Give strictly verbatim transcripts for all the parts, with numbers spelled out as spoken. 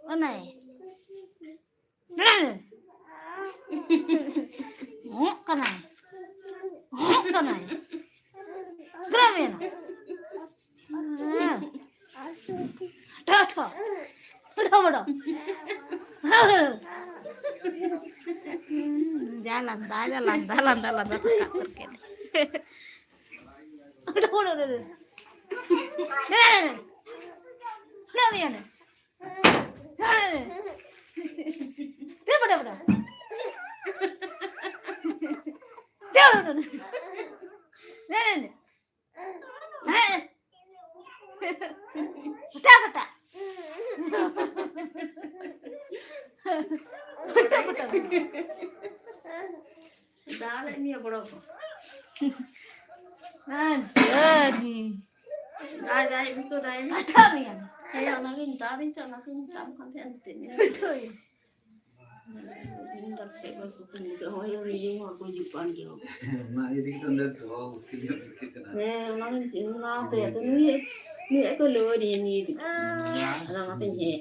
ᱚᱱᱮ᱾ ᱦᱚᱸᱜ ᱠᱟᱱᱟᱭ᱾ ᱦᱚᱸᱜ ᱠᱟᱱᱟᱭ᱾ ᱜᱨᱟᱢᱤᱱ᱾ ᱦᱮᱸ᱾ ᱴᱷᱚ, ᱴᱷᱚ᱾ ᱵᱚᱰᱚ, ᱵᱚᱰᱚ᱾ ᱡᱟ ᱞᱟᱸᱫᱟ, ᱡᱟ ᱞᱟᱸᱫᱟ, ᱞᱟᱸᱫᱟ, ᱞᱟᱸᱫᱟ ᱛᱮ ᱠᱟᱛᱟᱨ ᱠᱮᱫ᱾ ᱵᱚᱰᱚ, ᱵᱚᱰᱚ, ᱵᱚᱰᱚ᱾ ᱱᱮ, ᱱᱮ, ᱱᱮ᱾ ᱱᱮ, ᱱᱮ, ᱱᱮ᱾ ᱱᱮ, ᱱᱮ, ᱱᱮ᱾ ᱫᱮ, ᱵᱚᱰᱚ, ᱵᱚᱰᱚ᱾ ᱫᱮ, ᱵᱚᱰᱚ, ᱵᱚᱰᱚ᱾ ᱱᱮ, ᱱᱮ, ᱱᱮ᱾ ᱦᱮᱸ᱾ ᱯᱷᱟᱴᱟ, ᱯᱷᱟᱴᱟ᱾ ᱯᱷᱟᱴᱟ, ᱯᱷᱟᱴᱟ᱾ ᱫᱟᱞᱮᱫ ᱢᱮᱭᱟ ᱵᱚᱲᱚ ᱠᱚ᱾ ᱦᱮᱸ, ᱫᱟᱹᱱᱤ᱾ ᱫᱟᱭ, ᱫᱟᱭ, ᱩᱱᱠᱩ ᱫᱟᱭ᱾ ᱯᱷᱟᱴᱟ ᱢᱮᱭᱟ᱾ ᱦᱮᱸ, ᱚᱱᱟᱜᱤᱧ ᱢᱮᱛᱟᱫᱤᱧ ᱛᱚ, ᱚᱱᱟᱜᱤᱧ ᱢᱮᱛᱟᱢ ᱠᱟᱱ ᱛᱟᱦᱮᱸᱫ, ᱮᱱᱛᱮᱫ᱾ ᱯᱷᱟᱴᱟᱭᱟ᱾ ᱦᱚᱸᱜᱼᱚᱭ ᱨᱤᱞᱤᱝ ᱦᱚᱸ ᱠᱚ ᱦᱤᱡᱩᱜ ᱠᱟᱱ ᱜᱮᱭᱟ᱾ ᱦᱮᱸ, ᱚᱱᱟ ᱤᱫᱤ ᱠᱟᱛᱮ ᱚᱸᱰᱮ ᱫᱚᱦᱚ ᱢᱩᱥᱠᱤᱞ ᱧᱚᱜ ᱟᱹᱭᱠᱟᱹᱜ ᱠᱟᱱᱟ᱾ ᱦᱮᱸ, ᱚᱱᱟ ᱜᱮ, ᱚᱱᱟ ᱦᱚᱛᱮᱡ ᱛᱮ ᱱᱩᱭ, ᱱᱩᱭ ᱠᱚ ᱞᱟᱹᱭ ᱟᱹᱫᱤᱧᱟ ᱱᱤᱭᱟᱹ ᱤᱫᱤ ᱠᱟᱛᱮ᱾ ᱟᱫᱚ ᱚᱱᱟᱛᱮᱧ ᱦᱮᱡ᱾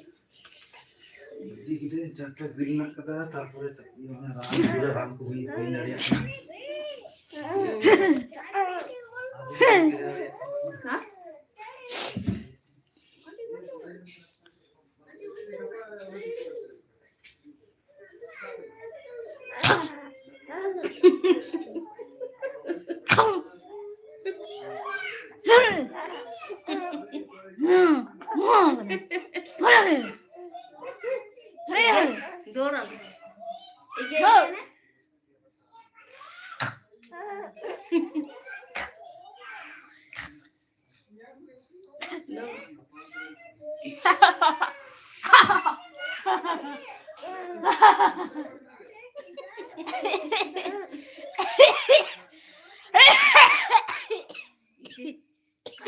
ᱤᱫᱤ ᱠᱮᱫᱟᱹᱧ, ᱪᱟᱨᱴᱟ ᱵᱤᱞ ᱢᱮᱱᱟᱜ ᱠᱟᱫᱟ, ᱛᱟᱨᱯᱚᱨᱮ ᱪᱟ-, ᱚᱱᱟ ᱨᱟᱱ, ᱯᱩᱨᱟᱹ ᱨᱟᱱ ᱠᱚ ᱵᱟᱹᱧ, ᱵᱟᱹᱧ ᱫᱟᱲᱮᱭᱟᱜ ᱠᱟᱱᱟ᱾ ᱦᱮᱸ?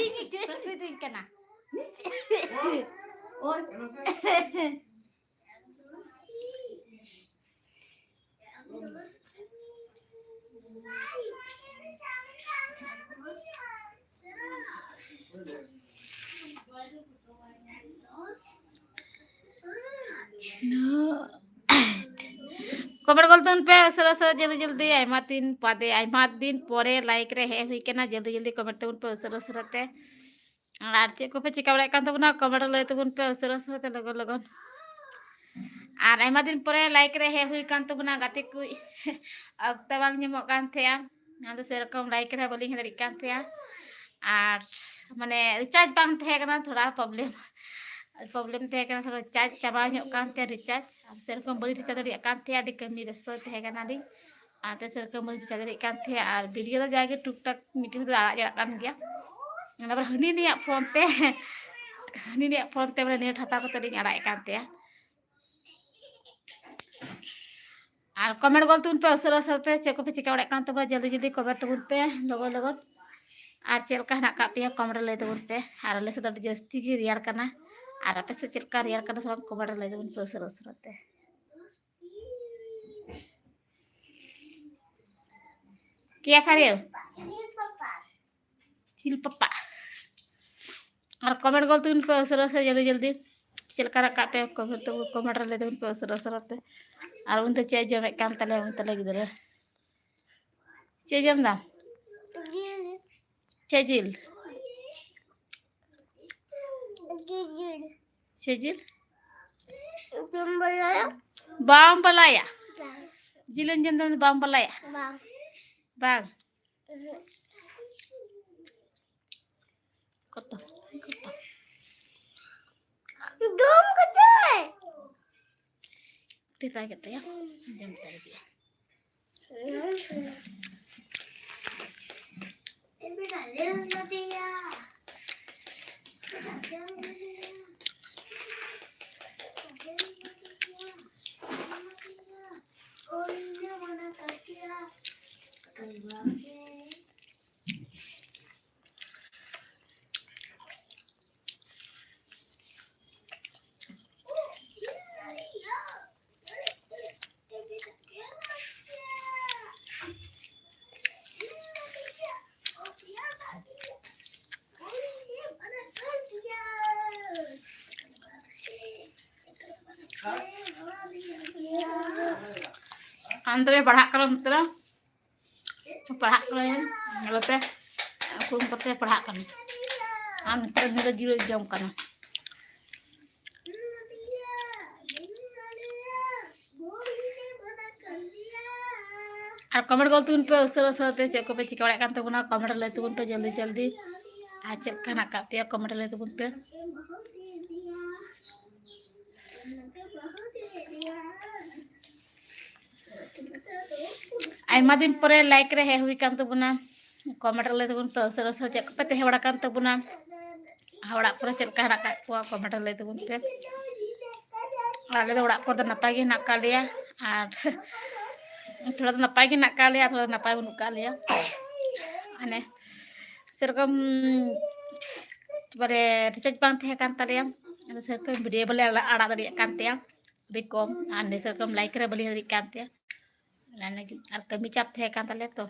ᱤᱧ ᱴᱷᱮᱱ ᱢᱤᱛᱟᱹᱧ ᱠᱟᱱᱟ᱾ ᱳᱭ᱾ ᱳᱭ᱾ ᱠᱚᱢᱮᱱᱴ ᱜᱚᱞ ᱛᱟᱵᱚᱱ ᱯᱮ ᱩᱥᱟᱹᱨᱟ ᱩᱥᱟᱹᱨᱟ, ᱡᱚᱞᱫᱤ ᱡᱚᱞᱫᱤ᱾ ᱟᱭᱢᱟ ᱫᱤᱱ ᱵᱟᱫᱮ, ᱟᱭᱢᱟ ᱫᱤᱱ ᱯᱚᱨᱮ ᱞᱟᱭᱤᱠ ᱨᱮ ᱦᱮᱡ ᱦᱩᱭ ᱠᱟᱱᱟ᱾ ᱡᱚᱞᱫᱤ ᱡᱚᱞᱫᱤ ᱠᱚᱢᱮᱱᱴ ᱛᱟᱵᱚᱱ ᱯᱮ ᱩᱥᱟᱹᱨᱟ ᱩᱥᱟᱹᱨᱟ ᱛᱮ᱾ ᱟᱨ ᱪᱮᱫ ᱠᱚᱯᱮ ᱪᱤᱠᱟ ᱵᱟᱲᱟᱭᱮᱫ ᱠᱟᱱ ᱛᱟᱵᱚᱱᱟ, ᱠᱚᱢᱮᱱᱴ ᱨᱮ ᱞᱟᱹᱭ ᱛᱟᱵᱚᱱ ᱯᱮ ᱩᱥᱟᱹᱨᱟ ᱩᱥᱟᱹᱨᱟ ᱛᱮ, ᱞᱚᱜᱚᱱ ᱞᱚᱜᱚᱱ᱾ ᱟᱨ ᱟᱭᱢᱟ ᱫᱤᱱ ᱯᱚᱨᱮ ᱞᱟᱭᱤᱠ ᱨᱮ ᱦᱮᱡ ᱦᱩᱭ ᱠᱟᱱ ᱛᱟᱵᱚᱱᱟ ᱜᱟᱛᱮ ᱠᱚ᱾ ᱚᱠᱛᱚ ᱵᱟᱝ ᱧᱟᱢᱚᱜ ᱠᱟᱱ ᱛᱟᱦᱮᱸᱜᱼᱟ, ᱟᱫᱚ ᱥᱮᱨᱚᱠᱚᱢ ᱞᱟᱭᱤᱠ ᱨᱮ ᱵᱟᱹᱞᱤᱧ ᱦᱮᱡ ᱫᱟᱲᱮᱭᱟᱜ ᱠᱟᱱ ᱛᱟᱦᱮᱸᱜᱼᱟ᱾ ᱟᱨ ᱢᱟᱱᱮ ᱨᱤᱪᱟᱨᱡᱽ ᱵᱟᱝ ᱛᱟᱦᱮᱸ ᱠᱟᱱᱟ, ᱛᱷᱚᱲᱟ ᱯᱨᱚᱵᱞᱮᱢ, ᱯᱨᱚᱵᱞᱮᱢ ᱛᱟᱦᱮᱸ ᱠᱟᱱᱟ, ᱛᱷᱚᱲᱟ ᱨᱤᱪᱟᱨᱡᱽ ᱪᱟᱵᱟ ᱧᱚᱜ ᱠᱟᱱ ᱛᱟᱦᱮᱸᱜᱼᱟ, ᱨᱤᱪᱟᱨᱡᱽ᱾ ᱟᱨ ᱥᱮᱨᱚᱠᱚᱢ ᱵᱟᱹᱧ ᱨᱤᱪᱟᱨᱡᱽ ᱫᱟᱲᱮᱭᱟᱜ ᱠᱟᱱ ᱛᱟᱦᱮᱸᱜᱼᱟ, ᱟᱹᱰᱤ ᱠᱟᱹᱢᱤ ᱵᱮᱥᱛᱚ ᱛᱟᱦᱮᱸ ᱠᱟᱱᱟᱞᱤᱧ᱾ ᱚᱱᱟᱛᱮ ᱥᱮᱨᱚᱠᱚᱢ ᱵᱟᱹᱧ ᱨᱤᱪᱟᱨᱡᱽ ᱫᱟᱲᱮᱭᱟᱜ ᱠᱟᱱ ᱛᱟᱦᱮᱸᱜᱼᱟ᱾ ᱟᱨ ᱵᱷᱤᱰᱤᱭᱳ ᱫᱚ ᱡᱟᱜᱮ ᱴᱩᱠ ᱴᱟᱠ ᱢᱤᱫᱴᱮᱱ ᱫᱚ ᱟᱲᱟᱜ ᱪᱟᱞᱟᱜ ᱠᱟᱱ ᱜᱮᱭᱟ᱾ ᱚᱱᱟ ᱯᱚᱨᱮ ᱦᱟᱹᱱᱤ ᱱᱤᱭᱟᱜ ᱯᱷᱳᱱ ᱛᱮ, ᱦᱟᱹᱱᱤ ᱱᱤᱭᱟᱜ ᱯᱷᱳᱱ ᱛᱮ ᱢᱟᱱᱮ ᱱᱮᱴ ᱦᱟᱛᱟᱣ ᱠᱟᱛᱮ ᱞᱤᱧ ᱟᱲᱟᱜ ᱮᱫ ᱠᱟᱱ ᱛᱟᱦᱮᱸᱜᱼᱟ᱾ ᱟᱨ ᱠᱚᱢᱮᱱᱴ ᱜᱚᱞ ᱛᱟᱵᱚᱱ ᱯᱮ ᱩᱥᱟᱹᱨᱟ ᱩᱥᱟᱹᱨᱟ ᱛᱮ, ᱪᱮᱫ ᱠᱚᱯᱮ ᱪᱤᱠᱟ ᱵᱟᱲᱟᱭᱮᱫ ᱠᱟᱱ ᱛᱟᱵᱚᱱᱟ, ᱡᱚᱞᱫᱤ ᱡᱚᱞᱫᱤ ᱠᱚᱢᱮᱱᱴ ᱛᱟᱵᱚᱱ ᱯᱮ ᱞᱚᱜᱚᱱ ᱞᱚᱜᱚᱱ᱾ ᱟᱨ ᱪᱮᱫ ᱞᱮᱠᱟ ᱦᱮᱱᱟᱜ ᱟᱠᱟᱫ ᱯᱮᱭᱟ, ᱠᱚᱢᱮᱱᱴ ᱨᱮ ᱞᱟᱹᱭ ᱛᱟᱵᱚᱱ ᱯᱮ᱾ ᱟᱨ ᱟᱞᱮ ᱥᱮᱫ ᱫᱚ ᱟᱹᱰᱤ ᱡᱟᱹᱥᱛᱤ ᱜᱮ ᱨᱮᱭᱟᱲ ᱠᱟᱱᱟ, ᱟᱨ ᱟᱯᱮ ᱥᱮᱫ ᱪᱮᱫ ᱞᱮᱠᱟ ᱨᱮᱭᱟᱲ ᱠᱟᱱᱟ ᱥᱮ ᱵᱟᱝ, ᱠᱚᱢᱮᱱᱴ ᱨᱮ ᱞᱟᱹᱭ ᱛᱟᱵᱚᱱ ᱯᱮ ᱩᱥᱟᱹᱨᱟ ᱩᱥᱟᱹᱨᱟ ᱛᱮ᱾ ᱠᱮᱭᱟ ᱠᱷᱟᱨᱤᱭᱟᱹ? ᱪᱤᱞ ᱯᱟᱯᱟ᱾ ᱟᱨ ᱠᱚᱢᱮᱱᱴ ᱜᱚᱞ ᱛᱟᱵᱚᱱ ᱯᱮ ᱩᱥᱟᱹᱨᱟ ᱩᱥᱟᱹᱨᱟ, ᱡᱚᱞᱫᱤ ᱡᱚᱞᱫᱤ᱾ ᱪᱮᱫ ᱞᱮᱠᱟ ᱨᱟᱠᱟᱵ ᱯᱮ ᱠᱚᱢᱮᱱᱴ ᱛᱟᱵᱚᱱ, ᱠᱚᱢᱮᱱᱴ ᱨᱮ ᱞᱟᱹᱭ ᱛᱟᱵᱚᱱ ᱯᱮ ᱩᱥᱟᱹᱨᱟ ᱩᱥᱟᱹᱨᱟ ᱛᱮ᱾ ᱟᱨ ᱩᱱᱤ ᱫᱚ ᱪᱮᱫ ᱮ ᱡᱚᱢᱮᱫ ᱠᱟᱱ ᱛᱟᱞᱮᱭᱟ, ᱩᱱᱤ ᱛᱟᱞᱮ ᱜᱤᱫᱽᱨᱟᱹ? ᱪᱮᱫ ᱮ ᱡᱚᱢ ᱫᱟ? ᱪᱮᱫ ᱡᱤᱞ? ᱪᱮᱫ ᱡᱤᱞ? ᱵᱟᱢ ᱵᱟᱞᱟᱭᱟ? ᱡᱤᱞ ᱮᱢ ᱡᱚᱢ ᱫᱟ, ᱵᱟᱢ ᱵᱟᱞᱟᱭᱟ? ᱵᱟᱝ᱾ ᱵᱟᱝ? ᱠᱚᱛᱚ, ᱠᱚᱛᱚ᱾ ᱡᱚᱢ ᱠᱟᱛᱮ᱾ ᱠᱟᱹᱴᱤᱡ ᱛᱟᱭ ᱠᱮᱫ ᱛᱟᱭᱟ, ᱡᱚᱢ ᱛᱟᱭ ᱜᱮᱭᱟ᱾ ᱟᱢ ᱫᱚ ᱯᱟᱲᱦᱟᱜ ᱠᱟᱱᱟ ᱱᱤᱛᱚᱜ ᱫᱚ? ᱯᱟᱲᱦᱟᱜ ᱠᱟᱱᱟ, ᱧᱮᱞ ᱯᱮ, ᱩᱱᱠᱩ ᱠᱟᱛᱮ ᱯᱟᱲᱦᱟᱜ ᱠᱟᱱᱟ᱾ ᱟᱨ ᱱᱤᱛᱚᱜ ᱧᱤᱫᱟᱹ ᱡᱤᱨᱟᱹᱜ ᱡᱚᱢ ᱠᱟᱱᱟ᱾ ᱟᱨ comment ᱜᱚᱞ ᱛᱟᱵᱚᱱ ᱯᱮ ᱩᱥᱟᱹᱨᱟ ᱩᱥᱟᱹᱨᱟ ᱛᱮ, ᱪᱮᱫ ᱠᱚᱯᱮ ᱪᱤᱠᱟᱹ ᱵᱟᱲᱟᱭᱮᱫ ᱠᱟᱱ ᱛᱟᱵᱚᱱᱟ, comment ᱨᱮ ᱞᱟᱹᱭ ᱛᱟᱵᱚᱱ ᱯᱮ ᱡᱚᱞᱫᱤ ᱡᱚᱞᱫᱤ᱾ ᱟᱨ ᱪᱮᱫ ᱞᱮᱠᱟ ᱦᱮᱱᱟᱜ ᱟᱠᱟᱫ ᱯᱮᱭᱟ, comment ᱨᱮ ᱞᱟᱹᱭ ᱛᱟᱵᱚᱱ ᱯᱮ᱾ ᱟᱭᱢᱟ ᱫᱤᱱ ᱯᱚᱨᱮ live ᱨᱮ ᱦᱮᱡ ᱦᱩᱭ ᱠᱟᱱ ᱛᱟᱵᱚᱱᱟ᱾ Comment ᱨᱮ ᱞᱟᱹᱭ ᱛᱟᱵᱚᱱ ᱯᱮ ᱩᱥᱟᱹᱨᱟ ᱩᱥᱟᱹᱨᱟ ᱪᱮᱫ ᱠᱚᱯᱮ ᱛᱟᱦᱮᱸ ᱵᱟᱲᱟ ᱠᱟᱱ ᱛᱟᱵᱚᱱᱟ, ᱚᱲᱟᱜ ᱠᱚᱨᱮ ᱪᱮᱫ ᱞᱮᱠᱟ ᱦᱮᱱᱟᱜ ᱟᱠᱟᱫ ᱠᱚᱣᱟ, comment ᱨᱮ ᱞᱟᱹᱭ ᱛᱟᱵᱚᱱ ᱯᱮ᱾ ᱟᱞᱮ ᱫᱚ ᱚᱲᱟᱜ ᱠᱚᱨᱮ ᱫᱚ ᱱᱟᱯᱟᱭ ᱜᱮ ᱦᱮᱱᱟᱜ ᱟᱠᱟᱫ ᱞᱮᱭᱟ, ᱟᱨ ᱛᱷᱚᱲᱟ ᱫᱚ ᱱᱟᱯᱟᱭ ᱜᱮ ᱦᱮᱱᱟᱜ ᱟᱠᱟᱫ ᱞᱮᱭᱟ, ᱛᱷᱚᱲᱟ ᱫᱚ ᱱᱟᱯᱟᱭ ᱵᱟᱹᱱᱩᱜ ᱟᱠᱟᱫ ᱞᱮᱭᱟ᱾ ᱢᱟᱱᱮ ᱥᱮᱨᱚᱠᱚᱢ ᱢᱟᱱᱮ recharge ᱵᱟᱝ ᱛᱟᱦᱮᱸ ᱠᱟᱱ ᱛᱟᱞᱮᱭᱟ, ᱟᱫᱚ ᱥᱮᱨᱚᱠᱚᱢ video ᱵᱟᱞᱮ ᱟᱲᱟᱜ ᱫᱟᱲᱮᱭᱟᱜ ᱠᱟᱱ ᱛᱟᱦᱮᱸᱜᱼᱟ, ᱟᱹᱰᱤ ᱠᱚᱢ, ᱟᱨ ᱱᱤᱭᱟᱹ ᱥᱮᱨᱚᱠᱚᱢ live ᱨᱮ ᱵᱟᱹᱞᱤᱧ ᱦᱮᱡ ᱫᱟᱲᱮᱭᱟᱜ ᱠᱟᱱ ᱛᱟᱦᱮᱸᱜᱼᱟ᱾ ᱚᱱᱟ ᱞᱟᱹᱜᱤᱫ ᱟᱨ ᱠᱟᱹᱢᱤ ᱪᱟᱯ ᱛᱟᱦᱮᱸ ᱠᱟᱱ ᱛᱟᱞᱮᱭᱟ ᱛᱚ,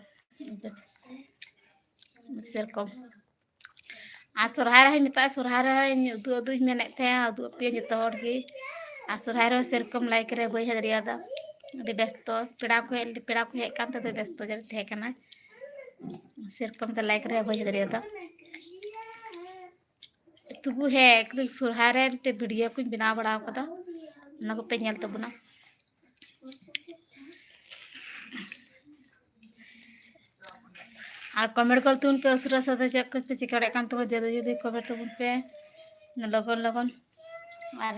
ᱥᱮᱨᱚᱠᱚᱢ᱾ ᱟᱨ ᱥᱚᱨᱦᱟᱭ ᱨᱮᱦᱚᱸᱧ ᱢᱮᱛᱟᱜᱼᱟ, ᱥᱚᱨᱦᱟᱭ ᱨᱮᱦᱚᱸᱧ ᱩᱫᱩᱜ ᱩᱫᱩᱜ ᱤᱧ ᱢᱮᱱᱮᱫ ᱛᱟᱦᱮᱸᱜᱼᱟ, ᱩᱫᱩᱜ ᱟᱯᱮᱭᱟᱹᱧ ᱡᱚᱛᱚ ᱦᱚᱲ ᱜᱮ᱾ ᱟᱨ ᱥᱚᱨᱦᱟᱭ ᱨᱮᱦᱚᱸ ᱥᱮᱨᱚᱠᱚᱢ live ᱨᱮ ᱵᱟᱹᱧ ᱦᱮᱡ ᱫᱟᱲᱮᱭᱟᱫᱟ, ᱟᱹᱰᱤ ᱵᱮᱥᱛᱚ, ᱯᱮᱲᱟ ᱠᱚ ᱦᱮᱡ, ᱯᱮᱲᱟ ᱠᱚ ᱦᱮᱡ ᱠᱟᱱ ᱛᱮ ᱟᱹᱰᱤ ᱵᱮᱥᱛᱚ ᱡᱟᱹᱱᱤᱡ ᱛᱟᱦᱮᱸ ᱠᱟᱱᱟ, ᱥᱮᱨᱚᱠᱚᱢ ᱛᱮ live ᱨᱮ ᱵᱟᱹᱧ ᱦᱮᱡ ᱫᱟᱲᱮᱭᱟᱫᱟ᱾ ᱛᱚᱵᱩ ᱦᱮᱸ, ᱮᱠᱫᱚᱢ ᱥᱚᱨᱦᱟᱭ ᱨᱮ ᱢᱤᱫᱴᱮᱡ video ᱠᱚᱧ ᱵᱮᱱᱟᱣ ᱵᱟᱲᱟ ᱟᱠᱟᱫᱟ, ᱚᱱᱟ ᱠᱚᱯᱮ ᱧᱮᱞ ᱛᱟᱵᱚᱱᱟ᱾ ᱟᱨ comment ᱜᱚᱞ ᱛᱟᱵᱚᱱ ᱯᱮ ᱩᱥᱟᱹᱨᱟ ᱩᱥᱟᱹᱨᱟ ᱛᱮ, ᱪᱮᱫ ᱠᱚᱯᱮ ᱪᱤᱠᱟᱹ ᱫᱟᱲᱮᱭᱟᱜ ᱠᱟᱱ ᱛᱟᱵᱚᱱᱟ, ᱡᱚᱞᱫᱤ ᱡᱚᱞᱫᱤ comment ᱛᱟᱵᱚᱱ ᱯᱮ ᱞᱚᱜᱚᱱ ᱞᱚᱜᱚᱱ᱾ ᱟᱨ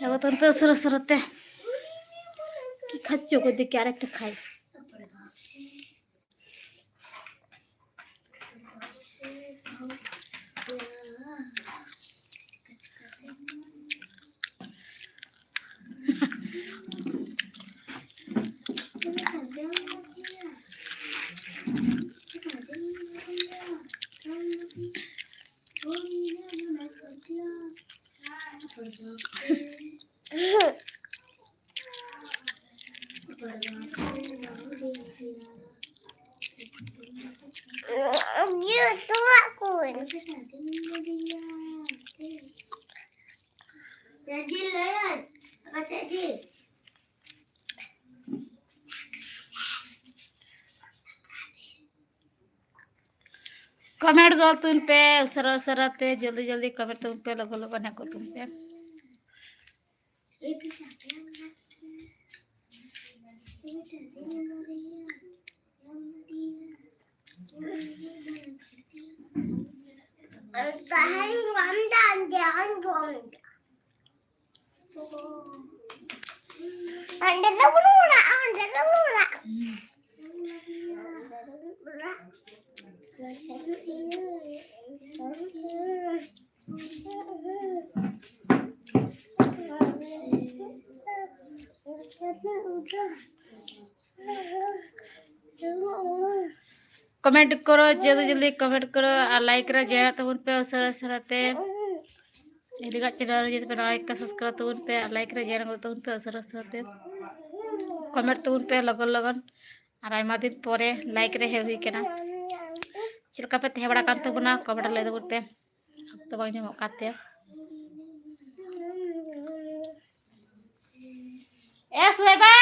ᱞᱚᱜᱚᱱ ᱛᱟᱵᱚᱱ ᱯᱮ ᱩᱥᱟᱹᱨᱟ ᱩᱥᱟᱹᱨᱟ ᱛᱮ᱾ কি খাচ্ছ গো? দেখি আরেকটা খাই। ᱠᱚᱢᱮᱱᱴ ᱜᱚᱫ ᱛᱟᱵᱚᱱ ᱯᱮ ᱩᱥᱟᱹᱨᱟ ᱩᱥᱟᱹᱨᱟ ᱛᱮ, ᱡᱚᱞᱫᱤ ᱡᱚᱞᱫᱤ ᱠᱚᱢᱮᱱᱴ ᱛᱟᱵᱚᱱ ᱯᱮ, ᱞᱚᱜᱚᱱ ᱞᱚᱜᱚᱱ ᱦᱮᱡ ᱜᱚᱫ ᱛᱟᱵᱚᱱ ᱯᱮ᱾ ᱚᱸᱰᱮ ᱫᱚ ᱵᱟᱹᱱᱩᱜᱼᱟ, ᱚᱸᱰᱮ ᱫᱚ ᱵᱟᱹᱱᱩᱜᱼᱟ᱾ ᱠᱚᱢᱮᱱᱴ ᱠᱚᱨᱚ, ᱡᱚᱞᱫᱤ ᱡᱚᱞᱫᱤ ᱠᱚᱢᱮᱱᱴ ᱠᱚᱨᱚ ᱟᱨ ᱞᱟᱭᱤᱠ ᱨᱮ ᱡᱚᱭᱮᱱ ᱛᱟᱵᱚᱱ ᱯᱮ ᱩᱥᱟᱹᱨᱟ ᱩᱥᱟᱹᱨᱟ ᱛᱮ᱾ ᱤᱧᱟᱹᱜ ᱪᱮᱱᱮᱞ ᱨᱮ ᱡᱩᱫᱤ ᱯᱮ ᱱᱟᱣᱟ ᱜᱮ ᱠᱷᱟᱱ ᱥᱟᱵᱥᱠᱨᱟᱭᱤᱵ ᱛᱟᱵᱚᱱ ᱯᱮ ᱟᱨ ᱞᱟᱭᱤᱠ ᱨᱮ ᱡᱚᱭᱮᱱ ᱜᱚᱫ ᱛᱟᱵᱚᱱ ᱯᱮ ᱩᱥᱟᱹᱨᱟ ᱩᱥᱟᱹᱨᱟ ᱛᱮ᱾ ᱠᱚᱢᱮᱱᱴ ᱛᱟᱵᱚᱱ ᱯᱮ ᱞᱚᱜᱚᱱ ᱞᱚᱜᱚᱱ᱾ ᱟᱨ ᱟᱭᱢᱟ ᱫᱤᱱ ᱯᱚᱨᱮ ᱞᱟᱭᱤᱠ ᱨᱮ ᱦᱮᱡ ᱦᱩᱭ ᱠᱟᱱᱟ᱾ ᱪᱮᱫ ᱞᱮᱠᱟ ᱯᱮ ᱛᱟᱦᱮᱸ ᱵᱟᱲᱟ ᱠᱟᱱ ᱛᱟᱵᱚᱱᱟ ᱠᱚᱢᱮᱱᱴ ᱨᱮ ᱞᱟᱹᱭ ᱛᱟᱵᱚᱱ ᱯᱮ᱾ ᱚᱠᱛᱚ ᱵᱟᱝ ᱧᱟᱢᱚᱜ ᱠᱟᱱ ᱛᱮ᱾ ᱮ ᱥᱩᱦᱮᱵᱟ!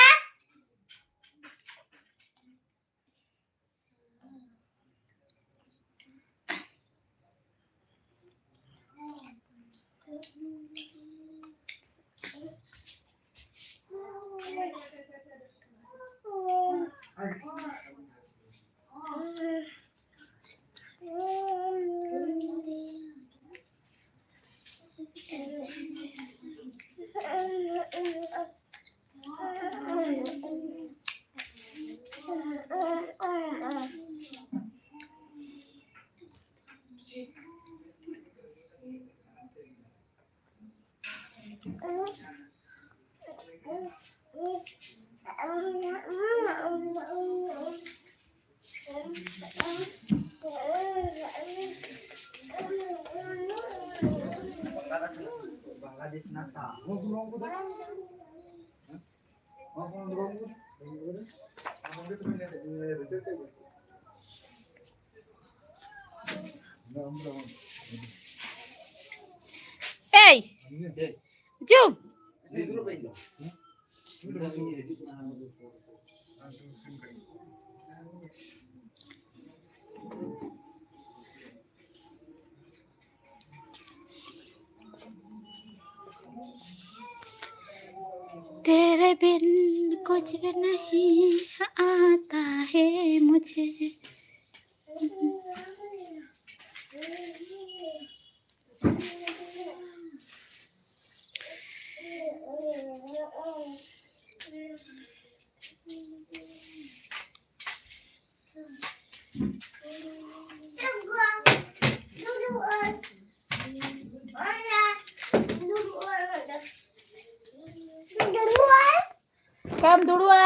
এই, চুপ। बिन कुछ भी नहीं आता है मुझे। ᱠᱟᱢ ᱫᱩᱲᱩᱵᱼᱟ᱾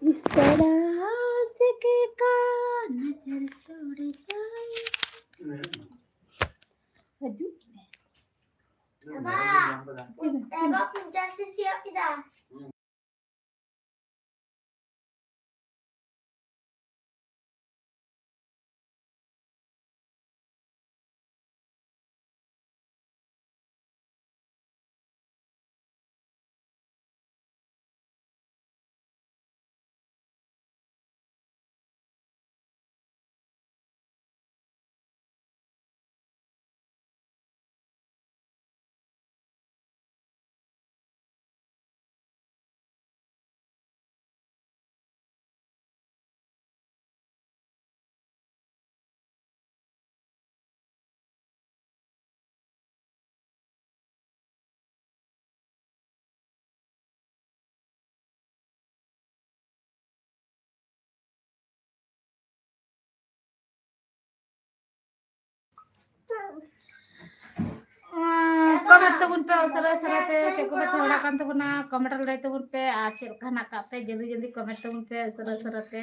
इस तरह आशिक का नजर छोड़ जाए। ᱦᱤᱡᱩᱜ ᱢᱮ᱾ ᱪᱮᱫ ᱮᱢ, ᱪᱮᱫ ᱮᱢ? ᱠᱚᱢᱮᱱᱴ ᱛᱟᱵᱚᱱ ᱯᱮ ᱩᱥᱟᱹᱨᱟ ᱩᱥᱟᱹᱨᱟ ᱛᱮ, ᱪᱮᱫ ᱠᱚᱯᱮ ᱯᱟᱲᱦᱟᱜ ᱠᱟᱱ ᱛᱟᱵᱚᱱᱟ, ᱠᱚᱢᱮᱱᱴ ᱨᱮ ᱞᱟᱹᱭ ᱛᱟᱵᱚᱱ ᱯᱮ᱾ ᱟᱨ ᱪᱮᱫ ᱞᱮᱠᱟ ᱦᱮᱱᱟᱜ ᱠᱟᱜ ᱯᱮ, ᱡᱚᱞᱫᱤ ᱡᱚᱞᱫᱤ ᱠᱚᱢᱮᱱᱴ ᱛᱟᱵᱚᱱ ᱯᱮ ᱩᱥᱟᱹᱨᱟ ᱩᱥᱟᱹᱨᱟ ᱛᱮ᱾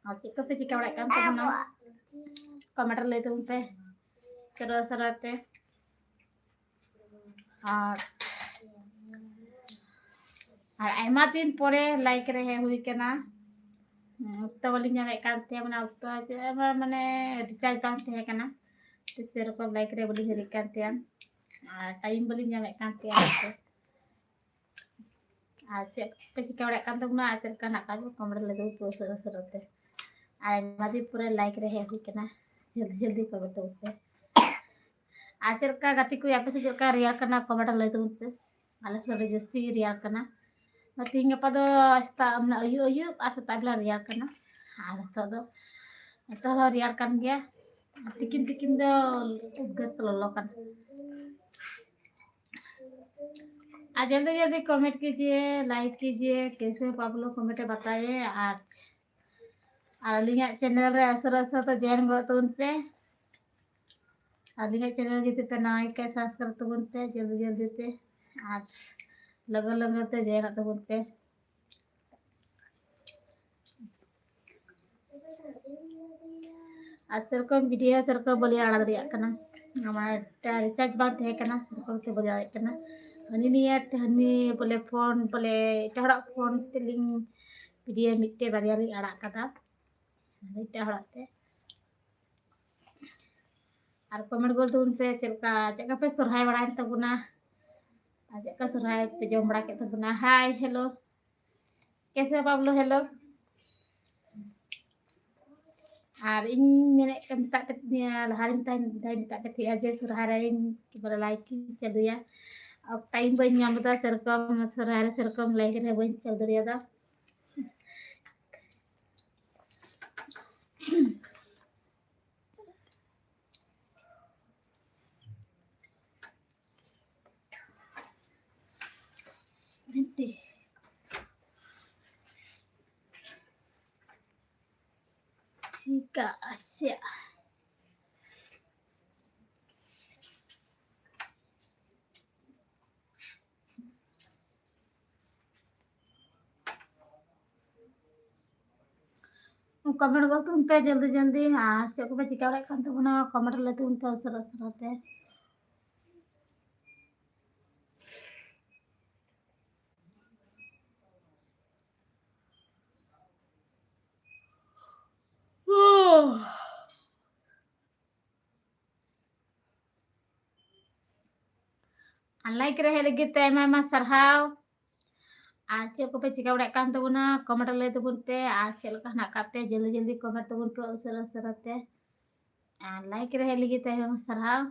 ᱟᱨ ᱪᱮᱫ ᱠᱚᱯᱮ ᱪᱤᱠᱟᱹ ᱵᱟᱲᱟᱭᱮᱫ ᱠᱟᱱ ᱛᱟᱵᱚᱱᱟ, ᱠᱚᱢᱮᱱᱴ ᱨᱮ ᱞᱟᱹᱭ ᱛᱟᱵᱚᱱ ᱯᱮ ᱩᱥᱟᱹᱨᱟ ᱩᱥᱟᱹᱨᱟ ᱛᱮ᱾ ᱟᱨ, ᱟᱨ ᱟᱭᱢᱟ ᱫᱤᱱ ᱯᱚᱨᱮ ᱞᱟᱭᱤᱵᱷ ᱨᱮ ᱦᱮᱡ ᱦᱩᱭ ᱠᱟᱱᱟ᱾ ᱦᱩᱸ, ᱚᱠᱛᱚ ᱵᱟᱹᱞᱤᱧ ᱧᱟᱢᱮᱫ ᱠᱟᱱ ᱛᱟᱦᱮᱸᱫ, ᱢᱟᱱᱮ ᱚᱠᱛᱚ ᱪᱮᱫ ᱦᱚᱸ ᱢᱟᱱᱮ ᱨᱤᱪᱟᱨᱡᱽ ᱵᱟᱝ ᱛᱟᱦᱮᱸ ᱠᱟᱱᱟ, ᱛᱚ ᱥᱮᱨᱚᱠᱚᱢ ᱞᱟᱭᱤᱵᱷ ᱨᱮ ᱵᱟᱹᱞᱤᱧ ᱦᱤᱡᱩᱜ ᱠᱟᱱ ᱛᱟᱦᱮᱸᱫ, ᱟᱨ ᱴᱟᱭᱤᱢ ᱵᱟᱹᱞᱤᱧ ᱧᱟᱢᱮᱫ ᱠᱟᱱ ᱛᱟᱦᱮᱸᱫ᱾ ᱛᱚ ᱟᱨ ᱪᱮᱫ ᱯᱮ ᱪᱤᱠᱟᱹ ᱵᱟᱲᱟᱭᱮᱫ ᱠᱟᱱ ᱛᱟᱵᱚᱱᱟ, ᱟᱨ ᱪᱮᱫ ᱞᱮᱠᱟ ᱦᱮᱱᱟᱜ ᱟᱠᱟᱫ ᱵᱚᱱᱟ, comment ᱨᱮ ᱞᱟᱹᱭ ᱛᱟᱵᱚᱱ ᱯᱮ ᱩᱥᱟᱹᱨᱟ ᱩᱥᱟᱹᱨᱟ ᱛᱮ᱾ ᱟᱨ ᱟᱭᱢᱟ ᱫᱤᱱ ᱯᱚᱨᱮ live ᱨᱮ ᱦᱮᱡ ᱦᱩᱭ ᱠᱟᱱᱟ, ᱡᱚᱞᱫᱤ ᱡᱚᱞᱫᱤ comment ᱛᱟᱵᱚᱱ ᱯᱮ᱾ ᱟᱨ ᱪᱮᱫ ᱞᱮᱠᱟ ᱜᱟᱛᱮ ᱠᱚ, ᱟᱯᱮ ᱥᱮᱫ ᱪᱮᱫ ᱞᱮᱠᱟ ᱨᱮᱭᱟᱲ ᱠᱟᱱᱟ, comment ᱨᱮ ᱞᱟᱹᱭ ᱛᱟᱵᱚᱱ ᱯᱮ᱾ ᱟᱞᱮ ᱥᱮᱫ ᱫᱚ ᱟᱹᱰᱤ ᱡᱟᱹᱥᱛᱤ ᱜᱮ ᱨᱮᱭᱟᱲ ᱠᱟᱱᱟ᱾ ᱛᱮᱦᱮᱧ ᱜᱟᱯᱟ ᱫᱚ ᱥᱮᱛᱟᱜ, ᱢᱟᱱᱮ ᱟᱹᱭᱩᱵ ᱟᱹᱭᱩᱵ ᱟᱨ ᱥᱮᱛᱟᱜ ᱵᱮᱞᱟ ᱨᱮᱭᱟᱲ ᱠᱟᱱᱟ᱾ ᱟᱨ ᱱᱤᱛᱚᱜ ᱫᱚ, ᱱᱤᱛᱚᱜ ᱦᱚᱸ ᱨᱮᱭᱟᱲ ᱠᱟᱱ ᱜᱮᱭᱟ᱾ ᱛᱤᱠᱤᱱ ᱛᱤᱠᱤᱱ ᱫᱚ ᱩᱫᱽᱜᱟᱹᱨ ᱛᱮ ᱞᱚᱞᱚ ᱠᱟᱱᱟ᱾ ᱟᱨ ᱡᱚᱞᱫᱤ ᱡᱚᱞᱫᱤ comment कीजिए, like कीजिए, कैसे हो आप लोग comment में बताइए। ᱟᱨ, ᱟᱨ ᱟᱹᱞᱤᱧᱟᱜ channel ᱨᱮ ᱩᱥᱟᱹᱨᱟ ᱩᱥᱟᱹᱨᱟ ᱛᱮ join ᱜᱚᱫ ᱛᱟᱵᱚᱱ ᱯᱮ᱾ ᱟᱹᱞᱤᱧᱟᱜ channel ᱡᱩᱫᱤ ᱯᱮ ᱱᱟᱣᱟ ᱜᱮ ᱠᱷᱟᱡ subscribe ᱛᱟᱵᱚᱱ ᱯᱮ ᱡᱚᱞᱫᱤ ᱡᱚᱞᱫᱤ ᱛᱮ, ᱟᱨ ᱞᱚᱜᱚᱱ ᱞᱚᱜᱚᱱ ᱛᱮ join ᱚᱜ ᱛᱟᱵᱚᱱ ᱯᱮ᱾ ᱟᱨ ᱥᱮᱨᱚᱠᱚᱢ video ᱥᱮᱨᱚᱠᱚᱢ ᱵᱟᱹᱞᱤᱧ ᱟᱲᱟᱜ ᱫᱟᱲᱮᱭᱟᱜ ᱠᱟᱱᱟ, ᱟᱢᱟᱜ recharge ᱵᱟᱝ ᱛᱟᱦᱮᱸ ᱠᱟᱱᱟ, ᱥᱮᱨᱚᱠᱚᱢ ᱛᱮ ᱵᱟᱹᱞᱤᱧ ᱫᱟᱲᱮᱭᱟᱜ ᱠᱟᱱᱟ᱾ ᱦᱟᱹᱱᱤ ᱱᱤᱭᱟᱹ ᱦᱟᱹᱱᱤ ᱵᱚᱞᱮ phone, ᱵᱚᱞᱮ ᱮᱴᱟᱜ ᱦᱚᱲᱟᱜ phone ᱛᱮᱞᱤᱧ video ᱢᱤᱫᱴᱮᱡ ᱵᱟᱨᱭᱟ ᱞᱤᱧ ᱟᱲᱟᱜ ᱠᱟᱫᱟ, ᱮᱴᱟᱜ ᱦᱚᱲᱟᱜ ᱛᱮ᱾ ᱟᱨ comment ᱜᱚᱞ ᱛᱟᱵᱚᱱ ᱯᱮ, ᱪᱮᱫ ᱞᱮᱠᱟ, ᱪᱮᱫ ᱞᱮᱠᱟ ᱯᱮ ᱥᱚᱨᱦᱟᱭ ᱵᱟᱲᱟᱭᱮᱱ ᱛᱟᱵᱚᱱᱟ, ᱟᱨ ᱪᱮᱫ ᱞᱮᱠᱟ ᱥᱚᱨᱦᱟᱭ ᱯᱮ ᱡᱚᱢ ᱵᱟᱲᱟ ᱠᱮᱫ ᱛᱟᱵᱚᱱᱟ? Hi, hello, कैसे हो आप लोग? Hello। ᱟᱨ ᱤᱧ ᱢᱮᱱᱮᱫ ᱠᱟᱱ, ᱢᱮᱛᱟᱜ ᱯᱮ, ᱞᱟᱦᱟ ᱨᱮ ᱢᱮᱛᱟᱜ, ᱢᱮᱛᱟᱜ ᱯᱮ ᱛᱟᱦᱮᱸᱜᱼᱟ ᱡᱮ ᱥᱚᱨᱦᱟᱭ ᱨᱮ ᱤᱧ ᱵᱚᱞᱮ live ᱤᱧ ᱪᱟᱹᱞᱩᱭᱟ᱾ ᱚᱠ-, time ᱵᱟᱹᱧ ᱧᱟᱢ ᱮᱫᱟ ᱥᱮᱨᱚᱠᱚᱢ, ᱥᱚᱨᱦᱟᱭ ᱨᱮ ᱥᱮᱨᱚᱠᱚᱢ live ᱨᱮ ᱵᱟᱹᱧ ᱪᱟᱹᱞᱩ ᱫᱟᱲᱮᱭᱟᱫᱟ᱾ ᱵᱤᱱᱛᱤ᱾ ᱪᱤᱠᱟ ᱟᱥᱮ᱾ Comment ᱜᱚᱫ ᱛᱟᱵᱚᱱ ᱯᱮ ᱡᱚᱞᱫᱤ ᱡᱚᱞᱫᱤ, ᱟᱨ ᱪᱮᱫ ᱠᱚᱯᱮ ᱪᱤᱠᱟ ᱵᱟᱲᱟᱭᱮᱫ ᱠᱟᱱ ᱛᱟᱵᱚᱱᱟ, comment ᱨᱮ ᱞᱟᱹᱭ ᱛᱟᱵᱚᱱ ᱯᱮ ᱩᱥᱟᱹᱨᱟ ᱩᱥᱟᱹᱨᱟ ᱛᱮ᱾ ᱟᱨ like ᱨᱮ ᱦᱮᱡ ᱞᱟᱹᱜᱤᱫ ᱛᱮ ᱟᱭᱢᱟ ᱟᱭᱢᱟ ᱥᱟᱨᱦᱟᱣ᱾ ᱟᱨ ᱪᱮᱫ ᱠᱚᱯᱮ ᱪᱤᱠᱟ ᱵᱟᱲᱟᱭᱮᱫ ᱠᱟᱱ ᱛᱟᱵᱚᱱᱟ, comment ᱨᱮ ᱞᱟᱹᱭ ᱛᱟᱵᱚᱱ ᱯᱮ᱾ ᱟᱨ ᱪᱮᱫ ᱞᱮᱠᱟ ᱦᱮᱱᱟᱜ ᱟᱠᱟᱫ ᱯᱮ, ᱡᱚᱞᱫᱤ ᱡᱚᱞᱫᱤ comment ᱛᱟᱵᱚᱱ ᱯᱮ ᱩᱥᱟᱹᱨᱟ ᱩᱥᱟᱹᱨᱟ ᱛᱮ᱾ ᱟᱨ like ᱨᱮ ᱦᱮᱡ ᱞᱟᱹᱜᱤᱫ ᱛᱮ ᱟᱭᱢᱟ ᱥᱟᱨᱦᱟᱣ᱾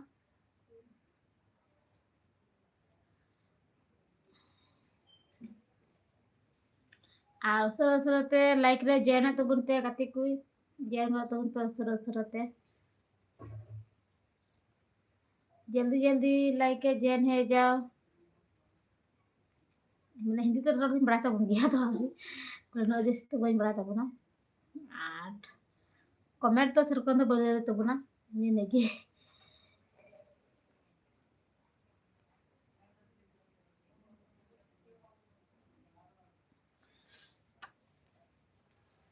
ᱟᱨ ᱩᱥᱟᱹᱨᱟ ᱩᱥᱟᱹᱨᱟ ᱛᱮ like ᱨᱮ join ᱛᱟᱵᱚᱱ ᱯᱮ ᱜᱟᱛᱮ ᱠᱚ, join ᱜᱚᱫ ᱛᱟᱵᱚᱱ ᱯᱮ ᱩᱥᱟᱹᱨᱟ ᱩᱥᱟᱹᱨᱟ ᱛᱮ᱾ ᱡᱚᱞᱫᱤ ᱡᱚᱞᱫᱤ like ᱨᱮ join ᱦᱮᱡ ᱡᱟᱣ᱾ ᱢᱟᱱᱮ ᱦᱤᱱᱫᱤ ᱛᱮ ᱨᱚᱲ ᱫᱚᱧ ᱵᱟᱲᱟᱭ ᱛᱟᱵᱚᱱ ᱜᱮᱭᱟ, ᱛᱚ ᱩᱱᱟᱹᱜ ᱡᱟᱹᱥᱛᱤ ᱫᱚ ᱵᱟᱹᱧ ᱵᱟᱲᱟᱭ ᱛᱟᱵᱚᱱᱟ᱾ ᱟᱨ comment ᱫᱚ ᱥᱮᱨᱚᱠᱚᱢ ᱫᱚ ᱵᱟᱹᱧ ᱞᱟᱹᱭ ᱛᱟᱵᱚᱱᱟ, ᱱᱤᱭᱟᱹ ᱜᱮ᱾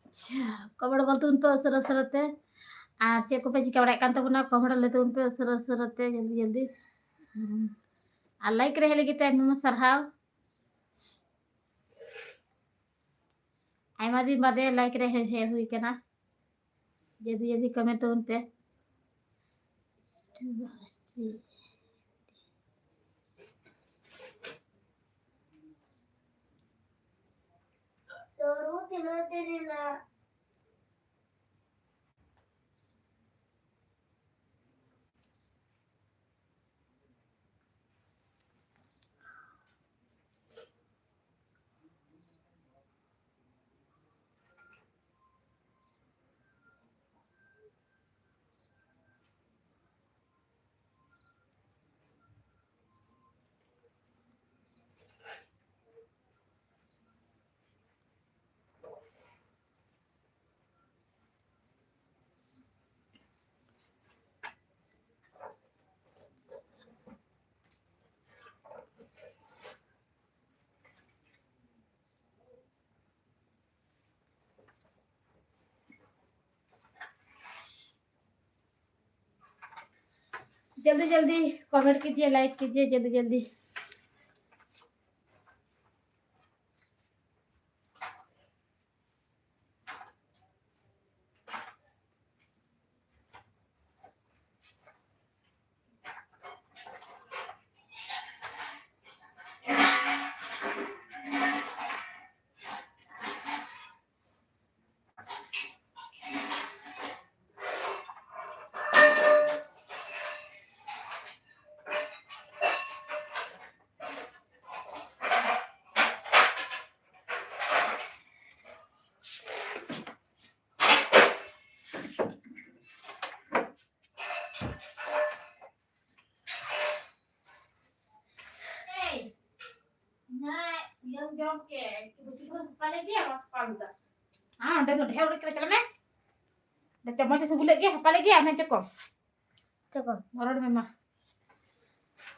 ᱟᱪᱪᱷᱟ, comment ᱜᱚᱫ ᱛᱟᱵᱚᱱ ᱯᱮ ᱩᱥᱟᱹᱨᱟ ᱩᱥᱟᱹᱨᱟ ᱛᱮ᱾ ᱟᱨ ᱪᱮᱫ ᱠᱚᱯᱮ ᱪᱤᱠᱟ ᱵᱟᱲᱟᱭᱮᱫ ᱠᱟᱱ ᱛᱟᱵᱚᱱᱟ, comment ᱨᱮ ᱞᱟᱹᱭ ᱛᱟᱵᱚᱱ ᱯᱮ ᱩᱥᱟᱹᱨᱟ ᱩᱥᱟᱹᱨᱟ ᱛᱮ, ᱡᱚᱞᱫᱤ ᱡᱚᱞᱫᱤ᱾ ᱦᱩᱸ᱾ ᱟᱨ like ᱨᱮ ᱦᱮᱡ ᱞᱟᱹᱜᱤᱫ ᱛᱮ ᱟᱭᱢᱟ ᱥᱟᱨᱦᱟᱣ᱾ ᱟᱭᱢᱟ ᱫᱤᱱ ᱵᱟᱫᱮ like ᱨᱮ ᱦᱮᱡ, ᱦᱮᱡ ᱦᱩᱭ ᱠᱟᱱᱟ᱾ ᱡᱚᱞᱫᱤ ᱡᱚᱞᱫᱤ comment ᱛᱟᱵᱚᱱ ᱯᱮ᱾ ᱥᱚᱨᱩ ᱛᱤᱱᱟᱹᱜ ᱫᱤᱱ ᱨᱮᱱᱟᱜ जल्दी जल्दी comment कीजिए, like कीजिए, जल्दी जल्दी। ᱡᱚᱢ ᱠᱮᱫ ᱵᱩᱪᱤ ᱠᱚ ᱦᱟᱯᱟ ᱞᱮ ᱜᱮᱭᱟ, ᱵᱟᱠᱚ ᱯᱟᱞ ᱫᱟ᱾ ᱦᱮᱸ, ᱚᱸᱰᱮ ᱫᱚ ᱰᱷᱮᱨ ᱚᱲᱮᱡ ᱠᱟᱱᱟ, ᱪᱟᱞᱟᱜ ᱢᱮ᱾ ᱚᱸᱰᱮ ᱪᱟᱢᱚᱪ ᱮ ᱥᱩᱜᱩ ᱞᱮᱫ ᱜᱮᱭᱟ, ᱦᱟᱯᱟ ᱞᱮ ᱜᱮᱭᱟ, ᱢᱮ ᱪᱚᱠᱚ᱾ ᱪᱚᱠᱚ᱾ ᱨᱚᱲ ᱢᱮ ᱢᱟ᱾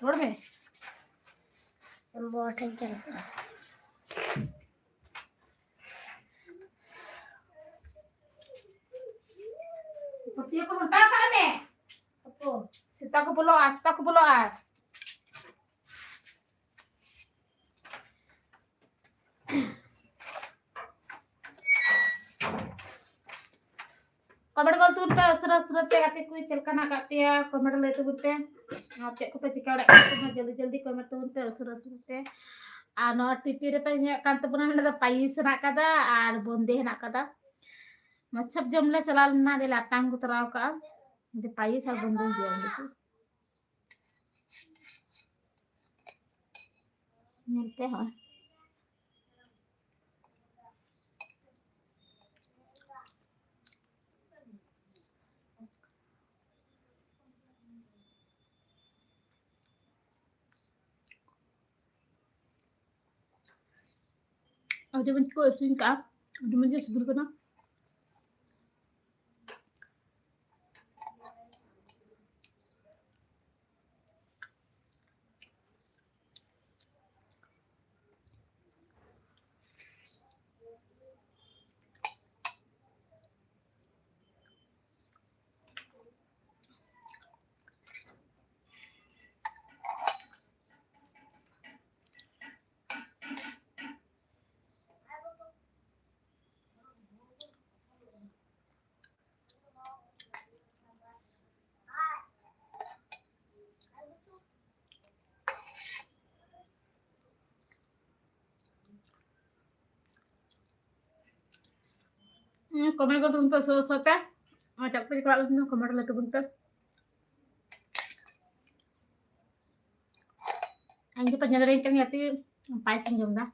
ᱨᱚᱲ ᱢᱮ᱾ ᱵᱚ ᱴᱷᱮᱱ ᱪᱟᱞᱟᱜ᱾ ᱯᱟᱹᱴᱭᱟᱹ ᱠᱚ ᱢᱚᱴᱟ ᱠᱟᱜ ᱢᱮ᱾ ᱥᱮᱛᱟ ᱠᱚ ᱵᱚᱞᱚᱜᱼᱟ, ᱥᱮᱛᱟ ᱠᱚ ᱵᱚᱞᱚᱜᱼᱟ᱾ ᱠᱚᱢᱮᱱᱴ ᱜᱚᱞ ᱛᱟᱵᱚᱱ ᱯᱮ ᱩᱥᱟᱹᱨᱟ ᱩᱥᱟᱹᱨᱟ ᱛᱮ, ᱜᱟᱛᱮ ᱠᱚ ᱪᱮᱫ ᱞᱮᱠᱟ ᱢᱮᱱᱟᱜ ᱟᱠᱟᱫ ᱯᱮᱭᱟ, ᱠᱚᱢᱮᱱᱴ ᱞᱟᱹᱭ ᱛᱟᱵᱚᱱ ᱯᱮ᱾ ᱟᱨ ᱪᱮᱫ ᱠᱚᱯᱮ ᱪᱤᱠᱟᱹ ᱵᱟᱲᱟᱭᱮᱫ ᱠᱟᱱ ᱛᱟᱵᱚᱱᱟ, ᱡᱚᱞᱫᱤ ᱡᱚᱞᱫᱤ ᱠᱚᱢᱮᱱᱴ ᱛᱟᱵᱚᱱ ᱯᱮ ᱩᱥᱟᱹᱨᱟ ᱩᱥᱟᱹᱨᱟ ᱛᱮ᱾ ᱟᱨ ᱱᱚᱣᱟ ᱴᱤᱯᱤ ᱨᱮᱯᱮ ᱧᱮᱞᱮᱫ ᱠᱟᱱ ᱛᱟᱵᱚᱱᱟ, ᱢᱮᱱᱟᱜ ᱫᱚ ᱯᱟᱭᱤᱥ ᱦᱮᱱᱟᱜ ᱟᱠᱟᱫᱟ ᱟᱨ ᱵᱚᱱᱫᱮ ᱦᱮᱱᱟᱜ ᱟᱠᱟᱫᱟ᱾ ᱢᱟᱪᱷᱟᱯ ᱡᱚᱢ ᱞᱮ ᱪᱟᱞᱟᱣ ᱞᱮᱱᱟ, ᱫᱤᱭᱮ ᱞᱮ ᱟᱛᱟᱝ ᱠᱚ ᱛᱚᱨᱟᱣ ᱠᱟᱜᱼᱟ᱾ ᱫᱤᱭᱮ ᱯᱟᱭᱤᱥ ᱟᱨ ᱵᱚᱱᱫᱮ ᱡᱚᱢ ᱞᱟᱹᱜᱤᱫ᱾ ᱧᱮᱞ ᱯᱮ ᱦᱚᱸ᱾ ᱟᱹᱰᱤ ᱢᱚᱡᱽ ᱠᱚ ᱤᱥᱤᱱ ᱠᱟᱜᱼᱟ, ᱟᱹᱰᱤ ᱢᱚᱡᱽ ᱜᱮ ᱥᱤᱵᱤᱞ ᱠᱟᱱᱟ᱾ ᱦᱩᱸ, ᱠᱚᱢᱮᱱᱴ ᱠᱚ ᱛᱟᱵᱚᱱ ᱯᱮ ᱥᱚ ᱥᱚ ᱛᱮ᱾ ᱟᱨ ᱪᱟᱠᱨᱤ ᱪᱟᱞᱟᱜ ᱞᱟᱹᱜᱤᱫ ᱠᱚᱢᱮᱱᱴ ᱞᱟᱹᱴᱩ ᱵᱚᱱ ᱯᱮ᱾ ᱤᱧ ᱫᱚᱯᱮ ᱧᱮᱞ ᱫᱟᱲᱮᱭᱟᱹᱧ ᱠᱟᱱ ᱜᱮᱭᱟ, ᱛᱤ ᱯᱟᱭᱮᱥ ᱤᱧ ᱡᱚᱢ ᱮᱫᱟ᱾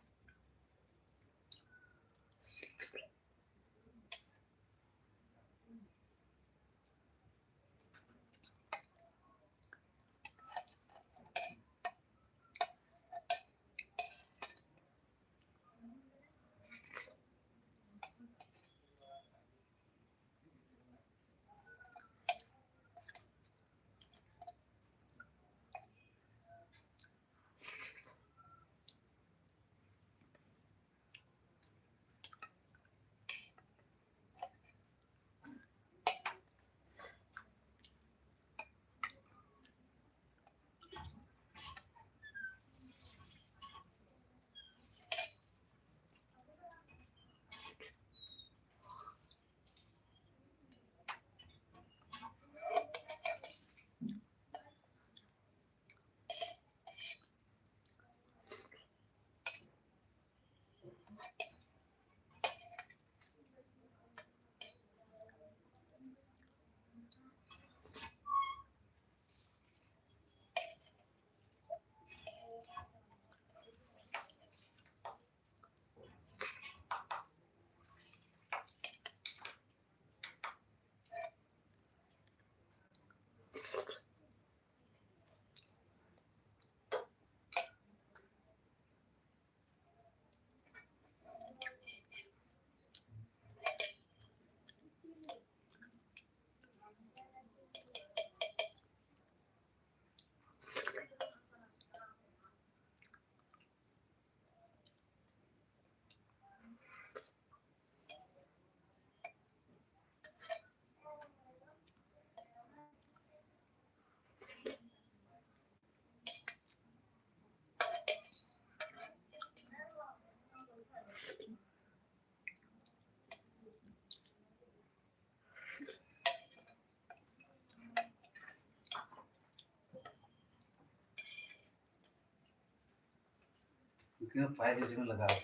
ᱯᱟᱭᱮᱥ ᱤᱥᱤᱱ ᱞᱟᱜᱟᱣ᱾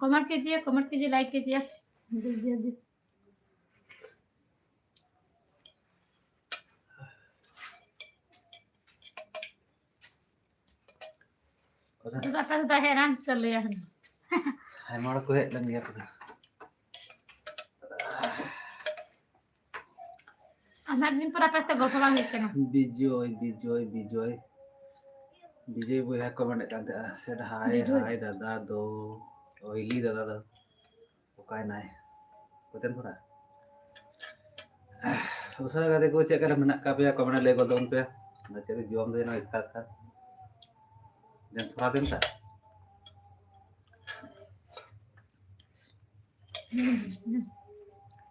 कमेंट कीजिए, कमेंट कीजिए, लाइक कीजिए। ᱫᱟᱫᱟ ᱯᱮ ᱫᱟᱫᱟ ᱦᱮᱨᱟᱱ ᱪᱟᱹᱞᱩᱭᱟ᱾ ᱟᱭᱢᱟ ᱦᱚᱲ ᱠᱚ ᱦᱮᱡ ᱞᱮᱱ ᱜᱮᱭᱟ ᱠᱚ᱾ ᱟᱭᱢᱟ ᱫᱤᱱ ᱯᱚᱨ ᱟᱯᱮ ᱥᱟᱛᱮ ᱜᱚᱞᱯᱚ ᱵᱟᱝ ᱦᱩᱭᱩᱜ ᱠᱟᱱᱟ᱾ ᱵᱤᱡᱚᱭ, ᱵᱤᱡᱚᱭ, ᱵᱤᱡᱚᱭ᱾ ᱵᱤᱡᱚᱭ ᱵᱚᱭᱦᱟ ᱠᱚ ᱢᱮᱱᱮᱫ ᱠᱟᱱ ᱛᱟᱦᱮᱸᱜᱼᱟ, ᱥᱮ ᱦᱟᱭ, ᱵᱤᱡᱚᱭ᱾ ᱦᱟᱭ ᱫᱟᱫᱟ ᱫᱚ, ᱚ, ᱦᱤᱞᱤ ᱫᱟᱫᱟ ᱫᱚ᱾ ᱚᱠᱟᱭᱱᱟᱭ? ᱚᱠᱚᱭ ᱛᱟᱦᱮᱱ ᱠᱟᱱᱟ? ᱩᱥᱟᱹᱨᱟ ᱜᱟᱛᱮ ᱠᱚ, ᱪᱮᱫ ᱞᱮᱠᱟ ᱢᱮᱱᱟᱜ ᱟᱠᱟᱫ ᱯᱮᱭᱟ? ᱠᱚᱢᱮᱱᱴ ᱨᱮ ᱞᱟᱹᱭ ᱜᱚᱫ ᱛᱟᱵᱚᱱ ᱯᱮ᱾ ᱟᱨ ᱪᱮᱫ ᱠᱚ ᱡᱚᱢ ᱫᱚ ᱡᱮᱱᱚ ᱮᱥᱠᱟᱨ ᱮᱥᱠᱟᱨ᱾ ᱫᱮᱱ ᱛᱷᱚᱲᱟ ᱫᱤᱱ ᱛᱟ᱾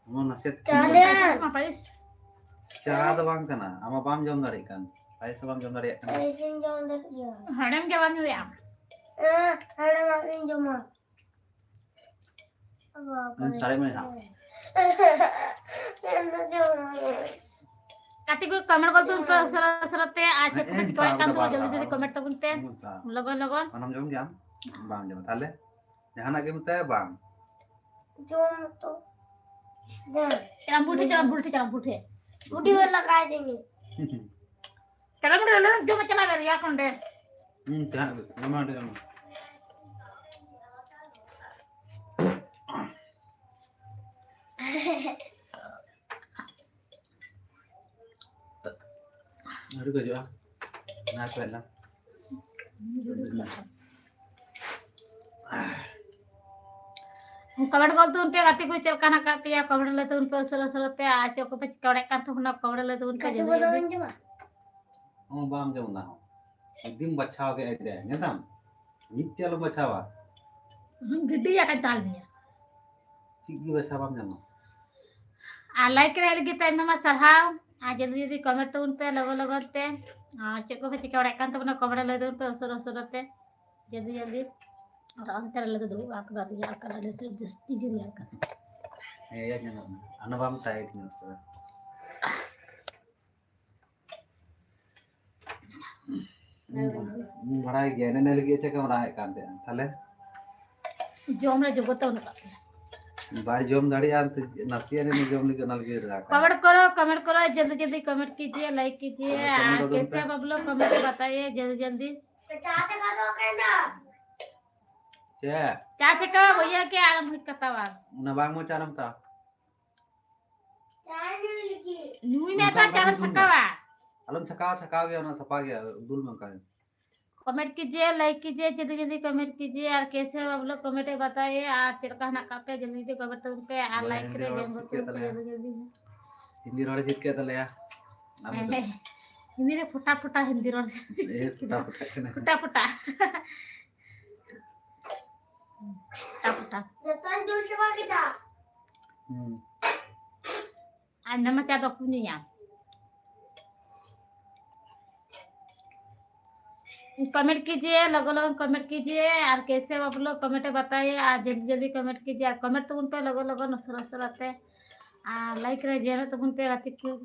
ᱱᱚᱣᱟ ᱱᱟᱥᱮ ᱪᱟ ᱫᱮ᱾ ᱪᱟ ᱫᱚ ᱵᱟᱝ ᱠᱟᱱᱟ, ᱟᱢ ᱢᱟ ᱵᱟᱢ ᱡᱚᱢ ᱫᱟᱲᱮᱭᱟᱜ ᱠᱟᱱ, ᱯᱟᱭᱮᱥ ᱦᱚᱸ ᱵᱟᱢ ᱡᱚᱢ ᱫᱟᱲᱮᱭᱟᱜ ᱠᱟᱱᱟ᱾ ᱯᱟᱭᱮᱥ ᱤᱧ ᱡᱚᱢ ᱫᱟᱲᱮᱭᱟᱜ ᱜᱮᱭᱟ᱾ ᱦᱮᱲᱮᱢ ᱜᱮ ᱵᱟᱢ ᱧᱩᱭᱟ᱾ ᱦᱮᱸ, ᱦᱮᱲᱮᱢᱟᱜ ᱜᱤᱧ ᱡᱚᱢᱟ᱾ ᱵᱟᱵᱟ, ᱦᱩᱸ, ᱥᱟᱨᱮᱡ ᱢᱮ ᱦᱟᱸᱜ᱾ ᱤᱧ ᱫᱚ ᱡᱚᱢ ᱜᱟᱛᱮ ᱠᱚ ᱠᱚᱢᱮᱱᱴ ᱜᱚᱫ ᱛᱟᱵᱚᱱ ᱯᱮ ᱩᱥᱟᱹᱨᱟ ᱩᱥᱟᱹᱨᱟ ᱛᱮ, ᱟᱨ ᱪᱮᱫ ᱠᱚᱯᱮ ᱦᱮᱸ, ᱪᱤᱠᱟᱹ ᱵᱟᱲᱟᱭᱮᱫ ᱠᱟᱱ ᱛᱟᱵᱚᱱᱟ, ᱡᱚᱞᱫᱤ ᱡᱚᱞᱫᱤ ᱠᱚᱢᱮᱱᱴ ᱛᱟᱵᱚᱱ ᱯᱮ᱾ ᱦᱩᱸ, ᱛᱟ᱾ ᱞᱚᱜᱚᱱ ᱞᱚᱜᱚᱱ᱾ ᱚᱱᱟᱢ ᱡᱚᱢ ᱜᱮᱭᱟᱢ? ᱵᱟᱢ ᱡᱚᱢᱟ᱾ ᱛᱟᱦᱞᱮ ᱡᱟᱦᱟᱱᱟᱜ ᱜᱮ ᱢᱮᱛᱟᱭᱟ ᱵᱟᱝ᱾ ᱡᱚᱢ ᱛᱚ᱾ ᱦᱮᱸ᱾ ᱪᱟᱞᱟᱜ ᱵᱩᱰᱷᱤ, ᱪᱟᱞᱟᱜ ᱵᱩᱰᱷᱤ, ᱪᱟᱞᱟᱜ ᱵᱩᱰᱷᱤ᱾ ᱵᱩᱰᱷᱤ ᱵᱮᱞᱟ ᱠᱟᱭ ᱫᱤᱧ᱾ ᱪᱟᱞᱟᱜ ᱵᱩᱰᱷᱤ, ᱟᱞᱚᱢ ᱡᱚᱢᱟ, ᱪᱟᱞᱟᱜ ᱵᱮᱱ, ᱨᱮᱭᱟᱲ ᱠᱷᱚᱱ ᱰᱷᱮᱨ᱾ ᱦᱩᱸ, ᱪᱟᱞᱟᱜ ᱵᱮᱱ᱾ ᱡᱚᱢᱟ, ᱟᱹᱰᱤ ᱡᱚᱢᱟ᱾ ᱟᱹᱰᱤ ᱠᱚ ᱦᱤᱡᱩᱜᱼᱟ᱾ ᱚᱱᱟ ᱠᱚ ᱦᱮᱡ ᱞᱮᱱ᱾ ᱠᱚᱢᱮᱱᱴ ᱜᱚᱫ ᱛᱟᱵᱚᱱ ᱯᱮ ᱜᱟᱛᱮ ᱠᱚ, ᱪᱮᱫ ᱞᱮᱠᱟ ᱦᱮᱱᱟᱜ ᱟᱠᱟᱫ ᱯᱮᱭᱟ? ᱠᱚᱢᱮᱱᱴ ᱞᱟᱹᱭ ᱛᱟᱵᱚᱱ ᱯᱮ ᱩᱥᱟᱹᱨᱟ ᱩᱥᱟᱹᱨᱟ ᱛᱮ, ᱟᱨ ᱪᱮᱫ ᱠᱚᱯᱮ ᱪᱤᱠᱟᱹ ᱵᱟᱲᱟᱭᱮᱫ ᱠᱟᱱ ᱛᱟᱵᱚᱱᱟ? ᱠᱚᱢᱮᱱᱴ ᱞᱟᱹᱭ ᱛᱟᱵᱚᱱ ᱯᱮ᱾ ᱠᱟᱹᱡᱩ ᱡᱚᱞᱫᱤ ᱠᱚᱫᱚ ᱡᱚᱞᱫᱤ᱾ ᱵᱟᱹᱧ ᱡᱚᱢᱟ᱾ ᱦᱚᱸ, ᱵᱟᱢ ᱡᱚᱢ ᱚᱱᱟ ᱦᱚᱸ᱾ ᱡᱩᱫᱤᱢ ᱵᱟᱪᱷᱟᱣ ᱠᱮᱫ ᱟᱭ, ᱧᱮᱞ ᱛᱟᱢ, ᱢᱤᱫᱴᱮᱡ ᱟᱞᱚᱢ ᱵᱟᱪᱷᱟᱣᱟ᱾ ᱦᱩᱸ, ᱜᱤᱰᱤᱭᱟ ᱠᱟᱱ ᱛᱟᱞ ᱢᱮᱭᱟ᱾ ᱪᱮᱫ ᱜᱮ ᱵᱟᱪᱷᱟᱣ ᱵᱟᱢ ᱧᱟᱢᱟ᱾ ᱟᱨ ᱞᱟᱭᱤᱠ ᱨᱮ ᱞᱟᱹᱜᱤᱫ ᱛᱮ ᱟᱭᱢᱟ ᱟᱭᱢᱟ ᱥᱟᱨᱦᱟᱣ᱾ ᱟᱨ ᱡᱚᱞᱫᱤ ᱡᱚᱞᱫᱤ ᱠᱚᱢᱮᱱᱴ ᱛᱟᱵᱚᱱ ᱯᱮ ᱞᱚᱜᱚᱱ ᱞᱚᱜᱚᱱ ᱛᱮ᱾ ᱟᱨ ᱪᱮᱫ ᱠᱚᱯᱮ ᱪᱤᱠᱟᱹ ᱵᱟᱲᱟᱭᱮᱫ ᱠᱟᱱ ᱛᱟᱵᱚᱱᱟ, ᱠᱚᱢᱮᱱᱴ ᱨᱮ ᱞᱟᱹᱭ ᱛᱟᱵᱚᱱ ᱯᱮ ᱩᱥᱟᱹᱨᱟ ᱩᱥᱟᱹᱨᱟ ᱛᱮ᱾ ᱡᱚᱞᱫᱤ ᱡᱚᱞᱫᱤ᱾ ᱟᱨ ᱚᱱᱛᱮ ᱨᱮ ᱟᱞᱮ ᱫᱚ ᱫᱩᱲᱩᱵ ᱚᱲᱟᱜ ᱠᱚᱨᱮ ᱟᱹᱰᱤ ᱨᱮᱭᱟᱲ ᱠᱟᱱᱟ, ᱟᱹᱰᱤ ᱡᱟᱹᱥᱛᱤ ᱜᱮ ᱨᱮᱭᱟᱲ ᱠᱟᱱᱟ᱾ ᱦᱮᱸ, ᱨᱮᱭᱟᱲ ᱧᱟᱢᱚᱜ ᱠᱟᱱᱟ᱾ ᱚᱱᱟ ᱵᱟᱢ ᱴᱟᱭᱤᱴ ᱧᱚᱜ ᱠᱟᱫᱟ᱾ ᱵᱟᱲᱟᱭ ᱜᱮᱭᱟ, ᱮᱱᱮ ᱞᱟᱹᱜᱤᱫ ᱪᱮᱫ ᱠᱟᱢ ᱨᱟᱜ ᱮᱫ ᱠᱟᱱ ᱛᱟᱦᱮᱸᱫ ᱛᱟᱦᱞᱮ? ᱡᱚᱢ ᱨᱮ ᱡᱚᱜᱚᱛ ᱵᱟᱹᱱᱩᱜ ᱠᱟᱜ ᱛᱟᱞᱮ᱾ ᱵᱟᱭ ᱡᱚᱢ ᱫᱟᱲᱮᱭᱟᱜᱼᱟ, ᱱᱟᱥᱮᱭᱟᱜ ᱡᱚᱢ ᱞᱟᱹᱜᱤᱫ ᱚᱱᱟ ᱞᱟᱹᱜᱤᱫ ᱨᱟᱜ ᱠᱟᱱᱟ᱾ कमेंट करो, कमेंट करो, जल्दी जल्दी कमेंट कीजिए, लाइक कीजिए। हाँ, और कैसे आप लोग कमेंट बताइए जल्दी जल्दी। चाय छकाओ भैया के आराम हुई कतावा। ᱚᱱᱟ ᱵᱟᱝ ᱢᱚᱪᱟ ᱟᱨᱟᱢ ᱛᱟ᱾ ᱧᱩᱭ ᱢᱮ ᱛᱟ ᱪᱟᱨᱮᱢ ᱪᱷᱟᱠᱟᱣᱟ᱾ ᱟᱞᱚᱢ ᱪᱷᱟᱠᱟᱣᱟ, ᱪᱷᱟᱠᱟᱣ ᱜᱮᱭᱟ, ᱚᱱᱟ ᱥᱟᱯᱷᱟ ᱜᱮᱭᱟ, ᱫᱩᱞ ᱢᱮ ᱚᱱᱠᱟ ᱜᱮ᱾ कमेंट कीजिए, लाइक कीजिए, जल्दी जल्दी कमेंट कीजिए। और कैसे हो आप लोग, कमेंट में बताइए। और चेक का ना कापे, जल्दी जल्दी कमेंट तुम पे और लाइक करे, जल्दी जल्दी। ᱦᱤᱱᱫᱤ ᱨᱚᱲ ᱪᱮᱫ ᱠᱮᱫ ᱛᱟᱞᱮᱭᱟ᱾ ᱦᱤᱱᱫᱤ ᱨᱮ ᱯᱷᱚᱴᱟ ᱯᱷᱚᱴᱟ ᱦᱤᱱᱫᱤ ᱨᱚᱲ᱾ ᱯᱷᱚᱴᱟ ᱯᱷᱚᱴᱟ᱾ ᱯᱷᱚᱴᱟ ᱯᱷᱚᱴᱟ᱾ ᱯᱷᱚᱴᱟ ᱯᱷᱚᱴᱟ᱾ ᱡᱚᱛᱚᱧ ᱫᱩᱞ ᱪᱟᱵᱟ ᱠᱮᱫᱟ᱾ ᱟᱨ ᱱᱟᱢᱟ ᱪᱟ ᱫᱚ ᱠᱩᱧᱟ᱾ कमेंट कीजिए, लगो लगो कमेंट कीजिए। और कैसे आप लोग, कमेंट बताइए। और जल्दी जल्दी कमेंट कीजिए, और कमेंट तो उन पे लगो लगो न सरस रहते। और लाइक रे जेना तो उन पे आती को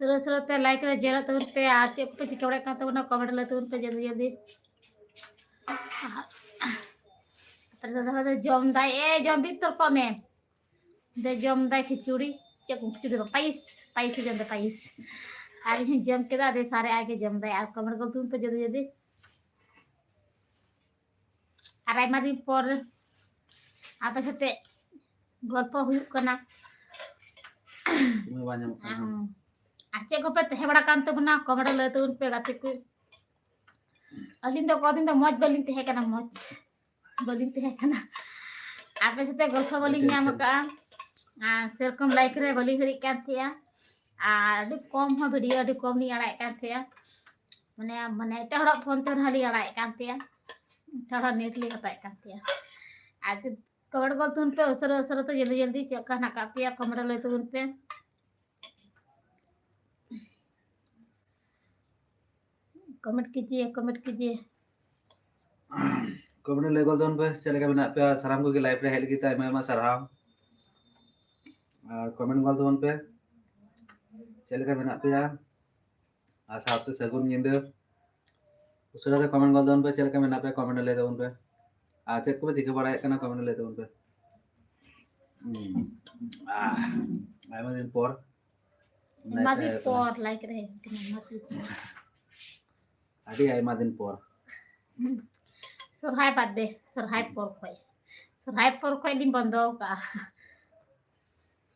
सरस रहते। लाइक रे जेना तो उन पे। और चेक पे चिकवड़े का तो ना कमेंट लेते उन पे जल्दी जल्दी। ᱡᱚᱢ ᱫᱟᱭ ᱮ ᱡᱚᱢ ᱵᱤᱱ ᱛᱚᱨᱠᱚᱢ ᱮ᱾ ᱫᱮ ᱡᱚᱢ ᱫᱟᱭ ᱠᱷᱤᱪᱩᱲᱤ᱾ ᱪᱮᱫ ᱠᱚ ᱠᱷᱤᱪᱩᱲᱤ ᱫᱚ ᱯᱟᱭᱤᱥ᱾ ᱯᱟᱭᱤᱥ ᱡᱚᱢ ᱫᱟ ᱯᱟᱭᱤᱥ᱾ ᱟᱨ ᱤᱧ ᱡᱚᱢ ᱠᱮᱫᱟ᱾ ᱫᱮ ᱥᱟᱨᱮ ᱟᱜᱮ ᱡᱚᱢ ᱫᱟᱭ᱾ ᱟᱨ ᱠᱚᱢᱮᱱᱴ ᱜᱚᱞᱛᱩᱢ ᱯᱮ ᱡᱩᱫᱤ ᱡᱩᱫᱤ᱾ ᱟᱨ ᱟᱭᱢᱟ ᱫᱤᱱ ᱯᱚᱨ ᱟᱯᱮ ᱥᱟᱛᱮ ᱜᱚᱞᱯᱚ ᱦᱩᱭᱩᱜ ᱠᱟᱱᱟ᱾ ᱥᱚᱢᱚᱭ ᱵᱟᱝ ᱧᱟᱢᱚᱜ ᱠᱟᱱᱟ᱾ ᱟᱨ ᱪᱮᱫ ᱠᱚᱯᱮ ᱛᱟᱦᱮᱸ ᱵᱟᱲᱟ ᱠᱟᱱ ᱛᱟᱵᱚᱱᱟ ᱠᱚᱢᱮᱱᱴ ᱞᱟᱹᱭ ᱛᱟᱵᱚᱱ ᱯᱮ ᱜᱟᱛᱮ ᱠᱚ᱾ ᱟᱹᱞᱤᱧ ᱫᱚ ᱠᱚᱫᱤᱱ ᱫᱚ ᱢᱚᱡᱽ ᱵᱟᱹᱞᱤᱧ ᱛᱟᱦᱮᱸ ᱠᱟᱱᱟ, ᱢᱚᱡᱽ ᱵᱟᱹᱞᱤᱧ ᱛᱟᱦᱮᱸ ᱠᱟᱱᱟ᱾ ᱟᱯᱮ ᱥᱟᱛᱮ ᱜᱚᱞᱯᱷᱚ ᱵᱟᱹᱞᱤᱧ ᱧᱟᱢ ᱟᱠᱟᱫᱼᱟ᱾ ᱟᱨ ᱥᱮᱨᱚᱠᱚᱢ ᱞᱟᱭᱤᱯᱷ ᱨᱮ ᱵᱟᱹᱞᱤᱧ ᱦᱤᱨᱤᱡ ᱠᱟᱱ ᱛᱟᱦᱮᱸᱜᱼᱟ᱾ ᱟᱨ ᱟᱹᱰᱤ ᱠᱚᱢ ᱦᱚᱸ ᱵᱷᱤᱰᱤᱭᱳ ᱟᱹᱰᱤ ᱠᱚᱢ ᱞᱤᱧ ᱟᱲᱟᱜᱮᱫ ᱠᱟᱱ ᱛᱟᱦᱮᱸᱜᱼᱟ᱾ ᱢᱟᱱᱮ ᱢᱟᱱᱮ ᱮᱴᱟᱜ ᱦᱚᱲᱟᱜ ᱯᱷᱳᱱ ᱛᱮ ᱨᱮᱦᱚᱸ ᱞᱤᱧ ᱟᱲᱟᱜᱮᱫ ᱠᱟᱱ ᱛᱟᱦᱮᱸᱜᱼᱟ᱾ ᱮᱴᱟᱜ ᱦᱚᱲᱟᱜ ᱱᱮᱴ ᱞᱤᱧ ᱦᱟᱛᱟᱣᱮᱫ ᱠᱟᱱ ᱛᱟᱦᱮᱸᱜᱼᱟ᱾ ᱟᱨ ᱠᱚᱢᱮᱱᱴ ᱜᱚᱞ ᱛᱩᱱ ᱯᱮ ᱩᱥᱟᱹᱨᱟ ᱩᱥᱟᱹᱨᱟ ᱛᱮ ᱡᱚᱞᱫᱤ ᱡᱚᱞᱫᱤ ᱪᱮᱫ ᱞᱮᱠᱟ ᱦᱮᱱᱟᱜ ᱟᱠᱟᱫ ᱯᱮᱭᱟ ᱠᱚᱢᱮᱱᱴ ᱨᱮ ᱞᱟᱹᱭ ᱛᱟᱵᱚᱱ ᱯᱮ᱾ कमेंट कीजिए, कमेंट कीजिए। ᱠᱚᱢᱮᱱᱴ ᱞᱟᱹᱭ ᱜᱚᱫ ᱛᱟᱵᱚᱱ ᱯᱮ ᱪᱮᱫ ᱞᱮᱠᱟ ᱢᱮᱱᱟᱜ ᱯᱮᱭᱟ᱾ ᱥᱟᱱᱟᱢ ᱠᱚᱜᱮ ᱞᱟᱭᱤᱵᱷ ᱨᱮ ᱦᱮᱡ ᱞᱟᱹᱜᱤᱫ ᱛᱮ ᱟᱭᱢᱟ ᱟᱭᱢᱟ ᱥᱟᱨᱦᱟᱣ᱾ ᱟᱨ ᱠᱚᱢᱮᱱᱴ ᱜᱚᱫ ᱛᱟᱵᱚᱱ ᱯᱮ ᱪᱮᱫ ᱞᱮᱠᱟ ᱢᱮᱱᱟᱜ ᱯᱮᱭᱟ᱾ ᱟᱨ ᱥᱟᱶᱛᱮ ᱥᱟᱹᱜᱩᱱ ᱧᱤᱫᱟᱹ᱾ ᱩᱥᱟᱹᱨᱟ ᱛᱮ ᱠᱚᱢᱮᱱᱴ ᱜᱚᱫ ᱛᱟᱵᱚᱱ ᱯᱮ, ᱪᱮᱫ ᱞᱮᱠᱟ ᱢᱮᱱᱟᱜ ᱯᱮᱭᱟ? ᱠᱚᱢᱮᱱᱴ ᱨᱮ ᱞᱟᱹᱭ ᱛᱟᱵᱚᱱ ᱯᱮ᱾ ᱟᱨ ᱪᱮᱫ ᱠᱚᱯᱮ ᱪᱤᱠᱟᱹ ᱵᱟᱲᱟᱭᱮᱫ ᱠᱟᱱᱟ? ᱠᱚᱢᱮᱱᱴ ᱨᱮ ᱞᱟᱹᱭ ᱛᱟᱵᱚᱱ ᱯᱮ᱾ ᱦᱩᱸ᱾ ᱟᱦ, ᱟᱭᱢᱟ ᱫᱤᱱ ᱯᱚᱨ᱾ ᱟᱭᱢᱟ ᱫᱤᱱ ᱯᱚᱨ ᱞᱟᱭᱤᱠ ᱨᱮ ᱦᱮᱡ ᱠᱟᱱᱟ, ᱟᱭᱢᱟ ᱫᱤᱱ ᱯᱚᱨ᱾ ᱟᱹᱰᱤ ᱟᱭᱢᱟ ᱫᱤᱱ ᱯᱚᱨ᱾ ᱥᱚᱨᱦᱟᱭ ᱵᱟᱫᱮ, ᱥᱚᱨᱦᱟᱭ ᱯᱚᱨ ᱠᱷᱚᱡ, ᱥᱚᱨᱦᱟᱭ ᱯᱚᱨ ᱠᱷᱚᱡ ᱞᱤᱧ ᱵᱚᱱᱫᱚ ᱟᱠᱟᱫᱼᱟ᱾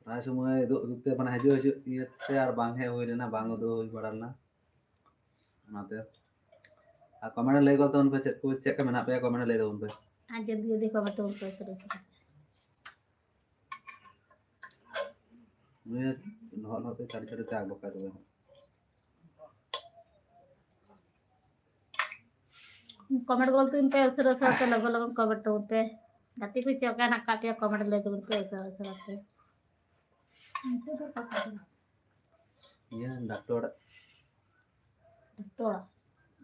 ᱥᱚᱨᱦᱟᱭ ᱥᱚᱢᱚᱭ ᱩᱫᱩᱜ ᱩᱫᱩᱜ ᱛᱮ ᱢᱟᱱᱮ ᱦᱤᱡᱩᱜ ᱦᱤᱡᱩᱜ ᱤᱭᱟᱹᱛᱮ ᱟᱨ ᱵᱟᱝ ᱦᱮᱡ ᱦᱩᱭ ᱞᱮᱱᱟ, ᱵᱟᱝ ᱩᱫᱩᱜ ᱦᱩᱭ ᱵᱟᱲᱟ ᱞᱮᱱᱟ᱾ ᱚᱱᱟᱛᱮ ᱟᱨ ᱠᱚᱢᱮᱱᱴ ᱨᱮ ᱞᱟᱹᱭ ᱜᱚᱫ ᱛᱟᱵᱚᱱ ᱯᱮ, ᱪᱮᱫ ᱠᱚ, ᱪᱮᱫ ᱞᱮᱠᱟ ᱢᱮᱱᱟᱜ ᱯᱮᱭᱟ, ᱠᱚᱢᱮᱱᱴ ᱨᱮ ᱞᱟᱹᱭ ᱛᱟᱵᱚᱱ ᱯᱮ᱾ ᱟᱨ ᱡᱚᱞᱫᱤ ᱡᱚᱞᱫᱤ ᱠᱚᱢᱮᱱᱴ ᱛᱟᱵᱚᱱ ᱯᱮ, ᱥᱟᱹᱨᱤ ᱥᱟᱹᱨᱤ᱾ ᱱᱤᱭᱟᱹ ᱞᱚᱦᱚᱫ ᱞᱚᱦᱚᱫ ᱛᱮ ᱪᱷᱟᱹᱲᱤ ᱪᱷᱟᱹᱲᱤ ᱛᱮ ᱟᱬᱜᱚ ᱠᱟᱜ ᱛᱟᱵᱚᱱ᱾ ᱠᱚᱢᱮᱱᱴ ᱜᱚᱞ ᱛᱟᱵᱚᱱ ᱯᱮ, ᱩᱥᱟᱹᱨᱟ ᱩᱥᱟᱹᱨᱟ ᱛᱮ, ᱞᱚᱜᱚᱱ ᱞᱚᱜᱚᱱ ᱠᱚᱢᱮᱱᱴ ᱛᱟᱵᱚᱱ ᱯᱮ᱾ ᱜᱟᱛᱮ ᱠᱚ ᱪᱮᱫ ᱞᱮᱠᱟ ᱦᱮᱱᱟᱜ ᱟᱠᱟᱫ ᱯᱮᱭᱟ, ᱠᱚᱢᱮᱱᱴ ᱞᱟᱹᱭ ᱛᱟᱵᱚᱱ ᱯᱮ ᱩᱥᱟᱹᱨᱟ ᱩᱥᱟᱹᱨᱟ ᱛᱮ᱾ ᱤᱭᱟᱹ, ᱰᱟᱠᱛᱚᱨ, ᱰᱟᱠᱛᱚᱨ?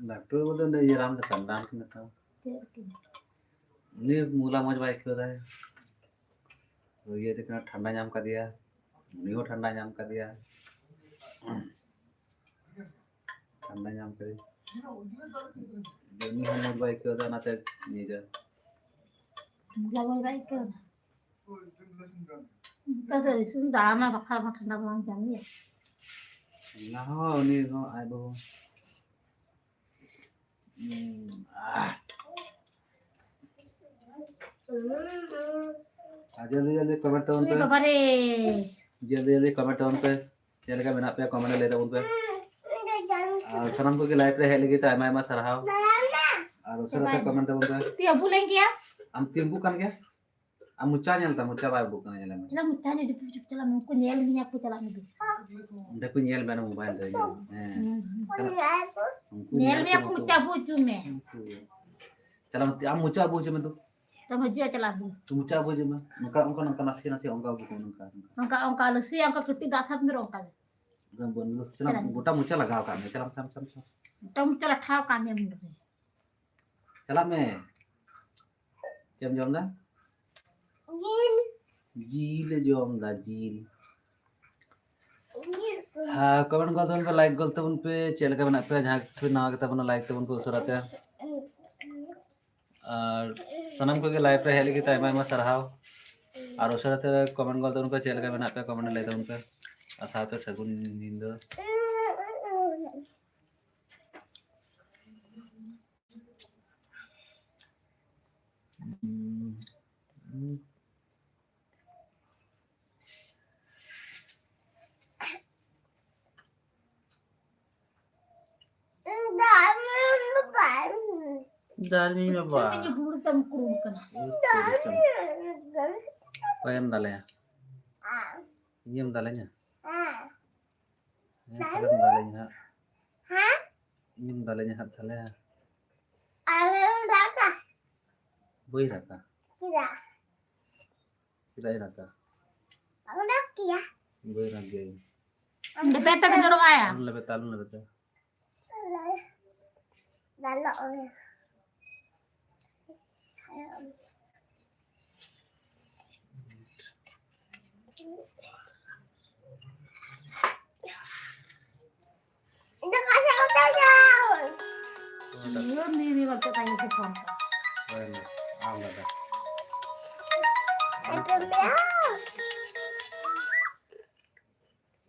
ᱰᱟᱠᱛᱚᱨ ᱵᱚᱞᱛᱮ ᱚᱸᱰᱮ ᱤᱭᱟᱹ ᱨᱟᱱ ᱫᱚᱠᱟᱱ, ᱨᱟᱱ ᱠᱚ ᱢᱮᱛᱟᱣᱟ᱾ ᱪᱮᱫ ᱠᱚ? ᱩᱱᱤ ᱢᱩᱞᱟ ᱢᱚᱡᱽ ᱵᱟᱭ ᱟᱹᱭᱠᱟᱹᱣ ᱫᱟᱭ᱾ ᱤᱭᱟᱹ ᱫᱚ ᱠᱟᱱᱟ, ᱴᱷᱟᱱᱰᱟ ᱧᱟᱢ ᱠᱟᱫᱮᱭᱟ, ᱩᱱᱤ ᱦᱚᱸ ᱴᱷᱟᱱᱰᱟ ᱧᱟᱢ ᱠᱟᱫᱮᱭᱟ᱾ ᱴᱷᱟᱱᱰᱟ ᱧᱟᱢ ᱠᱟᱫᱮᱭᱟ᱾ ᱩᱱᱤ ᱦᱚᱸ ᱢᱚᱡᱽ ᱵᱟᱭ ᱟᱹᱭᱠᱟᱹᱣ ᱫᱟ, ᱚᱱᱟᱛᱮ ᱤᱭᱟᱹ ᱫᱟ᱾ ᱢᱩᱞᱟ ᱢᱚᱡᱽ ᱵᱟᱭ ᱟᱹᱭᱠᱟᱹᱣ ᱫᱟ᱾ ᱚᱱᱠᱟ ᱫᱚ ᱤᱥᱤᱱ ᱫᱟᱬᱟᱱᱟ, ᱵᱟᱠᱷᱟᱱ ᱦᱚᱸ ᱴᱷᱟᱱᱰᱟ ᱵᱟᱝ ᱧᱟᱢ ᱜᱮᱭᱟ᱾ ᱚᱱᱟ ᱦᱚᱸ ᱩᱱᱤ ᱦᱚᱸ ᱟᱡ ᱵᱟᱹᱦᱩ᱾ ᱦᱩᱸ, ᱟᱦ᱾ ᱟᱨ ᱡᱚᱞᱫᱤ ᱡᱚᱞᱫᱤ ᱠᱚᱢᱮᱱᱴ ᱛᱟᱵᱚᱱ ᱯᱮ᱾ ᱩᱨᱮ ᱵᱟᱵᱟ ᱨᱮ᱾ ᱡᱚᱞᱫᱤ ᱡᱚᱞᱫᱤ ᱠᱚᱢᱮᱱᱴ ᱛᱟᱵᱚᱱ ᱯᱮ᱾ ᱪᱮᱫ ᱞᱮᱠᱟ ᱢᱮᱱᱟᱜ ᱯᱮᱭᱟ? ᱠᱚᱢᱮᱱᱴ ᱨᱮ ᱞᱟᱹᱭ ᱛᱟᱵᱚᱱ ᱯᱮ᱾ ᱟᱨ ᱥᱟᱱᱟᱢ ᱠᱚᱜᱮ ᱞᱟᱭᱤᱵᱷ ᱨᱮ ᱦᱮᱡ ᱞᱟᱹᱜᱤᱫ ᱛᱮ ᱟᱭᱢᱟ ᱟᱭᱢᱟ ᱥᱟᱨᱦᱟᱣ᱾ ᱟᱨ ᱩᱥᱟᱹᱨᱟ ᱛᱮ ᱠᱚᱢᱮᱱᱴ ᱛᱟᱵᱚᱱ ᱯᱮ᱾ ᱛᱤᱭᱟ ᱵᱩᱞᱮᱱ ᱜᱮᱭᱟ᱾ ᱟᱢ ᱛᱤᱸᱜᱩ ᱠᱟᱱ ᱜᱮᱭᱟ? ᱟᱢ ᱢᱚᱪᱟ ᱧᱮᱞ ᱛᱟᱢ, ᱢᱚᱪᱟ ᱵᱟᱭ ᱩᱵᱩᱜ ᱠᱟᱱᱟ, ᱧᱮᱞ ᱢᱮ᱾ ᱪᱟᱞᱟᱜ ᱢᱚᱪᱟ ᱧᱮᱞ ᱪᱩᱯ ᱪᱩᱯ ᱪᱟᱞᱟᱜ ᱢᱮ, ᱩᱱᱠᱩ ᱧᱮᱞ ᱢᱮᱭᱟ ᱠᱚ, ᱪᱟᱞᱟᱜ ᱢᱮ ᱫᱩ᱾ ᱚᱸᱰᱮ ᱠᱚ ᱧᱮᱞ ᱢᱮ ᱢᱳᱵᱟᱭᱤᱞ ᱨᱮ, ᱧᱮᱞ ᱢᱮ᱾ ᱦᱮᱸ᱾ ᱦᱩᱸ, ᱦᱩᱸ᱾ ᱪᱟᱞᱟᱜ᱾ ᱩᱱᱠᱩ ᱧᱮᱞ ᱧᱮᱞ ᱢᱮᱭᱟ ᱠᱚ, ᱠᱚ, ᱢᱚᱪᱟ ᱩᱵᱩᱜ ᱦᱚᱪᱚ ᱢᱮ᱾ ᱩᱱᱠᱩ᱾ ᱪᱟᱞᱟᱜ ᱢᱮ, ᱟᱢ ᱢᱚᱪᱟ ᱩᱵᱩᱜ ᱦᱚᱪᱚ ᱢᱮ ᱫᱩ᱾ ᱛᱚ ᱢᱚᱪᱟ ᱪᱟᱞᱟᱜ ᱢᱮ᱾ ᱛᱚ ᱢᱚᱪᱟ ᱩᱵᱩᱜ ᱦᱚᱪᱚ ᱢᱮ᱾ ᱱᱚᱝᱠᱟ, ᱚᱱᱠᱟ, ᱱᱚᱝᱠᱟ ᱱᱟᱥᱮ, ᱱᱟᱥᱮ ᱚᱱᱠᱟ ᱩᱵᱩᱜ ᱢᱮ, ᱱᱚᱝᱠᱟ, ᱱᱚᱝᱠᱟ᱾ ᱚᱱᱠᱟ, ᱚᱱᱠᱟ ᱟᱞᱚ ᱥᱮ ᱚᱱᱠᱟ ᱠᱟᱹᱴᱤᱡ ᱫᱟᱜ ᱥᱟᱵ ᱢᱮ ᱨᱮ ᱚᱱᱠᱟ ᱜᱮ᱾ ᱪᱟᱞᱟᱜ ᱢᱮ᱾ ᱜᱚᱴᱟ ᱢᱚᱪᱟ ᱞᱟᱜᱟᱣ ᱠᱟᱜ ᱢᱮ᱾ ᱪᱟᱞᱟᱜ ᱢᱮ, ᱪᱟᱞᱟᱜ ᱢᱮ, ᱪᱟᱞᱟᱜ ᱢᱮ᱾ ᱜᱚᱴᱟ ᱢᱚᱪᱟ ᱞᱟᱴᱷᱟᱣ ᱠᱟᱜ ᱢᱮ ᱢᱩ ᱨᱮ᱾ ᱪᱟᱞᱟᱜ ᱢᱮ᱾ ᱪᱮᱫ ᱮᱢ ᱡᱚᱢ ᱫᱟ? ᱡᱤᱞ᱾ ᱡᱤᱞ ᱮ ᱡᱚᱢ ᱫᱟ, ᱡᱤᱞ᱾ ᱡᱤᱞ᱾ ᱦᱮᱸ, ᱠᱚᱢᱮᱱᱴ ᱜᱚᱞ ᱛᱟᱵᱚᱱ ᱯᱮ, ᱞᱟᱭᱤᱠ ᱜᱚᱞ ᱛᱟᱵᱚᱱ ᱯᱮ, ᱪᱮᱫ ᱞᱮᱠᱟ ᱢᱮᱱᱟᱜ ᱯᱮᱭᱟ? ᱡᱟᱦᱟᱸᱭ ᱠᱚ ᱱᱟᱣᱟ ᱜᱮᱛᱟ ᱵᱚᱱᱟ, ᱞᱟᱭᱤᱠ ᱛᱟᱵᱚᱱ ᱯᱮ ᱩᱥᱟᱹᱨᱟ ᱛᱮ᱾ ᱟᱨ ᱥᱟᱱᱟᱢ ᱠᱚᱜᱮ ᱞᱟᱭᱤᱵᱷ ᱨᱮ ᱦᱮᱡ ᱞᱟᱹᱜᱤᱫ ᱛᱮ ᱟᱭᱢᱟ ᱟᱭᱢᱟ ᱥᱟᱨᱦᱟᱣ᱾ ᱟᱨ ᱩᱥᱟᱹᱨᱟ ᱛᱮ ᱠᱚᱢᱮᱱᱴ ᱜᱚᱞ ᱛᱟᱵᱚᱱ ᱯᱮ, ᱪᱮᱫ ᱞᱮᱠᱟ ᱢᱮᱱᱟᱜ ᱯᱮᱭᱟ? ᱠᱚᱢᱮᱱᱴ ᱨᱮ ᱞᱟᱹᱭ ᱛᱟᱵᱚᱱ ᱯᱮ᱾ ᱟᱨ ᱥᱟᱶᱛᱮ ᱥᱟᱹᱜᱩᱱ ᱧᱤᱫᱟᱹ᱾ ᱫᱟᱞᱢᱤ ᱵᱟᱵᱟ᱾ ᱪᱮᱫ ᱵᱩᱲᱩ ᱛᱟᱢ ᱠᱩᱲᱩ ᱠᱟᱱᱟ? ᱚᱠᱚᱭᱮᱢ ᱫᱟᱞᱮᱭᱟ? ᱤᱧᱮᱢ ᱫᱟᱞᱮᱧᱟ? ᱦᱮᱸ, ᱛᱟᱦᱞᱮᱢ ᱫᱟᱞᱮᱧᱟ ᱦᱟᱸᱜ᱾ ᱤᱧᱮᱢ ᱫᱟᱞᱮᱧᱟ ᱦᱟᱸᱜ ᱛᱟᱦᱞᱮ᱾ ᱵᱟᱹᱧ ᱨᱟᱜᱟ᱾ ᱪᱮᱫᱟᱜ ᱤᱧ ᱨᱟᱜᱟ? ᱵᱟᱹᱧ ᱨᱟᱜ ᱜᱮᱭᱟ ᱤᱧ᱾ ᱞᱮᱵᱮᱫ ᱛᱮ ᱜᱮ ᱡᱚᱨᱚᱜ ᱟᱭᱟ᱾ ᱟᱞᱚᱢ ᱞᱮᱵᱮᱫᱟ, ᱟᱞᱚᱢ ᱞᱮᱵᱮᱫᱟ᱾ ᱤᱭᱟᱹ ᱱᱤᱨᱤ ᱵᱟᱪᱚ ᱛᱟᱭ ᱥᱮ ᱯᱷᱳᱱ ᱠᱚ᱾ ᱦᱳᱭ ᱢᱟ, ᱟᱢ ᱫᱟᱫᱟ᱾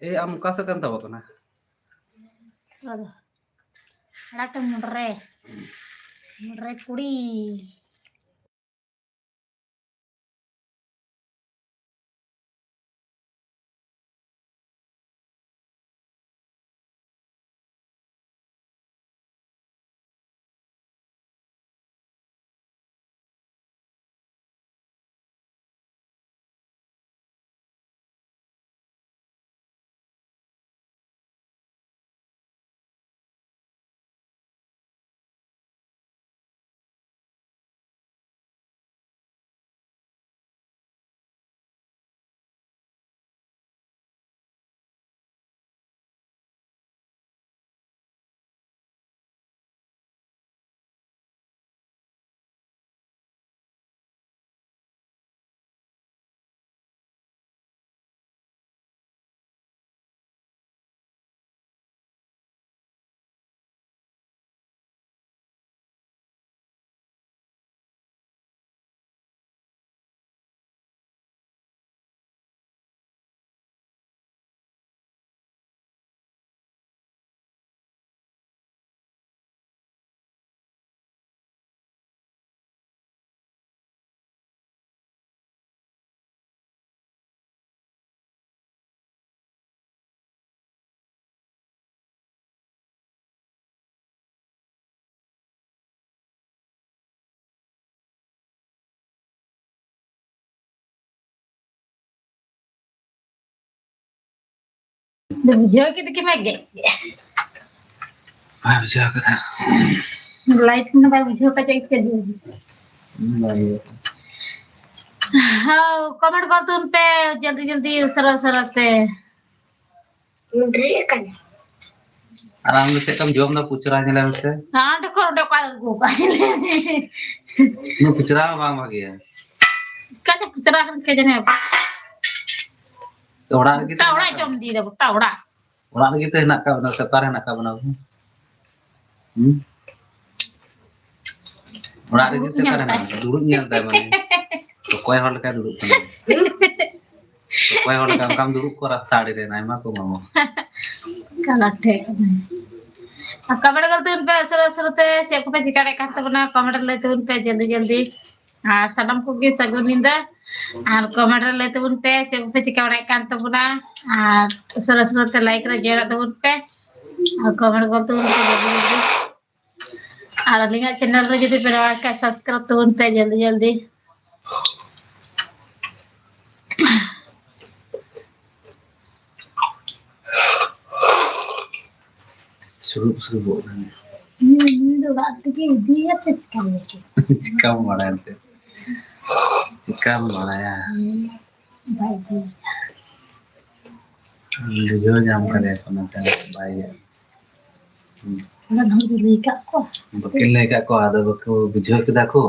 ᱮ, ᱟᱢ ᱚᱠᱟ ᱥᱮᱫ ᱠᱟᱱ ᱛᱟᱵᱚ ᱠᱟᱱᱟ? ᱟᱫᱚ, ᱟᱲᱟᱜ ᱛᱮ ᱢᱩᱰᱨᱮ, ᱢᱩᱰᱨᱮ ᱠᱩᱲᱤ᱾ ᱵᱩᱡᱷᱟᱹᱣ ᱠᱮᱫ ᱜᱮ ᱢᱮ ᱜᱮ᱾ ᱵᱟᱭ ᱵᱩᱡᱷᱟᱹᱣ ᱠᱟᱫᱟ᱾ ᱞᱟᱭᱤᱴ ᱢᱟ ᱵᱟᱭ ᱵᱩᱡᱷᱟᱹᱣ ᱠᱟᱫᱟ ᱪᱮᱫ ᱠᱚ ᱡᱩᱞ᱾ ᱵᱟᱭ ᱵᱩᱡᱷᱟᱹᱣ ᱠᱟᱫᱟ᱾ ᱦᱟᱣ, ᱠᱚᱢᱮᱱᱴ ᱜᱚᱫ ᱛᱟᱵᱚᱱ ᱯᱮ ᱡᱚᱞᱫᱤ ᱡᱚᱞᱫᱤ, ᱩᱥᱟᱹᱨᱟ ᱩᱥᱟᱹᱨᱟ ᱛᱮ᱾ ᱢᱩᱰᱨᱤ ᱟᱠᱟᱱᱟ᱾ ᱟᱨ ᱟᱢ ᱫᱚ ᱪᱮᱫ ᱞᱮᱠᱟᱢ ᱡᱚᱢ ᱫᱟ? ᱯᱩᱪᱨᱟ ᱧᱮᱞᱮ ᱢᱮᱥᱮ᱾ ᱦᱮᱸ, ᱚᱸᱰᱮ ᱠᱷᱚᱱ, ᱚᱸᱰᱮ ᱚᱠᱟ ᱨᱮ ᱟᱹᱜᱩ ᱠᱟᱜ? ᱩᱱᱟᱹᱜ ᱯᱩᱪᱨᱟ ᱦᱚᱸ ᱵᱟᱝ ᱵᱷᱟᱜᱮᱭᱟ᱾ ᱚᱠᱟ ᱪᱚ ᱯᱩᱪᱨᱟ ᱠᱟᱱ ᱠᱮ ᱡᱟᱱᱮ᱾ ᱚᱲᱟᱜ ᱨᱮᱜᱮ ᱜᱚᱴᱟ ᱛᱚ ᱚᱲᱟᱜ ᱢᱮᱱᱟᱜ ᱡᱚᱢ ᱛᱟᱢᱟ᱾ ᱤᱫᱤᱭᱮᱫᱟ, ᱜᱚᱴᱟ ᱚᱲᱟᱜ᱾ ᱚᱲᱟᱜ ᱨᱮᱜᱮ ᱛᱚ ᱦᱮᱱᱟᱜ ᱟᱠᱟᱫ ᱵᱚᱱᱟ, ᱥᱮ ᱚᱠᱟᱨᱮ ᱦᱮᱱᱟᱜ ᱟᱠᱟᱫ ᱵᱚᱱᱟ ᱟᱵᱚ? ᱦᱩᱸ? ᱚᱲᱟᱜ ᱨᱮᱜᱮ ᱫᱩᱲᱩᱵ ᱥᱮ ᱧᱮᱞ ᱚᱠᱟᱨᱮ ᱛᱟᱭ᱾ ᱦᱮᱱᱟᱜ ᱵᱚᱱᱟ? ᱫᱩᱲᱩᱵ ᱧᱮᱞ ᱛᱟᱭ ᱢᱟᱱᱮ᱾ ᱚᱠᱚᱭ ᱦᱚᱲ ᱞᱮᱠᱟᱭ ᱫᱩᱲᱩᱵ ᱠᱟᱱᱟ? ᱚᱠᱚᱭ ᱦᱚᱲ ᱞᱮᱠᱟ? ᱚᱱᱠᱟᱢ ᱫᱩᱲᱩᱵ ᱠᱚᱜ ᱨᱟᱥᱛᱟ ᱟᱲᱮ ᱨᱮ, ᱟᱭᱢᱟ ᱠᱚ ᱮᱢᱟᱢᱟ᱾ ᱠᱟᱞᱟ ᱴᱷᱮᱡ᱾ ᱟᱨ ᱠᱚᱢᱮᱱᱴ ᱜᱚᱞ ᱛᱟᱵᱚᱱ ᱯᱮ ᱩᱥᱟᱹᱨᱟ ᱩᱥᱟᱹᱨᱟ ᱛᱮ᱾ ᱪᱮᱫ ᱠᱚᱯᱮ ᱪᱤᱠᱟᱹᱭᱮᱫ ᱠᱟᱱ ᱛᱟᱵᱚᱱᱟ? ᱠᱚᱢᱮᱱᱴ ᱨᱮ ᱞᱟᱹᱭ ᱛᱟᱵᱚᱱ ᱯᱮ ᱡᱚᱞᱫᱤ ᱡᱚᱞᱫᱤ᱾ ᱟᱨ ᱥᱟᱱᱟᱢ ᱠᱚᱜᱮ ᱥᱟᱹᱜᱩᱱ ᱧᱤᱫᱟᱹ᱾ ᱟᱨ ᱠᱚᱢᱮᱱᱴ ᱨᱮ ᱞᱟᱹᱭ ᱛᱟᱵᱚᱱ ᱯᱮ ᱪᱮᱫ ᱠᱚᱯᱮ ᱪᱤᱠᱟᱹ ᱵᱟᱲᱟᱭᱮᱫ ᱠᱟᱱ ᱛᱟᱵᱚᱱᱟ᱾ ᱟᱨ ᱩᱥᱟᱹᱨᱟ ᱩᱥᱟᱹᱨᱟ ᱛᱮ ᱞᱟᱭᱤᱠ ᱨᱮ ᱡᱚᱭᱮᱱᱚᱜ ᱛᱟᱵᱚᱱ ᱯᱮ᱾ ᱟᱨ ᱠᱚᱢᱮᱱᱴ ᱜᱚᱞ ᱛᱟᱵᱚᱱ ᱯᱮ ᱡᱚᱞᱫᱤ ᱡᱚᱞᱫᱤ᱾ ᱟᱨ ᱟᱹᱞᱤᱧᱟᱜ ᱪᱮᱱᱮᱞ ᱨᱮ ᱡᱩᱫᱤ ᱯᱮ ᱱᱟᱣᱟ ᱠᱷᱟᱡ, ᱥᱟᱵᱥᱠᱨᱟᱭᱤᱵ ᱛᱟᱵᱚᱱ ᱯᱮ ᱡᱚᱞᱫᱤ ᱡᱚᱞᱫᱤ᱾ ᱥᱩᱨᱩᱜ ᱥᱩᱨᱩᱜᱚᱜ ᱠᱟᱱᱟ᱾ ᱦᱩᱸ, ᱩᱱᱤ ᱫᱚ ᱚᱲᱟᱜ ᱛᱮᱜᱮ ᱤᱫᱤᱭᱮᱭᱟ ᱥᱮ ᱪᱤᱠᱟᱹᱭᱮᱭᱟ? ᱪᱤᱠᱟᱢ ᱵᱟᱲᱟᱭᱟ ᱮᱱᱛᱮ? ᱪᱤᱠᱟᱢ ᱵᱟᱲᱟᱭᱟ? ᱦᱩᱸ, ᱵᱟᱭ ᱤᱫᱤᱭᱮᱭᱟ᱾ ᱵᱩᱡᱷᱟᱹᱣ ᱧᱟᱢ ᱠᱟᱫᱮᱭᱟ ᱠᱚ ᱱᱚᱛᱮ ᱵᱟᱭ ᱤᱭᱟᱹ᱾ ᱦᱩᱸ᱾ ᱚᱲᱟᱜ ᱦᱚᱲ ᱠᱚ ᱞᱟᱹᱭ ᱠᱟᱜ ᱠᱚᱣᱟ? ᱵᱟᱹᱠᱤᱱ ᱞᱟᱹᱭ ᱠᱟᱜ ᱠᱚᱣᱟ, ᱟᱫᱚ ᱵᱟᱠᱚ ᱵᱩᱡᱷᱟᱹᱣ ᱠᱮᱫᱟ ᱠᱚ᱾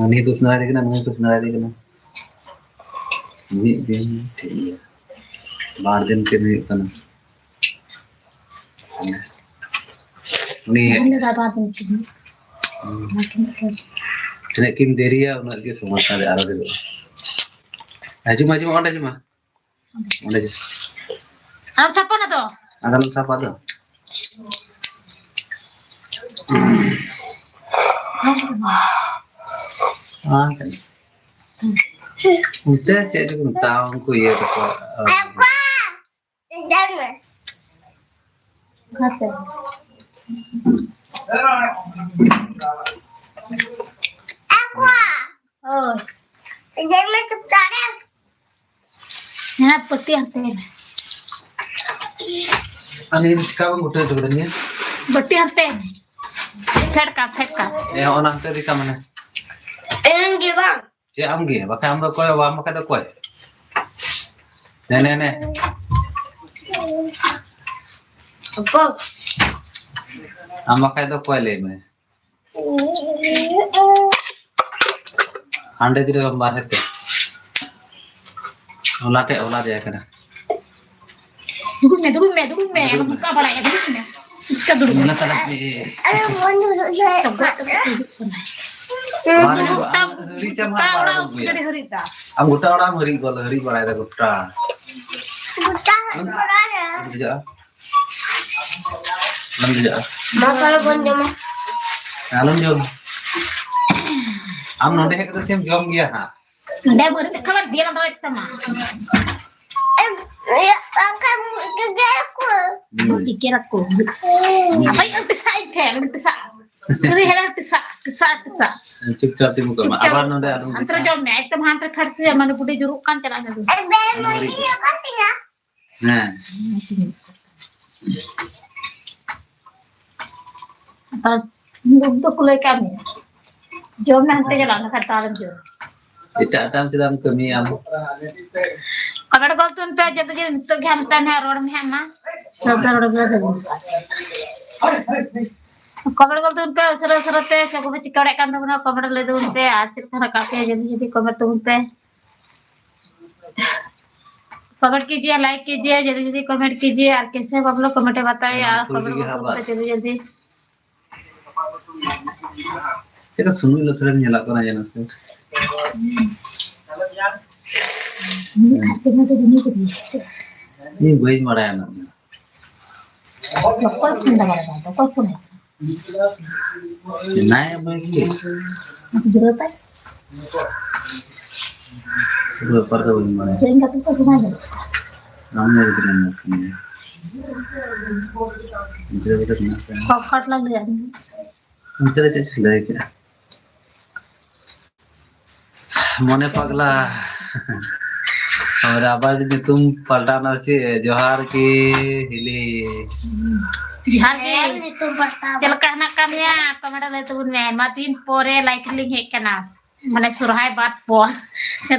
ᱱᱩᱭ ᱠᱚ ᱥᱮᱸᱫᱽᱨᱟᱭᱮᱫᱮ ᱠᱟᱱᱟ, ᱱᱩᱭ ᱠᱚ ᱥᱮᱸᱫᱽᱨᱟᱭᱮᱫᱮ ᱠᱟᱱᱟ᱾ ᱢᱤᱫ ᱫᱤᱱ ᱴᱷᱤᱠ ᱜᱮᱭᱟ, ᱵᱟᱨ ᱫᱤᱱ ᱠᱤᱱ ᱦᱩᱭᱩᱜ ᱠᱟᱱᱟ᱾ ᱩᱱᱤ ᱵᱟᱨ ᱫᱤᱱ ᱠᱤᱱ ᱦᱩᱭᱩᱜ ᱠᱟᱱᱟ᱾ ᱦᱩᱸ᱾ ᱛᱤᱱᱟᱹᱜ ᱠᱤᱱ ᱫᱮᱨᱤᱭᱟ, ᱩᱱᱟᱹᱜ ᱜᱮ ᱥᱚᱢᱚᱥᱥᱟ ᱨᱮ ᱟᱨᱚ ᱰᱷᱮᱨᱚᱜᱼᱟ᱾ ᱦᱤᱡᱩᱜ ᱢᱟ, ᱦᱤᱡᱩᱜ ᱢᱟ, ᱚᱸᱰᱮ ᱦᱤᱡᱩᱜ ᱢᱟ᱾ ᱚᱸᱰᱮ ᱦᱤᱡᱩᱜ᱾ ᱟᱨ ᱥᱟᱯᱟ ᱱᱟ ᱫᱚ? ᱟᱫᱚ ᱥᱟᱯᱟ ᱫᱚ᱾ ᱚᱱᱛᱮ ᱪᱮᱫ ᱪᱚ ᱠᱚ ᱢᱮᱛᱟᱣᱟ ᱩᱱᱠᱩ ᱤᱭᱟᱹ ᱛᱟᱠᱚ᱾ ᱚᱠᱟᱛᱮ? ᱦᱳᱭ᱾ ᱦᱮᱸ, ᱯᱟᱹᱴᱤ ᱦᱟᱱᱛᱮ ᱢᱮ᱾ ᱟᱨ ᱱᱤᱭᱟᱹ ᱫᱚ ᱪᱤᱠᱟ ᱵᱟᱢ ᱜᱩᱴᱟᱹ ᱦᱚᱪᱚ ᱠᱟᱫᱟ ᱱᱤᱭᱟᱹ? ᱵᱟᱹᱴᱤ ᱦᱟᱱᱛᱮ ᱢᱮ᱾ ᱯᱷᱮᱰ ᱠᱟᱜ, ᱯᱷᱮᱰ ᱠᱟᱜ᱾ ᱮ, ᱚᱱᱟ ᱦᱟᱱᱛᱮ ᱤᱫᱤ ᱠᱟᱜ ᱢᱟᱱᱮ᱾ ᱮᱢ ᱜᱮ ᱵᱟᱝ? ᱪᱮᱫ ᱟᱢ ᱜᱮ? ᱵᱟᱠᱷᱟᱡ ᱟᱢ ᱫᱚ ᱚᱠᱚᱭ? ᱵᱟᱢ ᱵᱟᱠᱷᱟᱡ ᱫᱚ ᱚᱠᱚᱭ? ᱱᱮ, ᱱᱮ, ᱱᱮ᱾ ᱚᱠᱚᱭ? ᱟᱢ ᱵᱟᱠᱷᱟᱡ ᱫᱚ ᱚᱠᱚᱭ ᱞᱟᱹᱭ ᱢᱮ? ᱦᱟᱸᱰᱮ ᱫᱤ ᱨᱮ ᱵᱟᱨᱦᱮ ᱛᱮ᱾ ᱦᱚᱞᱟ ᱴᱷᱮᱡ, ᱦᱚᱞᱟ ᱡᱟᱭᱜᱟ ᱠᱟᱱᱟ᱾ ᱫᱩᱲᱩᱵ ᱢᱮ, ᱫᱩᱲᱩᱵ ᱢᱮ, ᱫᱩᱲᱩᱵ ᱢᱮ᱾ ᱫᱩᱲᱩᱵ ᱢᱮ᱾ ᱚᱱᱠᱟ ᱵᱟᱲᱟᱭᱟ, ᱫᱩᱲᱩᱵ ᱢᱮ᱾ ᱪᱤᱠᱟ ᱫᱩᱲᱩᱵ ᱢᱮ? ᱚᱱᱟ ᱛᱟᱞᱟ ᱨᱮ᱾ ᱟᱨᱮ, ᱢᱚᱱ ᱫᱩᱲᱩᱵ ᱢᱮ᱾ ᱴᱚᱜᱚ, ᱴᱚᱜᱚ ᱦᱤᱡᱩᱜ ᱠᱟᱱᱟ᱾ ᱢᱚᱱ ᱫᱩᱲᱩᱵ ᱢᱮ᱾ ᱦᱟᱹᱨᱤᱡ ᱪᱟᱢ ᱦᱟᱸᱜ ᱜᱚᱴᱟ ᱵᱟᱲᱟ ᱚᱲᱟᱜ ᱠᱚ ᱜᱮᱭᱟ᱾ ᱜᱟᱹᱰᱤ ᱦᱟᱹᱨᱤᱡ ᱫᱟ᱾ ᱟᱢ ᱜᱚᱴᱟ ᱚᱲᱟᱜ ᱮᱢ ᱦᱟᱹᱨᱤᱡ ᱜᱚᱫ, ᱦᱟᱹᱨᱤᱡ ᱵᱟᱲᱟᱭ ᱫᱟ ᱜᱚᱴᱟ᱾ ᱜᱚᱴᱟ ᱟᱢ ᱚᱲᱟᱜ ᱨᱮ᱾ ᱟᱞᱚᱢ ᱫᱮᱡᱚᱜᱼᱟ᱾ ᱟᱞᱚᱢ ᱫᱮᱡᱚᱜᱼᱟ᱾ ᱢᱟ ᱛᱟᱦᱞᱮ ᱵᱚᱱ ᱡᱚᱢᱟ᱾ ᱟᱞᱚᱢ ᱡᱚᱢ᱾ ᱟᱢ ᱱᱚᱰᱮ ᱦᱮᱡ ᱠᱟᱛᱮ ᱪᱮᱫ ᱮᱢ ᱡᱚᱢ ᱜᱮᱭᱟ ᱦᱟᱸᱜ? ᱱᱚᱰᱮ ᱵᱟᱹᱨᱤ ᱠᱷᱟᱵᱟᱨ ᱫᱤᱭᱟ ᱞᱟᱜᱟᱣ ᱛᱟᱢᱟ᱾ ᱮᱢ, ᱤᱭᱟᱹ, ᱵᱟᱝᱠᱷᱟᱱ ᱜᱮᱜᱮᱨ ᱟᱠᱚ᱾ ᱦᱩᱸ᱾ ᱜᱮᱜᱮᱨ ᱟᱠᱚ᱾ ᱦᱩᱸ᱾ ᱦᱟᱯᱮ, ᱟᱹᱰᱤ ᱥᱟᱜ ᱤᱧ ᱴᱷᱮᱱ, ᱟᱹᱰᱤ ᱥᱟᱜ᱾ ᱩᱱᱤ ᱦᱮᱲᱟ ᱴᱤᱥᱟᱜ, ᱴᱤᱥᱟᱜ, ᱴᱤᱥᱟᱜ᱾ ᱪᱩᱯᱪᱟᱯ ᱛᱤᱸᱜᱩ ᱠᱚᱜ ᱢᱮ᱾ ᱪᱩᱯᱪᱟᱯ ᱟᱵᱟᱨ ᱱᱚᱰᱮ ᱟᱞᱚᱢ ᱦᱟᱱᱛᱮ ᱨᱮ ᱫᱮᱡᱚᱜᱼᱟ᱾ ᱡᱚᱢ ᱢᱮ, ᱮᱠᱫᱚᱢ ᱦᱟᱱᱛᱮ ᱨᱮ ᱯᱷᱮᱰ ᱥᱮ, ᱢᱟᱱᱮ ᱵᱩᱰᱤ ᱡᱩᱨᱩᱜ ᱠᱟᱱ ᱪᱟᱞᱟᱜ ᱢᱮ᱾ ᱮ, ᱵᱮ, ᱟᱞᱚᱢ ᱢᱟᱹᱭ, ᱦᱤᱨᱤᱡ ᱤᱧ ᱠᱚᱜᱼᱟ᱾ ᱟᱠᱟᱫ ᱛᱤᱧᱟ᱾ ᱦᱮᱸ᱾ ᱟᱨ ᱩᱵ ᱫᱚ ᱠᱩᱞᱟᱹᱭ ᱠᱟᱜ ᱢᱮᱭᱟ᱾ ᱡᱚᱢ ᱢᱮ, ᱦᱟᱱᱛᱮ ᱪᱟᱞᱟᱜ ᱢᱮ, ᱠᱷᱟᱱ ᱛᱟᱦᱞᱮᱢ ᱡᱚᱢ᱾ ᱮᱴᱟᱜ ᱮᱴᱟᱜ ᱪᱮᱫᱟᱜ ᱮᱢ ᱠᱟᱹᱢᱤᱭᱟ ᱟᱢ? ᱠᱚᱢᱮᱱᱴ ᱜᱚᱞ ᱛᱩᱱ ᱯᱮ, ᱡᱚᱛᱚ ᱡᱮ ᱱᱤᱛᱚᱜ ᱜᱮ ᱦᱟᱱᱛᱮ ᱱᱟᱦᱟᱜ ᱨᱚᱲ ᱢᱮ ᱦᱟᱸᱜ ᱢᱟ᱾ ᱥᱟᱶᱛᱟ ᱨᱚᱲ ᱜᱮ ᱵᱷᱟᱹᱜᱤ᱾ ᱠᱚᱢᱮᱱᱴ ᱜᱚᱞ ᱛᱩᱱ ᱯᱮ, ᱩᱥᱟᱹᱨᱟ ᱩᱥᱟᱹᱨᱟ ᱛᱮ ᱪᱮᱫ ᱠᱚᱯᱮ ᱪᱤᱠᱟᱹ ᱵᱟᱲᱟᱭᱮᱫ ᱠᱟᱱ ᱛᱟᱵᱚᱱᱟ, ᱠᱚᱢᱮᱱᱴ ᱞᱟᱹᱭ ᱛᱟᱵᱚᱱ ᱯᱮ, ᱟᱨ ᱪᱮᱫ ᱠᱚ ᱨᱟᱠᱟᱵ ᱯᱮᱭᱟ ᱡᱚᱞᱫᱤ ᱡᱚᱞᱫᱤ ᱠᱚᱢᱮᱱᱴ ᱛᱟᱵᱚᱱ ᱯᱮ᱾ कमेंट कीजिए, लाइक कीजिए, जल्दी जल्दी कमेंट कीजिए, और कैसे आप लोग कमेंट बताइए, ᱟᱨ ᱠᱚᱢᱮᱱᱴ ᱵᱚᱱᱫᱚ ᱠᱚ ᱯᱮ ᱡᱚᱞᱫᱤ ᱡᱚᱞᱫᱤ᱾ ᱪᱮᱫ ᱞᱮᱠᱟ ᱥᱩᱢᱩᱝ ᱞᱮᱠᱟ ᱧᱮᱞᱚᱜ ᱠᱟᱱᱟ ᱡᱮᱱᱚ ᱥᱮ᱾ ᱤᱧ ᱵᱟᱹᱧ ᱵᱟᱲᱟᱭᱟ ᱚᱱᱟ ᱫᱚ᱾ ᱚᱠᱚᱭ ᱯᱷᱳᱱ ᱫᱟ ᱵᱟᱲᱟᱭ ᱠᱟᱱ ᱛᱟᱭᱟ? ᱚᱠᱚᱭ ᱯᱷᱳᱱ ᱮᱫ ᱠᱟᱱᱟ? ᱢᱮᱱᱟᱭᱟ ᱵᱟᱹᱧ ᱜᱮ᱾ ᱫᱩᱨᱟᱹᱣ ᱛᱟᱭ᱾ ᱵᱮᱯᱟᱨ ᱫᱚ ᱵᱟᱹᱧ ᱵᱟᱲᱟᱭᱟ᱾ ᱥᱮᱨᱮᱧ ᱠᱟᱛᱮ ᱠᱚ ᱥᱮᱬᱟᱭ ᱫᱟ᱾ ᱵᱟᱝ ᱧᱮᱞ ᱠᱟᱱᱟ ᱚᱱᱟ ᱠᱚ᱾ ᱜᱤᱫᱽᱨᱟᱹ ᱠᱚᱫᱚ ᱢᱮᱱᱟᱜ ᱠᱚᱣᱟ᱾ ᱠᱚᱠᱚᱴ ᱞᱟᱹᱜᱤᱫ ᱟᱹᱰᱤ᱾ ᱚᱱᱛᱮ ᱨᱮ ᱪᱮᱫ ᱪᱤᱠᱟᱹ ᱦᱩᱭ ᱠᱟᱱᱟ? ᱢᱚᱱᱮ ᱯᱟᱜᱽᱞᱟ᱾ ᱟᱨ ᱟᱵᱟᱨ ᱧᱩᱛᱩᱢ ᱯᱟᱞᱴᱟᱣ ᱱᱟ ᱥᱮ? ᱡᱚᱦᱟᱨ ᱜᱮ ᱦᱤᱞᱤ᱾ ᱡᱚᱦᱟᱨ ᱜᱮ᱾ ᱦᱮᱸ, ᱧᱩᱛᱩᱢ ᱯᱟᱞᱴᱟᱣ᱾ ᱪᱮᱫ ᱞᱮᱠᱟ ᱦᱮᱱᱟᱜ ᱠᱟᱜ ᱢᱮᱭᱟ? ᱠᱚᱢᱮᱱᱴ ᱨᱮ ᱞᱟᱹᱭ ᱛᱟᱵᱚᱱ ᱢᱮ᱾ ᱟᱭᱢᱟ ᱫᱤᱱ ᱯᱚᱨᱮ ᱞᱟᱭᱤᱵᱷ ᱞᱤᱧ ᱦᱮᱡ ᱠᱟᱱᱟ, ᱢᱟᱱᱮ ᱥᱚᱨᱦᱟᱭ ᱵᱟᱫ ᱯᱚᱨ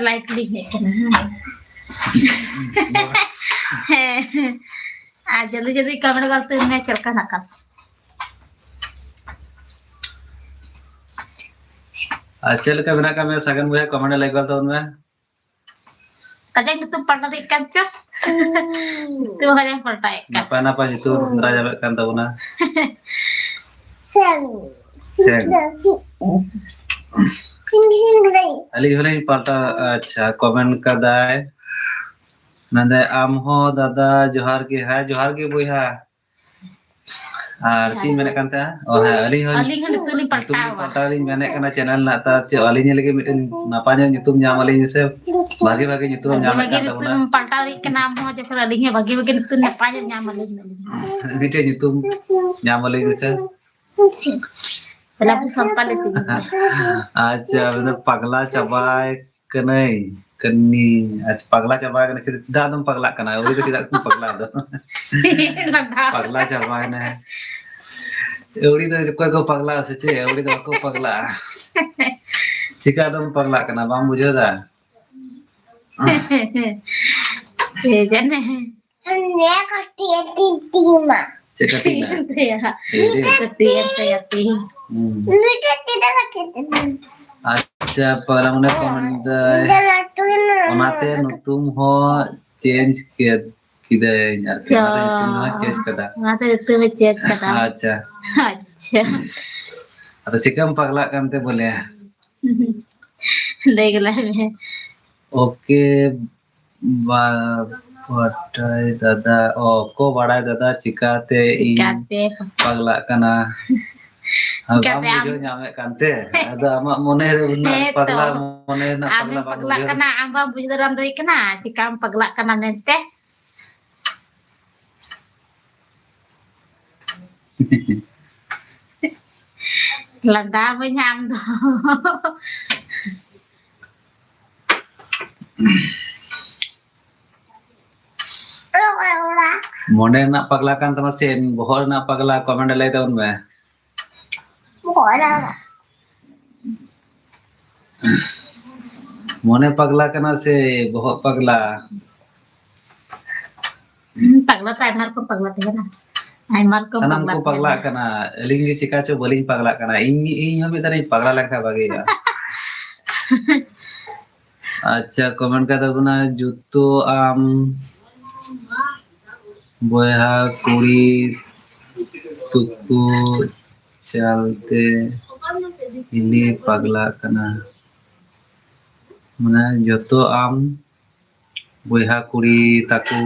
ᱞᱟᱭᱤᱵᱷ ᱞᱤᱧ ᱦᱮᱡ ᱠᱟᱱᱟ᱾ ᱦᱮᱸ, ᱟᱨ ᱡᱚᱞᱫᱤ ᱡᱚᱞᱫᱤ ᱠᱚᱢᱮᱱᱴ ᱜᱚᱫ ᱛᱟᱵᱚᱱ ᱢᱮ, ᱪᱮᱫ ᱞᱮᱠᱟ ᱦᱮᱱᱟᱜ ᱠᱟᱜ ᱢᱮᱭᱟ? ᱟᱨ ᱪᱮᱫ ᱞᱮᱠᱟ ᱢᱮᱱᱟᱜ ᱠᱟᱜ ᱢᱮᱭᱟ ᱥᱟᱜᱮᱱ ᱵᱚᱭᱦᱟ? ᱠᱚᱢᱮᱱᱴ ᱨᱮ ᱞᱟᱹᱭ ᱜᱚᱫ ᱛᱟᱵᱚᱱ ᱢᱮ᱾ ᱠᱟᱡᱟᱠ ᱧᱩᱛᱩᱢ ᱯᱟᱞᱴᱟᱣ ᱤᱫᱤᱜ ᱠᱟᱱ ᱪᱚ᱾ ᱧᱩᱛᱩᱢ ᱠᱟᱡᱟᱠ ᱯᱟᱞᱴᱟᱣᱮᱫ ᱠᱟᱱ᱾ ᱱᱟᱯᱟᱭ ᱱᱟᱯᱟᱭ ᱧᱩᱛᱩᱢ ᱥᱮᱸᱫᱽᱨᱟ ᱧᱟᱢᱮᱫ ᱠᱟᱱ ᱛᱟᱵᱚᱱᱟ᱾ ᱥᱮᱱ᱾ ᱥᱮᱱ᱾ ᱟᱹᱞᱤᱧ ᱦᱚᱸᱞᱤᱧ ᱯᱟᱞᱴᱟᱣ, ᱟᱪᱪᱷᱟ, ᱠᱚᱢᱮᱱᱴ ᱠᱟᱫᱟᱭ᱾ ᱢᱮᱱᱫᱟᱭ, "ᱟᱢ ᱦᱚᱸ ᱫᱟᱫᱟ ᱡᱚᱦᱟᱨ ᱜᱮ᱾" ᱦᱮᱸ, ᱡᱚᱦᱟᱨ ᱜᱮ ᱵᱚᱭᱦᱟ᱾ ᱟᱨ ᱪᱮᱫ ᱤᱧ ᱢᱮᱱᱮᱫ ᱠᱟᱱ ᱛᱟᱦᱮᱸᱫ? ᱚ, ᱦᱮᱸ, ᱟᱹᱞᱤᱧ ᱦᱚᱸ ᱟᱹᱞᱤᱧ ᱦᱚᱸ ᱧᱩᱛᱩᱢ ᱞᱤᱧ ᱧᱩᱛᱩᱢ ᱞᱤᱧ ᱯᱟᱞᱴᱟᱣᱟ᱾ ᱯᱟᱞᱴᱟᱣ ᱞᱤᱧ ᱢᱮᱱᱮᱫ ᱠᱟᱱᱟ, ᱪᱮᱱᱮᱞ ᱨᱮᱱᱟᱜ ᱛᱟᱨ ᱪᱮᱫ, ᱟᱹᱞᱤᱧ ᱞᱟᱹᱜᱤᱫ ᱢᱤᱫᱴᱮᱱ ᱱᱟᱯᱟᱭ ᱧᱚᱜ ᱧᱩᱛᱩᱢ ᱧᱟᱢ ᱟᱹᱞᱤᱧ ᱢᱮᱥᱮ, ᱵᱷᱟᱜᱤ ᱵᱷᱟᱜᱤ ᱧᱩᱛᱩᱢ ᱵᱷᱟᱜᱤ ᱧᱟᱢᱮᱫ ᱵᱷᱟᱜᱤ ᱠᱟᱱ ᱛᱟᱵᱚᱱᱟ᱾ ᱧᱩᱛᱩᱢ ᱯᱟᱞᱴᱟᱣ ᱞᱟᱹᱜᱤᱫ ᱠᱟᱱᱟ, ᱟᱢ ᱦᱚᱸ ᱡᱚᱠᱷᱚᱱ ᱟᱹᱞᱤᱧ ᱦᱚᱸ ᱵᱷᱟᱜᱤ ᱵᱷᱟᱜᱤ ᱧᱩᱛᱩᱢ ᱱᱟᱯᱟᱭ ᱧᱚᱜ ᱧᱟᱢ ᱟᱹᱞᱤᱧ ᱢᱮ᱾ ᱢᱤᱫᱴᱮᱡ ᱧᱩᱛᱩᱢ ᱧᱟᱢ ᱟᱹᱞᱤᱧ ᱢᱮᱥᱮ᱾ ᱛᱟᱦᱞᱮ ᱟᱵᱚ ᱥᱟᱱᱛᱟᱲᱤ ᱛᱮᱜᱮ᱾ ᱟᱪᱪᱷᱟ, ᱢᱮᱱᱫᱟ ᱯᱟᱜᱽᱞᱟ ᱪᱟᱵᱟᱭ ᱠᱟᱹᱱᱟᱹᱧ, ᱠᱟᱹᱱᱤ᱾ ᱟᱪᱪᱷᱟ, ᱯᱟᱜᱽᱞᱟ ᱪᱟᱵᱟᱭ ᱠᱟᱱᱟ᱾ ᱪᱮᱫ-, ᱪᱮᱫᱟᱜ ᱫᱚᱢ ᱯᱟᱜᱽᱞᱟᱜ ᱠᱟᱱᱟ? ᱟᱹᱣᱲᱤ ᱫᱚ ᱪᱮᱫᱟᱜ ᱫᱚᱢ ᱯᱟᱜᱽᱞᱟ ᱫᱚ? ᱞᱟᱸᱫᱟ᱾ ᱯᱟᱜᱽᱞᱟ ᱪᱟᱵᱟᱭᱮᱱᱟ᱾ ᱟᱹᱣᱲᱤ ᱫᱚ ᱚᱠᱚᱭ ᱠᱚ ᱯᱟᱜᱽᱞᱟᱜᱼᱟ ᱥᱮ ᱪᱮᱫ? ᱟᱹᱣᱲᱤ ᱫᱚ ᱵᱟᱠᱚ ᱯᱟᱜᱽᱞᱟᱜᱼᱟ᱾ ᱪᱤᱠᱟ ᱫᱚᱢ ᱯᱟᱜᱽᱞᱟᱜ ᱠᱟᱱᱟ? ᱵᱟᱢ ᱵᱩᱡᱷᱟᱹᱣ ᱫᱟ? ᱠᱮ ᱡᱟᱱᱮ᱾ ᱱᱤᱭᱟᱹ ᱠᱟᱹᱴᱤᱡ ᱮ ᱛᱤ-, ᱛᱤ ᱢᱟ᱾ ᱪᱮᱫ ᱠᱟᱹᱴᱤᱡ ᱱᱟ? ᱛᱤ ᱮᱱ ᱛᱟᱭᱟ᱾ ᱮ ᱨᱮ᱾ ᱠᱟᱹᱴᱤᱡ ᱮᱱ ᱛᱟᱭᱟ ᱛᱤ᱾ ᱦᱩᱸ᱾ ᱢᱤᱫᱴᱮᱡ ᱛᱤ ᱫᱚ ᱠᱟᱹᱴᱤᱡ ᱛᱤ ᱢᱟ᱾ ᱟᱪᱪᱷᱟ, ᱯᱟᱨᱟᱢᱚᱱᱮ ᱠᱚ ᱢᱮᱱᱫᱟᱭ, ᱤᱧ ᱫᱚ ᱞᱟᱹᱴᱩᱭᱮᱱᱟ᱾ ᱚᱱᱟᱛᱮ ᱧᱩᱛᱩᱢ ᱦᱚᱸ ᱪᱮᱧᱡᱽ ᱠᱮᱫ, ᱠᱤᱫᱟᱹᱧ ᱟᱨᱠᱤ᱾ ᱚᱱᱟᱛᱮ ᱧᱩᱛᱩᱢ ᱫᱚ ᱦᱟᱸᱜ ᱪᱮᱧᱡᱽ ᱠᱟᱫᱟ᱾ ᱚᱱᱟᱛᱮ ᱧᱩᱛᱩᱢ ᱮ ᱪᱮᱧᱡᱽ ᱠᱟᱫᱟ᱾ ᱟᱪᱪᱷᱟ᱾ ᱟᱪᱪᱷᱟ᱾ ᱟᱫᱚ ᱪᱤᱠᱟᱹᱢ ᱯᱟᱜᱽᱞᱟᱜ ᱠᱟᱱᱛᱮ ᱵᱚᱞᱮ? ᱞᱟᱹᱭ ᱜᱮᱞᱟᱭ ᱢᱮ᱾ ᱳᱠᱮ᱾ ᱵᱟ-, ᱵᱟᱰᱟᱭ ᱫᱟᱫᱟ, ᱚ, ᱠᱚ ᱵᱟᱲᱟᱭ ᱫᱟᱫᱟ, ᱪᱤᱠᱟᱛᱮ ᱤᱧ ᱪᱤᱠᱟᱛᱮ? ᱯᱟᱜᱽᱞᱟᱜ ᱠᱟᱱᱟ? ᱟᱨ ᱵᱟᱢ ᱪᱤᱠᱟᱛᱮ ᱟᱢ? ᱵᱩᱡᱷᱟᱹᱣ ᱧᱟᱢᱮᱫ ᱠᱟᱱᱛᱮ? ᱟᱫᱚ ᱟᱢᱟᱜ ᱢᱚᱱᱮ ᱨᱮ ᱩᱱᱟᱹᱜ ᱦᱮᱸ ᱯᱟᱜᱽᱞᱟ, ᱛᱚ᱾ ᱢᱚᱱᱮ ᱨᱮᱱᱟᱜ ᱯᱟᱜᱽᱞᱟ ᱟᱢᱮᱢ ᱵᱟᱢ ᱯᱟᱜᱽᱞᱟᱜ ᱵᱩᱡᱷᱟᱹᱣ ᱠᱟᱱᱟ, ᱟᱢ ᱵᱟᱢ ᱵᱩᱡᱷᱟᱹᱣ ᱫᱟᱲᱮᱭᱟᱜ ᱠᱟᱱᱟ ᱪᱤᱠᱟᱢ ᱯᱟᱜᱽᱞᱟᱜ ᱠᱟᱱᱟ ᱢᱮᱱᱛᱮ᱾ ᱞᱟᱸᱫᱟ ᱵᱟᱹᱧ ᱟᱢ ᱫᱚ᱾ ᱢᱚᱱᱮ ᱨᱮᱱᱟᱜ ᱯᱟᱜᱽᱞᱟ ᱠᱟᱱ ᱛᱟᱢᱟ ᱥᱮ ᱵᱚᱦᱚᱜ ᱨᱮᱱᱟᱜ ᱯᱟᱜᱽᱞᱟ? ᱠᱚᱢᱮᱱᱴ ᱨᱮ ᱞᱟᱹᱭ ᱛᱟᱵᱚᱱ ᱢᱮ᱾ ᱵᱚᱦᱚᱜ ᱨᱮᱱᱟᱜ᱾ ᱢᱚᱱᱮ ᱯᱟᱜᱽᱞᱟ ᱠᱟᱱᱟ ᱥᱮ ᱵᱚᱦᱚᱜ ᱯᱟᱜᱽᱞᱟ? ᱦᱩᱸ, ᱯᱟᱜᱽᱞᱟ ᱛᱚ ᱟᱭᱢᱟ ᱨᱚᱠᱚᱢ ᱯᱟᱜᱽᱞᱟ ᱛᱟᱦᱮᱱᱟ᱾ ᱟᱭᱢᱟ ᱨᱚᱠᱚᱢ ᱥᱟᱱᱟᱢ ᱯᱟᱜᱽᱞᱟ ᱠᱚ ᱯᱟᱜᱽᱞᱟᱜ ᱛᱟᱦᱮᱱᱟ᱾ ᱠᱟᱱᱟ, ᱟᱹᱞᱤᱧ ᱜᱮ ᱪᱮᱠᱟ ᱪᱚ ᱵᱟᱹᱞᱤᱧ ᱯᱟᱜᱽᱞᱟᱜ ᱠᱟᱱᱟ᱾ ᱤᱧ, ᱤᱧ ᱦᱚᱸ ᱢᱤᱫ ᱫᱷᱟᱣ ᱤᱧ ᱯᱟᱜᱽᱞᱟ ᱞᱮᱱᱠᱷᱟᱱ ᱵᱷᱟᱜᱮ ᱦᱩᱭᱩᱜᱼᱟ᱾ ᱟᱪᱪᱷᱟ, ᱠᱚᱢᱮᱱᱴ ᱠᱟᱫᱟ ᱵᱚᱱᱟ, ᱡᱩᱛᱚ ᱟᱢ ᱵᱚᱭᱦᱟ ᱠᱩᱲᱤ ᱛᱩᱠᱩ ᱪᱟᱞᱛᱮ ᱦᱤᱞᱤ ᱯᱟᱜᱽᱞᱟᱜ ᱠᱟᱱᱟ᱾ ᱢᱟᱱᱮ ᱡᱚᱛᱚ ᱟᱢ ᱵᱚᱭᱦᱟ ᱠᱩᱲᱤ ᱛᱟᱠᱚ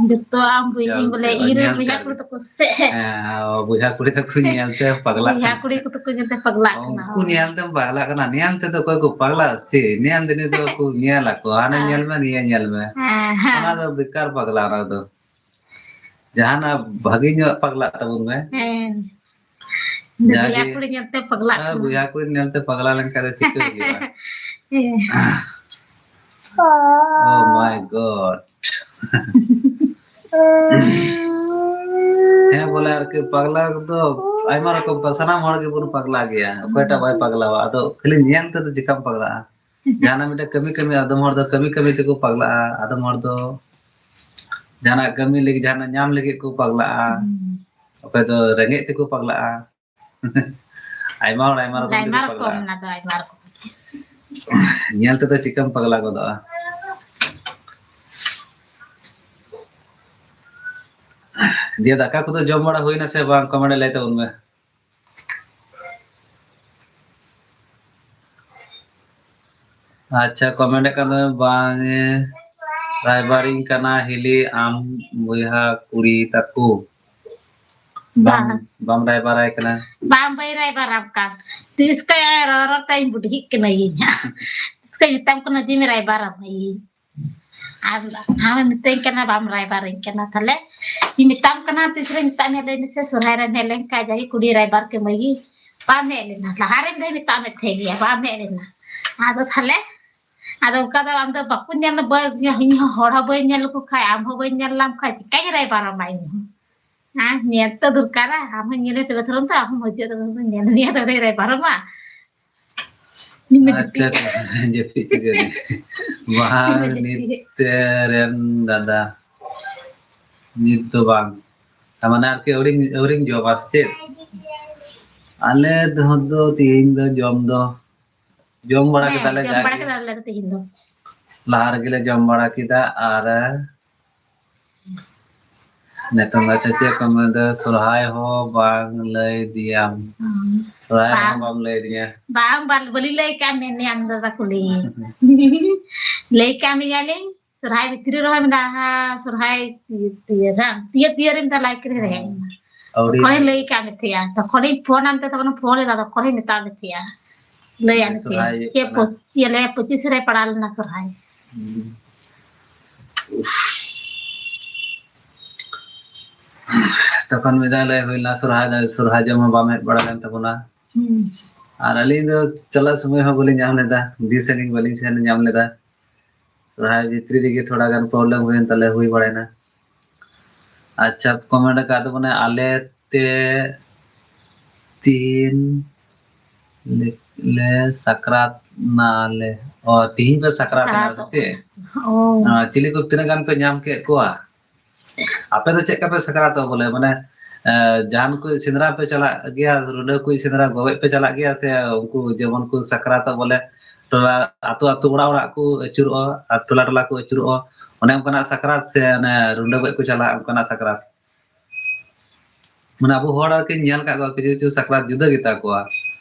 ᱡᱚᱛᱚ ᱟᱢ ᱵᱚᱭᱦᱟ, ᱧᱮᱞ ᱵᱚᱞᱮ ᱛᱮ, ᱤᱧ ᱨᱮᱱ ᱧᱮᱞ ᱵᱚᱭᱦᱟ ᱛᱮ᱾ ᱠᱩᱲᱤ ᱛᱟᱠᱚ ᱥᱮ? ᱦᱮᱸ, ᱵᱚᱭᱦᱟ ᱠᱩᱲᱤ ᱛᱟᱠᱚ ᱧᱮᱞ ᱛᱮ ᱯᱟᱜᱽᱞᱟᱜ ᱵᱚᱭᱦᱟ ᱠᱟᱱᱟ᱾ ᱠᱩᱲᱤ ᱠᱚ ᱛᱟᱠᱚ ᱧᱮᱞ ᱛᱮ ᱯᱟᱜᱽᱞᱟᱜ ᱠᱟᱱᱟ, ᱩᱱᱠᱩ ᱦᱳᱭ᱾ ᱧᱮᱞ ᱛᱮᱢ ᱯᱟᱜᱽᱞᱟᱜ ᱠᱟᱱᱟ᱾ ᱧᱮᱞ ᱛᱮᱫᱚ ᱚᱠᱚᱭ ᱠᱚ ᱯᱟᱜᱽᱞᱟ ᱥᱮ? ᱧᱮᱞ ᱡᱤᱱᱤᱥ ᱫᱚ ᱠᱚ ᱧᱮᱞ ᱟᱠᱚ, ᱦᱟᱱᱮ ᱦᱮᱸ᱾ ᱧᱮᱞ ᱢᱮ, ᱱᱤᱭᱟᱹ ᱧᱮᱞ ᱢᱮ᱾ ᱦᱮᱸ, ᱦᱮᱸ᱾ ᱚᱱᱟ ᱫᱚ ᱵᱮᱠᱟᱨ ᱯᱟᱜᱽᱞᱟ, ᱚᱱᱟ ᱫᱚ᱾ ᱡᱟᱦᱟᱱᱟᱜ ᱵᱷᱟᱜᱮ ᱧᱚᱜ ᱯᱟᱜᱽᱞᱟᱜ ᱛᱟᱵᱚᱱ ᱢᱮ᱾ ᱦᱮᱸ᱾ ᱡᱟᱜᱮ ᱵᱚᱭᱦᱟ ᱠᱩᱲᱤ ᱧᱮᱞᱛᱮ ᱯᱟᱜᱽᱞᱟᱜ ᱦᱮᱸ, ᱠᱟᱱᱟ᱾ ᱵᱚᱭᱦᱟ ᱠᱩᱲᱤ ᱧᱮᱞᱛᱮ ᱯᱟᱜᱽᱞᱟ ᱞᱮᱱᱠᱷᱟᱱ ᱫᱚ ᱪᱤᱠᱟᱹ ᱦᱩᱭᱩᱜᱼᱟ? ᱦᱮᱸ᱾ Oh my God. ᱦᱮᱸ, ᱵᱚᱞᱮ ᱟᱨᱠᱤ ᱯᱟᱜᱽᱞᱟ ᱫᱚ ᱟᱭᱢᱟ ᱨᱚᱠᱚᱢ, ᱥᱟᱱᱟᱢ ᱦᱚᱲ ᱜᱮᱵᱚᱱ ᱯᱟᱜᱽᱞᱟ ᱜᱮᱭᱟ᱾ ᱚᱠᱚᱭᱴᱟᱜ ᱵᱟᱭ ᱯᱟᱜᱽᱞᱟᱣᱟ? ᱟᱫᱚ ᱠᱷᱟᱹᱞᱤ ᱧᱮᱞ ᱛᱮᱫᱚ ᱪᱤᱠᱟᱢ ᱯᱟᱜᱽᱞᱟᱜᱼᱟ? ᱡᱟᱦᱟᱱᱟᱜ ᱢᱤᱫᱴᱮᱱ ᱠᱟᱹᱢᱤ, ᱠᱟᱹᱢᱤ, ᱟᱫᱚᱢ ᱦᱚᱲ ᱫᱚ ᱠᱟᱹᱢᱤ, ᱠᱟᱹᱢᱤ ᱛᱮᱠᱚ ᱯᱟᱜᱽᱞᱟᱜᱼᱟ, ᱟᱫᱚᱢ ᱦᱚᱲ ᱫᱚ ᱡᱟᱦᱟᱱᱟᱜ ᱠᱟᱹᱢᱤ ᱞᱟᱹᱜᱤᱫ, ᱡᱟᱦᱟᱱᱟᱜ ᱧᱟᱢ ᱞᱟᱹᱜᱤᱫ ᱠᱚ ᱯᱟᱜᱽᱞᱟᱜᱼᱟ, ᱦᱩᱸ᱾ ᱚᱠᱚᱭ ᱫᱚ ᱨᱮᱸᱜᱮᱡ ᱛᱮᱠᱚ ᱯᱟᱜᱽᱞᱟᱜᱼᱟ᱾ ᱟᱭᱢᱟ ᱦᱚᱲ ᱟᱭᱢᱟ ᱨᱚᱠᱚᱢ ᱟᱭᱢᱟ ᱛᱮᱠᱚ ᱨᱚᱠᱚᱢ ᱯᱟᱜᱽᱞᱟᱜᱼᱟ᱾ ᱚᱱᱟ ᱫᱚ ᱟᱭᱢᱟ ᱨᱚᱠᱚᱢ᱾ ᱧᱮᱞ ᱛᱮᱫᱚ ᱪᱤᱠᱟᱹᱢ ᱯᱟᱜᱽᱞᱟ ᱜᱚᱫᱚᱜᱼᱟ? ᱫᱤᱭᱮ ᱫᱟᱠᱟ ᱠᱚᱫᱚ ᱡᱚᱢ ᱵᱟᱲᱟ ᱦᱩᱭᱱᱟ ᱥᱮ ᱵᱟᱝ? ᱠᱚᱢᱮᱱᱴ ᱨᱮ ᱞᱟᱹᱭ ᱛᱟᱵᱚᱱ ᱢᱮ᱾ ᱟᱪᱪᱷᱟ, ᱠᱚᱢᱮᱱᱴ ᱠᱟᱱᱟ ᱵᱟᱝ ᱮ ᱨᱟᱭᱵᱟᱨᱤᱧ ᱠᱟᱱᱟ ᱦᱤᱞᱤ ᱟᱢ ᱵᱚᱭᱦᱟ ᱠᱩᱲᱤ ᱛᱟᱠᱚ᱾ ᱵᱟᱢ, ᱵᱟᱝ᱾ ᱵᱟᱢ ᱨᱟᱭᱵᱟᱨᱟᱭ ᱠᱟᱱᱟ᱾ ᱵᱟᱝ, ᱵᱟᱹᱧ ᱨᱟᱭᱵᱟᱨᱟᱢ ᱠᱟᱱ᱾ ᱛᱤᱥ ᱠᱷᱚᱡ ᱨᱚᱲ ᱨᱚᱲ ᱛᱮᱧ ᱵᱩᱰᱷᱤᱜ ᱠᱟᱱᱟᱭᱤᱧ ᱦᱟᱸᱜ᱾ ᱛᱤᱥ ᱠᱷᱚᱡ ᱢᱮᱛᱟᱢ ᱠᱟᱱᱟ ᱡᱮ ᱨᱟᱭᱵᱟᱨᱟᱢ ᱤᱧ᱾ ᱟᱨ ᱟᱢᱮᱢ ᱢᱤᱛᱟᱹᱧ ᱠᱟᱱᱟ, ᱵᱟᱢ ᱨᱟᱭᱵᱟᱨᱟᱹᱧ ᱠᱟᱱᱟ᱾ ᱛᱟᱦᱞᱮ ᱤᱧ ᱢᱮᱛᱟᱢ ᱠᱟᱱᱟ, ᱛᱤᱥ ᱨᱮ ᱢᱮᱛᱟᱜ ᱢᱮ, ᱞᱟᱹᱭ ᱢᱮᱥᱮ, ᱥᱚᱨᱦᱟᱭ ᱨᱮᱢ ᱦᱮᱡ ᱞᱮᱱᱠᱷᱟᱡ ᱡᱟᱜᱮ ᱠᱩᱲᱤ ᱨᱟᱭᱵᱟᱨ ᱠᱟᱹᱢᱟᱹᱭ ᱜᱮ᱾ ᱵᱟᱢ ᱦᱮᱡ ᱞᱮᱱᱟ, ᱞᱟᱦᱟ ᱨᱮ ᱢᱤᱫ ᱫᱷᱟᱣ ᱢᱮᱛᱟᱜ ᱢᱮ ᱛᱟᱦᱮᱸ ᱜᱮᱭᱟ, ᱵᱟᱢ ᱦᱮᱡ ᱞᱮᱱᱟ᱾ ᱟᱫᱚ ᱛᱟᱦᱞᱮ ᱟᱫᱚ ᱚᱱᱠᱟ ᱫᱚ ᱟᱢ ᱫᱚ ᱵᱟᱠᱚ ᱧᱮᱞ, ᱵᱟᱹ-, ᱤᱧ ᱦᱚᱸ ᱦᱚᱲ ᱦᱚᱸ ᱵᱟᱹᱧ ᱧᱮᱞ ᱞᱮᱠᱚ ᱠᱷᱟᱡ, ᱟᱢ ᱦᱚᱸ ᱵᱟᱹᱧ ᱧᱮᱞ ᱞᱟᱢ ᱠᱷᱟᱡ, ᱪᱤᱠᱟᱹᱧ ᱨᱟᱭᱵᱟᱨᱟᱢᱟ ᱤᱧ ᱦᱚᱸ? ᱦᱮᱸ, ᱧᱮᱞ ᱛᱚ ᱫᱚᱨᱠᱟᱨᱟ, ᱟᱢ ᱦᱚᱸ ᱧᱮᱞ ᱢᱮ ᱛᱚᱵᱮ ᱛᱷᱚᱲᱟ ᱫᱚ, ᱟᱢ ᱦᱚᱸ ᱦᱤᱡᱩᱜ ᱛᱚᱵᱮ ᱧᱮᱞ ᱢᱮᱭᱟ, ᱛᱚᱵᱮ ᱨᱟᱭᱵᱟᱨᱟᱢᱟ᱾ ᱟᱪᱪᱷᱟ, ᱡᱟᱹᱯᱤᱫ ᱪᱤᱠᱟᱹ ᱨᱮ? ᱵᱟᱝ, ᱱᱤᱛ ᱨᱮᱱ ᱫᱟᱫᱟ, ᱱᱤᱛ ᱫᱚ ᱵᱟᱝ᱾ ᱛᱟᱨ ᱢᱟᱱᱮ ᱟᱨᱠᱤ ᱟᱹᱣᱨᱤᱢ, ᱟᱹᱣᱨᱤᱢ ᱡᱚᱢᱟ ᱥᱮ ᱪᱮᱫ? ᱟᱞᱮ ᱫᱚ, ᱫᱚ ᱛᱤᱦᱤᱧ ᱫᱚ ᱡᱚᱢ ᱫᱚ ᱡᱚᱢ ᱵᱟᱲᱟ ᱦᱮᱸ, ᱠᱮᱫᱟᱞᱮ ᱡᱚᱢ ᱵᱟᱲᱟ ᱡᱟᱜᱮ᱾ ᱠᱮᱫᱟᱞᱮ ᱛᱤᱦᱤᱧ ᱫᱚ᱾ ᱞᱟᱦᱟ ᱨᱮᱜᱮ ᱞᱮ ᱡᱚᱢ ᱵᱟᱲᱟ ᱠᱮᱫᱟ ᱟᱨ ᱱᱤᱛᱚᱝ ᱫᱚ ᱪᱮᱫ ᱠᱚ ᱢᱮᱱᱫᱟ, ᱥᱚᱨᱦᱟᱭ ᱦᱚᱸ ᱵᱟᱝ ᱞᱟᱹᱭ ᱫᱤᱭᱟᱢ᱾ ᱦᱩᱸ᱾ ᱥᱚᱨᱦᱟᱭ ᱦᱚᱸ ᱵᱟᱝ᱾ ᱵᱟᱢ ᱞᱟᱹᱭ ᱫᱤᱧᱟ᱾ ᱵᱟᱝ, ᱵᱟᱝ, ᱵᱟᱹᱞᱤᱧ ᱞᱟᱹᱭ ᱠᱟᱜ ᱢᱮᱭᱟ ᱫᱟᱫᱟ ᱠᱩᱞᱤ᱾ ᱞᱟᱹᱭ ᱠᱟᱜ ᱢᱮᱭᱟᱞᱤᱧ, ᱥᱚᱨᱦᱟᱭ ᱵᱷᱤᱛᱨᱤ ᱨᱮᱦᱚᱸ ᱢᱮᱱᱟᱜᱼᱟ, ᱥᱚᱨᱦᱟᱭ ᱛᱤᱭᱟᱹ, ᱛᱤᱭᱟᱹ, ᱵᱟᱝ, ᱛᱤᱭᱟᱹ, ᱛᱤᱭᱟᱹ ᱨᱮ ᱢᱮᱛᱟ ᱞᱟᱭ ᱠᱤᱨᱤᱧ ᱨᱮ ᱦᱮᱡ ᱮᱱᱟ᱾ ᱟᱹᱣᱲᱤ᱾ ᱛᱚᱠᱷᱚᱱᱤᱧ ᱞᱟᱹᱭ ᱠᱟᱜ ᱢᱮ ᱛᱟᱦᱮᱸᱜᱼᱟ, ᱛᱚᱠᱷᱚᱱᱤᱧ ᱯᱷᱳᱱ ᱟᱢ ᱛᱮ, ᱛᱚᱠᱷᱚᱱ ᱯᱷᱳᱱ ᱞᱮᱫᱟ, ᱛᱚᱠᱷᱚᱱᱤᱧ ᱢᱮᱛᱟᱜ ᱢᱮ ᱛᱟᱦᱮᱸᱜᱼᱟ᱾ ᱞᱟᱹᱭ ᱟᱢ ᱥᱚᱨᱦᱟᱭ ᱛᱟᱦᱮᱸᱜᱼᱟ᱾ ᱦᱩᱭᱩᱜ ᱪᱮᱫ ᱠᱟᱱᱟ᱾ ᱯᱚ-, ᱪᱮᱫ ᱞᱮ ᱯᱚᱸᱪᱤᱥ ᱨᱮ ᱯᱟᱲᱟᱣ ᱞᱮᱱᱟ ᱥᱚᱨᱦᱟᱭ᱾ ᱦᱩᱸ᱾ ᱛᱚᱠᱷᱚᱱ ᱢᱤᱫ ᱫᱷᱟᱣ ᱞᱟᱹᱭ ᱦᱩᱭ ᱞᱮᱱᱟ, ᱥᱚᱨᱦᱟᱭ, ᱥᱚᱨᱦᱟᱭ ᱡᱚᱢ ᱦᱚᱸ ᱵᱟᱢ ᱦᱮᱡ ᱵᱟᱲᱟ ᱞᱮᱱ ᱛᱟᱵᱚᱱᱟ᱾ ᱦᱩᱸ᱾ ᱟᱨ ᱟᱹᱞᱤᱧ ᱫᱚ ᱪᱟᱞᱟᱜ ᱥᱚᱢᱚᱭ ᱦᱚᱸ ᱵᱟᱹᱞᱤᱧ ᱧᱟᱢ ᱞᱮᱫᱟ, ᱫᱤᱥ ᱦᱚᱸ ᱵᱟᱹᱞᱤᱧ ᱥᱮᱱ ᱧᱟᱢ ᱞᱮᱫᱟ᱾ ᱥᱚᱨᱦᱟᱭ ᱵᱷᱤᱛᱨᱤ ᱨᱮᱜᱮ ᱛᱷᱚᱲᱟ ᱜᱟᱱ problem ᱦᱩᱭᱮᱱ ᱛᱟᱞᱮ, ᱦᱩᱭ ᱵᱟᱲᱟᱭᱮᱱᱟ᱾ ᱟᱪᱪᱷᱟ, comment ᱟᱠᱟᱫ ᱫᱚ ᱢᱟᱱᱮ ᱟᱞᱮ ᱛᱮ ᱛᱤᱦᱤᱧ ᱞᱮ, ᱞᱮ ᱥᱟᱠᱨᱟᱛ ᱱᱟᱞᱮ᱾ ᱚ, ᱛᱤᱦᱤᱧ ᱯᱮ ᱥᱟᱠᱨᱟᱛ ᱮᱱᱟ ᱥᱮ ᱥᱟᱠᱨᱟᱛᱚᱜ ᱪᱮᱫ? ᱠᱟᱱᱟ᱾ ᱚ᱾ ᱟᱨ ᱪᱤᱞᱤ ᱠᱚ ᱛᱤᱱᱟᱹᱜ ᱜᱟᱱ ᱯᱮ ᱧᱟᱢ ᱠᱮᱫ ᱠᱚᱣᱟ? ᱟᱯᱮ ᱫᱚ ᱪᱮᱫ ᱞᱮᱠᱟ ᱯᱮ ᱥᱟᱠᱨᱟᱛᱚᱜ ᱵᱚᱞᱮ? ᱢᱟᱱᱮ, ᱮ, ᱡᱟᱦᱟᱱ ᱠᱚ ᱥᱮᱸᱫᱽᱨᱟ ᱯᱮ ᱪᱟᱞᱟᱜ ᱜᱮᱭᱟ, ᱨᱩᱸᱰᱟᱹ ᱠᱚ ᱥᱮᱸᱫᱽᱨᱟ ᱜᱚᱡ ᱯᱮ ᱪᱟᱞᱟᱜ ᱜᱮᱭᱟ ᱥᱮ ᱩᱱᱠᱩ ᱡᱮᱢᱚᱱ ᱠᱚ ᱥᱟᱠᱨᱟᱛᱚᱜ ᱵᱚᱞᱮ, ᱴᱚᱞᱟ, ᱟᱛᱳ ᱟᱛᱳ ᱚᱲᱟᱜ ᱚᱲᱟᱜ ᱠᱚ ᱟᱹᱪᱩᱨᱚᱜᱼᱟ ᱟᱨ ᱴᱚᱞᱟ ᱴᱚᱞᱟ ᱠᱚ ᱟᱹᱪᱩᱨᱚᱜᱼᱟ, ᱚᱱᱮ ᱚᱱᱠᱟᱱᱟᱜ ᱥᱟᱠᱨᱟᱛ ᱥᱮ ᱚᱱᱮ ᱨᱩᱸᱰᱟᱹ ᱜᱚᱡ ᱠᱚ ᱪᱟᱞᱟᱜᱼᱟ, ᱚᱱᱠᱟᱱᱟᱜ ᱥᱟᱠᱨᱟᱛ? ᱢᱟᱱᱮ ᱟᱵᱚ ᱦᱚᱲ ᱟᱨᱠᱤ ᱧᱮᱞ ᱟᱠᱟᱫ ᱠᱚᱣᱟ, ᱠᱤᱪᱷᱩ ᱠᱤᱪᱷᱩ ᱥᱟᱠᱨᱟᱛ ᱡᱩᱫᱟᱹ ᱜᱮᱛᱟ ᱠᱚᱣᱟ᱾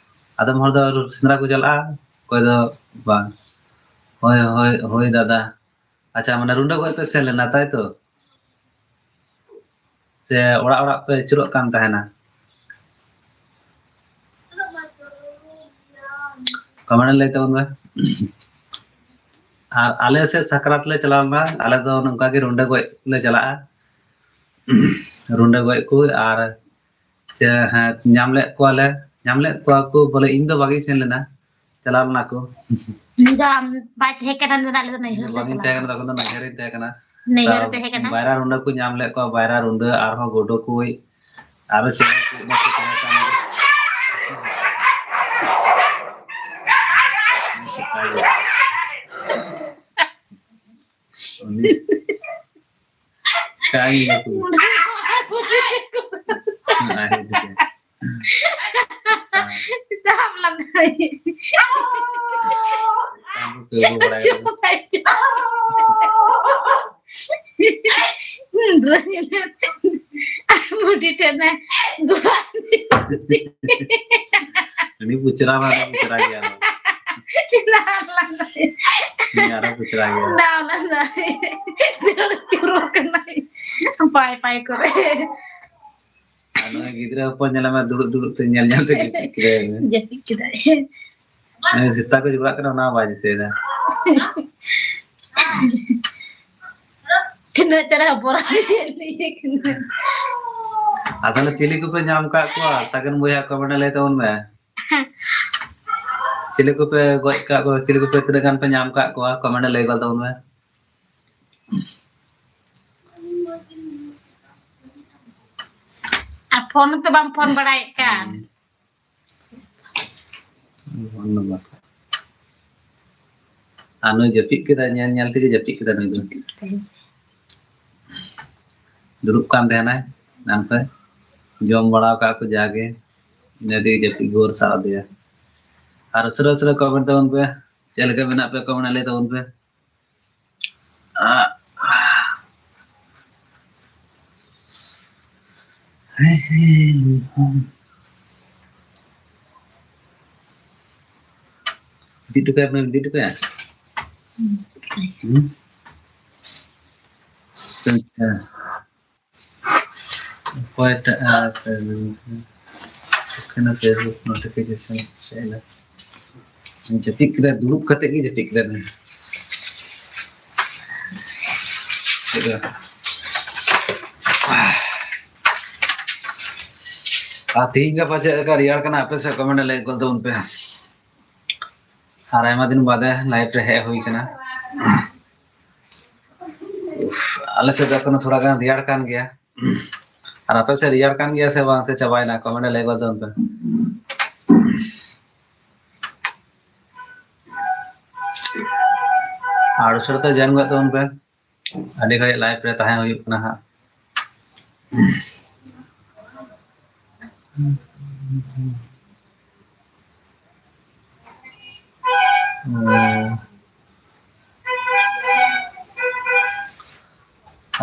ᱟᱫᱚᱢ ᱦᱚᱲ ᱫᱚ ᱥᱮᱸᱫᱽᱨᱟ ᱠᱚ ᱪᱟᱞᱟᱜᱼᱟ, ᱚᱠᱚᱭ ᱫᱚ ᱵᱟᱝ᱾ ᱦᱳᱭ, ᱦᱳᱭ, ᱦᱳᱭ ᱫᱟᱫᱟ᱾ ᱟᱪᱪᱷᱟ, ᱢᱟᱱᱮ ᱨᱩᱸᱰᱟᱹ ᱜᱚᱡ ᱯᱮ ᱥᱮᱱ ᱞᱮᱱᱟ, ᱛᱟᱭ ᱛᱚ? ᱥᱮ ᱚᱲᱟᱜ ᱚᱲᱟᱜ ᱯᱮ ᱟᱹᱪᱩᱨᱚᱜ ᱠᱟᱱ ᱛᱟᱦᱮᱱᱟ? Comment ᱞᱟᱹᱭ ᱛᱟᱵᱚᱱ ᱢᱮ᱾ ᱟᱨ ᱟᱞᱮ ᱥᱮᱫ ᱥᱟᱠᱨᱟᱛ ᱞᱮ ᱪᱟᱞᱟᱣ ᱞᱮᱱᱟ, ᱟᱞᱮ ᱫᱚ ᱱᱚᱝᱠᱟ ᱜᱮ ᱨᱩᱸᱰᱟᱹ ᱜᱚᱡ ᱞᱮ ᱪᱟᱞᱟᱜᱼᱟ᱾ ᱨᱩᱸᱰᱟᱹ ᱜᱚᱡ ᱠᱚ ᱟᱨ ᱪᱮ, ᱦᱮᱸ, ᱧᱟᱢ ᱞᱮᱫ ᱠᱚᱣᱟᱞᱮ, ᱧᱟᱢ ᱞᱮᱫ ᱠᱚᱣᱟ ᱠᱚ ᱵᱚᱞᱮ, ᱤᱧ ᱫᱚ ᱵᱟᱝᱤᱧ ᱥᱮᱱ ᱞᱮᱱᱟ, ᱪᱟᱞᱟᱣ ᱞᱮᱱᱟ ᱠᱚ᱾ ᱩᱱᱤ ᱫᱚ ᱟᱢ ᱵᱟᱭ ᱛᱟᱦᱮᱸ ᱠᱟᱱᱟ, ᱩᱱᱤ ᱫᱚ ᱟᱞᱮ ᱫᱚ ᱱᱟᱹᱭᱦᱟᱹᱨ ᱞᱮ ᱵᱟᱝᱤᱧ ᱪᱟᱞᱟᱣ ᱛᱟᱦᱮᱸ ᱠᱟᱱᱟ, ᱛᱚᱠᱷᱚᱱ ᱫᱚ ᱱᱟᱹᱭᱦᱟᱹᱨ ᱨᱤᱧ ᱛᱟᱦᱮᱸ ᱠᱟᱱᱟ᱾ ᱱᱟᱹᱭᱦᱟᱹᱨ ᱛᱟᱣ ᱛᱟᱦᱮᱸ ᱠᱟᱱᱟ᱾ ᱵᱟᱭᱨᱟ ᱨᱩᱸᱰᱟᱹ ᱠᱚ ᱧᱟᱢ ᱞᱮᱫ ᱠᱚᱣᱟ, ᱵᱟᱭᱨᱟ ᱨᱩᱸᱰᱟᱹ, ᱟᱨᱦᱚᱸ ᱜᱩᱰᱩ ᱠᱩᱡ, ᱟᱨᱚ ᱪᱮᱬᱮ ᱠᱚ ᱮᱢᱟᱱ ᱠᱚ ᱛᱟᱦᱮᱸ ᱠᱟᱱ ᱜᱮᱭᱟ᱾ ᱩᱱᱤ ᱥᱮᱛᱟ ᱜᱮ᱾ ᱩᱱᱤ ᱪᱤᱠᱟᱹᱭ ᱱᱟᱠᱚ? ᱟᱨ ᱦᱮᱡ ᱠᱟᱛᱮ᱾ ᱥᱮᱛᱟ ᱵᱟᱯᱞᱟ ᱫᱚ᱾ ᱥᱮᱛᱟ ᱠᱚ ᱠᱟᱹᱣ ᱵᱟᱲᱟᱭ ᱠᱟᱱᱟ᱾ ᱵᱩᱰᱷᱤ ᱴᱷᱮᱱ ᱮ ᱜᱚᱲᱚ᱾ ᱩᱱᱤ ᱵᱩᱪᱨᱟ ᱢᱟ, ᱩᱱᱤ ᱵᱩᱪᱨᱟ ᱜᱮᱭᱟ᱾ ᱩᱱᱤ ᱟᱨᱦᱚᱸ ᱵᱩᱪᱨᱟ ᱜᱮᱭᱟ᱾ ᱫᱟᱣ ᱞᱟᱸᱫᱟ᱾ ᱫᱟᱹᱲ ᱪᱩᱨᱩᱜ ᱠᱟᱱᱟᱭ ᱯᱟᱭ ᱯᱟᱭ ᱠᱚᱨᱮ᱾ ᱟᱨ ᱱᱩᱭ ᱜᱤᱫᱽᱨᱟᱹ ᱦᱚᱯᱚᱱ ᱧᱮᱞᱮ ᱢᱮ, ᱫᱩᱲᱩᱵ ᱫᱩᱲᱩᱵ ᱛᱮ ᱧᱮᱞ ᱧᱮᱞ ᱛᱮ ᱡᱟᱹᱯᱤᱫ ᱠᱮᱫᱟᱭ᱾ ᱡᱟᱹᱯᱤᱫ ᱠᱮᱫᱟᱭ᱾ ᱩᱱᱤ ᱥᱮᱛᱟ ᱠᱚ ᱡᱚᱜᱟᱜ ᱠᱟᱱᱟ, ᱚᱱᱟ ᱦᱚᱸ ᱵᱟᱭ ᱫᱤᱥᱟᱹᱭᱮᱫᱟ᱾ ᱛᱤᱱᱟᱹᱜ ᱪᱮᱦᱨᱟ ᱵᱚᱨᱟ ᱞᱟᱹᱭ ᱠᱟᱱᱟ᱾ ᱟᱨ ᱛᱟᱦᱞᱮ ᱪᱤᱞᱤ ᱠᱚᱯᱮ ᱧᱟᱢ ᱠᱟᱜ ᱠᱚᱣᱟ? ᱥᱟᱜᱮᱱ ᱵᱚᱭᱦᱟ, comment ᱞᱟᱹᱭ ᱛᱟᱵᱚᱱ ᱢᱮ᱾ ᱪᱤᱞᱤ ᱠᱚᱯᱮ ᱜᱚᱡ ᱠᱟᱜ ᱠᱚᱣᱟ? ᱪᱤᱞᱤ ᱠᱚᱯᱮ, ᱛᱤᱱᱟᱹᱜ ᱜᱟᱱ ᱯᱮ ᱧᱟᱢ ᱠᱟᱜ ᱠᱚᱣᱟ? Comment ᱞᱟᱹᱭ ᱜᱚᱫ ᱛᱟᱵᱚᱱ ᱢᱮ᱾ ᱟᱨ ᱯᱷᱳᱱ ᱦᱚᱸᱛᱚ ᱵᱟᱢ ᱯᱷᱳᱱ ᱵᱟᱲᱟᱭᱮᱫ ᱠᱟᱱ᱾ Phone number. ᱟᱨ ᱱᱩᱭ ᱡᱟᱹᱯᱤᱫ ᱠᱮᱫᱟᱭ, ᱧᱮᱞ ᱧᱮᱞ ᱛᱮᱜᱮ ᱡᱟᱹᱯᱤᱫ ᱠᱮᱫᱟᱭ ᱱᱩᱭ ᱫᱚ᱾ ᱫᱩᱲᱩᱵ ᱠᱟᱱ ᱛᱟᱦᱮᱱᱟᱭ ᱮᱱᱟᱝ ᱠᱷᱚᱱ, ᱡᱚᱢ ᱵᱟᱲᱟ ᱠᱟᱜ ᱠᱚ ᱡᱟᱜᱮ, ᱤᱱᱟᱹ ᱛᱮᱜᱮ ᱡᱟᱹᱯᱤᱫ ᱜᱷᱳᱨ ᱥᱟᱵ ᱟᱫᱮᱭᱟ᱾ ᱟᱨ ᱩᱥᱟᱹᱨᱟ ᱩᱥᱟᱹᱨᱟ comment ᱛᱟᱵᱚᱱ ᱯᱮ, ᱪᱮᱫ ᱞᱮᱠᱟ ᱢᱮᱱᱟᱜ ᱯᱮᱭᱟ comment ᱞᱟᱹᱭ ᱛᱟᱵᱚᱱ ᱯᱮ᱾ ᱵᱤᱫ ᱦᱚᱴᱚ ᱠᱟᱭ ᱢᱮ, ᱵᱤᱫ ᱦᱚᱴᱚ ᱠᱟᱭᱟ᱾ ᱦᱩᱸ᱾ ᱟᱪᱪᱷᱟ᱾ ᱚᱠᱚᱭᱴᱟᱜ ᱟᱨ ᱮᱠᱷᱟᱱ Facebook notification ᱦᱮᱡ ᱮᱱᱟ᱾ ᱡᱟᱹᱯᱤᱫ ᱠᱮᱫᱟ, ᱫᱩᱲᱩᱵ ᱠᱟᱛᱮ ᱜᱮ ᱡᱟᱹᱯᱤᱫ ᱠᱮᱫᱟ᱾ ᱟᱨ ᱛᱤᱦᱤᱧ ᱜᱟᱯᱟ ᱪᱮᱫ ᱞᱮᱠᱟ ᱨᱮᱭᱟᱲ ᱠᱟᱱᱟ ᱟᱯᱮ ᱥᱮᱫ? comment ᱞᱟᱹᱭ ᱜᱚᱫ ᱛᱟᱵᱚᱱ ᱯᱮ᱾ ᱟᱨ ᱟᱭᱢᱟ ᱫᱤᱱ ᱵᱟᱫᱮ ᱞᱟᱭᱤᱵᱷ ᱨᱮ ᱦᱮᱡ ᱦᱩᱭ ᱠᱟᱱᱟ᱾ ᱩᱯᱷ, ᱟᱞᱮ ᱥᱮᱫ ᱫᱚ ᱮᱠᱷᱚᱱᱳ ᱛᱷᱚᱲᱟ ᱜᱟᱱ ᱨᱮᱭᱟᱲ ᱠᱟᱱ ᱜᱮᱭᱟ᱾ ᱟᱨ ᱟᱯᱮ ᱥᱮᱫ ᱨᱮᱭᱟᱲ ᱠᱟᱱ ᱜᱮᱭᱟ ᱥᱮ ᱵᱟᱝ, ᱥᱮ ᱪᱟᱵᱟᱭᱮᱱᱟ? ᱠᱚᱢᱮᱱᱴ ᱨᱮ ᱞᱟᱹᱭ ᱜᱚᱫ ᱛᱟᱵᱚᱱ ᱯᱮ᱾ ᱟᱨ ᱩᱥᱟᱹᱨᱟ ᱛᱮ ᱡᱚᱭᱮᱱ ᱜᱚᱫ ᱛᱟᱵᱚᱱ ᱯᱮ᱾ ᱟᱹᱰᱤ ᱜᱷᱟᱹᱲᱤᱡ ᱞᱟᱭᱤᱵᱷ ᱨᱮ ᱛᱟᱦᱮᱸ ᱦᱩᱭᱩᱜ ᱠᱟᱱᱟ ᱦᱟᱸᱜ᱾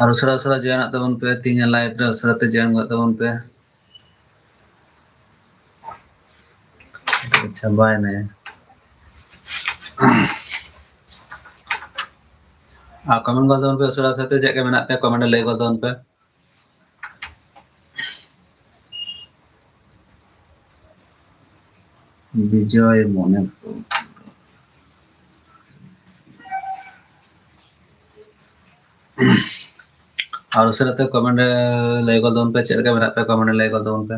ᱟᱨ ᱩᱥᱟᱹᱨᱟ ᱩᱥᱟᱹᱨᱟ ᱡᱚᱭᱮᱱᱚᱜ ᱛᱟᱵᱚᱱ ᱯᱮ, ᱛᱮᱦᱮᱧᱟᱜ ᱞᱟᱭᱤᱵᱷ ᱨᱮ ᱩᱥᱟᱹᱨᱟ ᱛᱮ ᱡᱚᱭᱮᱱ ᱜᱚᱫ ᱛᱟᱵᱚᱱ ᱯᱮ᱾ ᱪᱟᱵᱟᱭᱮᱱᱟᱭ᱾ ᱟᱨ ᱠᱚᱢᱮᱱᱴ ᱜᱚᱫ ᱛᱟᱵᱚᱱ ᱯᱮ, ᱩᱥᱟᱹᱨᱟ ᱩᱥᱟᱹᱨᱟ ᱛᱮ ᱪᱮᱫ ᱞᱮᱠᱟ ᱢᱮᱱᱟᱜ ᱯᱮᱭᱟ, ᱠᱚᱢᱮᱱᱴ ᱨᱮ ᱞᱟᱹᱭ ᱜᱚᱫ ᱛᱟᱵᱚᱱ ᱯᱮ᱾ ᱵᱤᱡᱚᱭ ᱢᱚᱱᱤᱯᱩᱨ᱾ ᱟᱨ ᱩᱥᱟᱹᱨᱟ ᱛᱮ ᱠᱚᱢᱮᱱᱴ ᱨᱮ ᱞᱟᱹᱭ ᱜᱚᱫ ᱛᱟᱵᱚᱱ ᱯᱮ, ᱪᱮᱫ ᱞᱮᱠᱟ ᱢᱮᱱᱟᱜ ᱯᱮᱭᱟ, ᱠᱚᱢᱮᱱᱴ ᱨᱮ ᱞᱟᱹᱭ ᱜᱚᱫ ᱛᱟᱵᱚᱱ ᱯᱮ᱾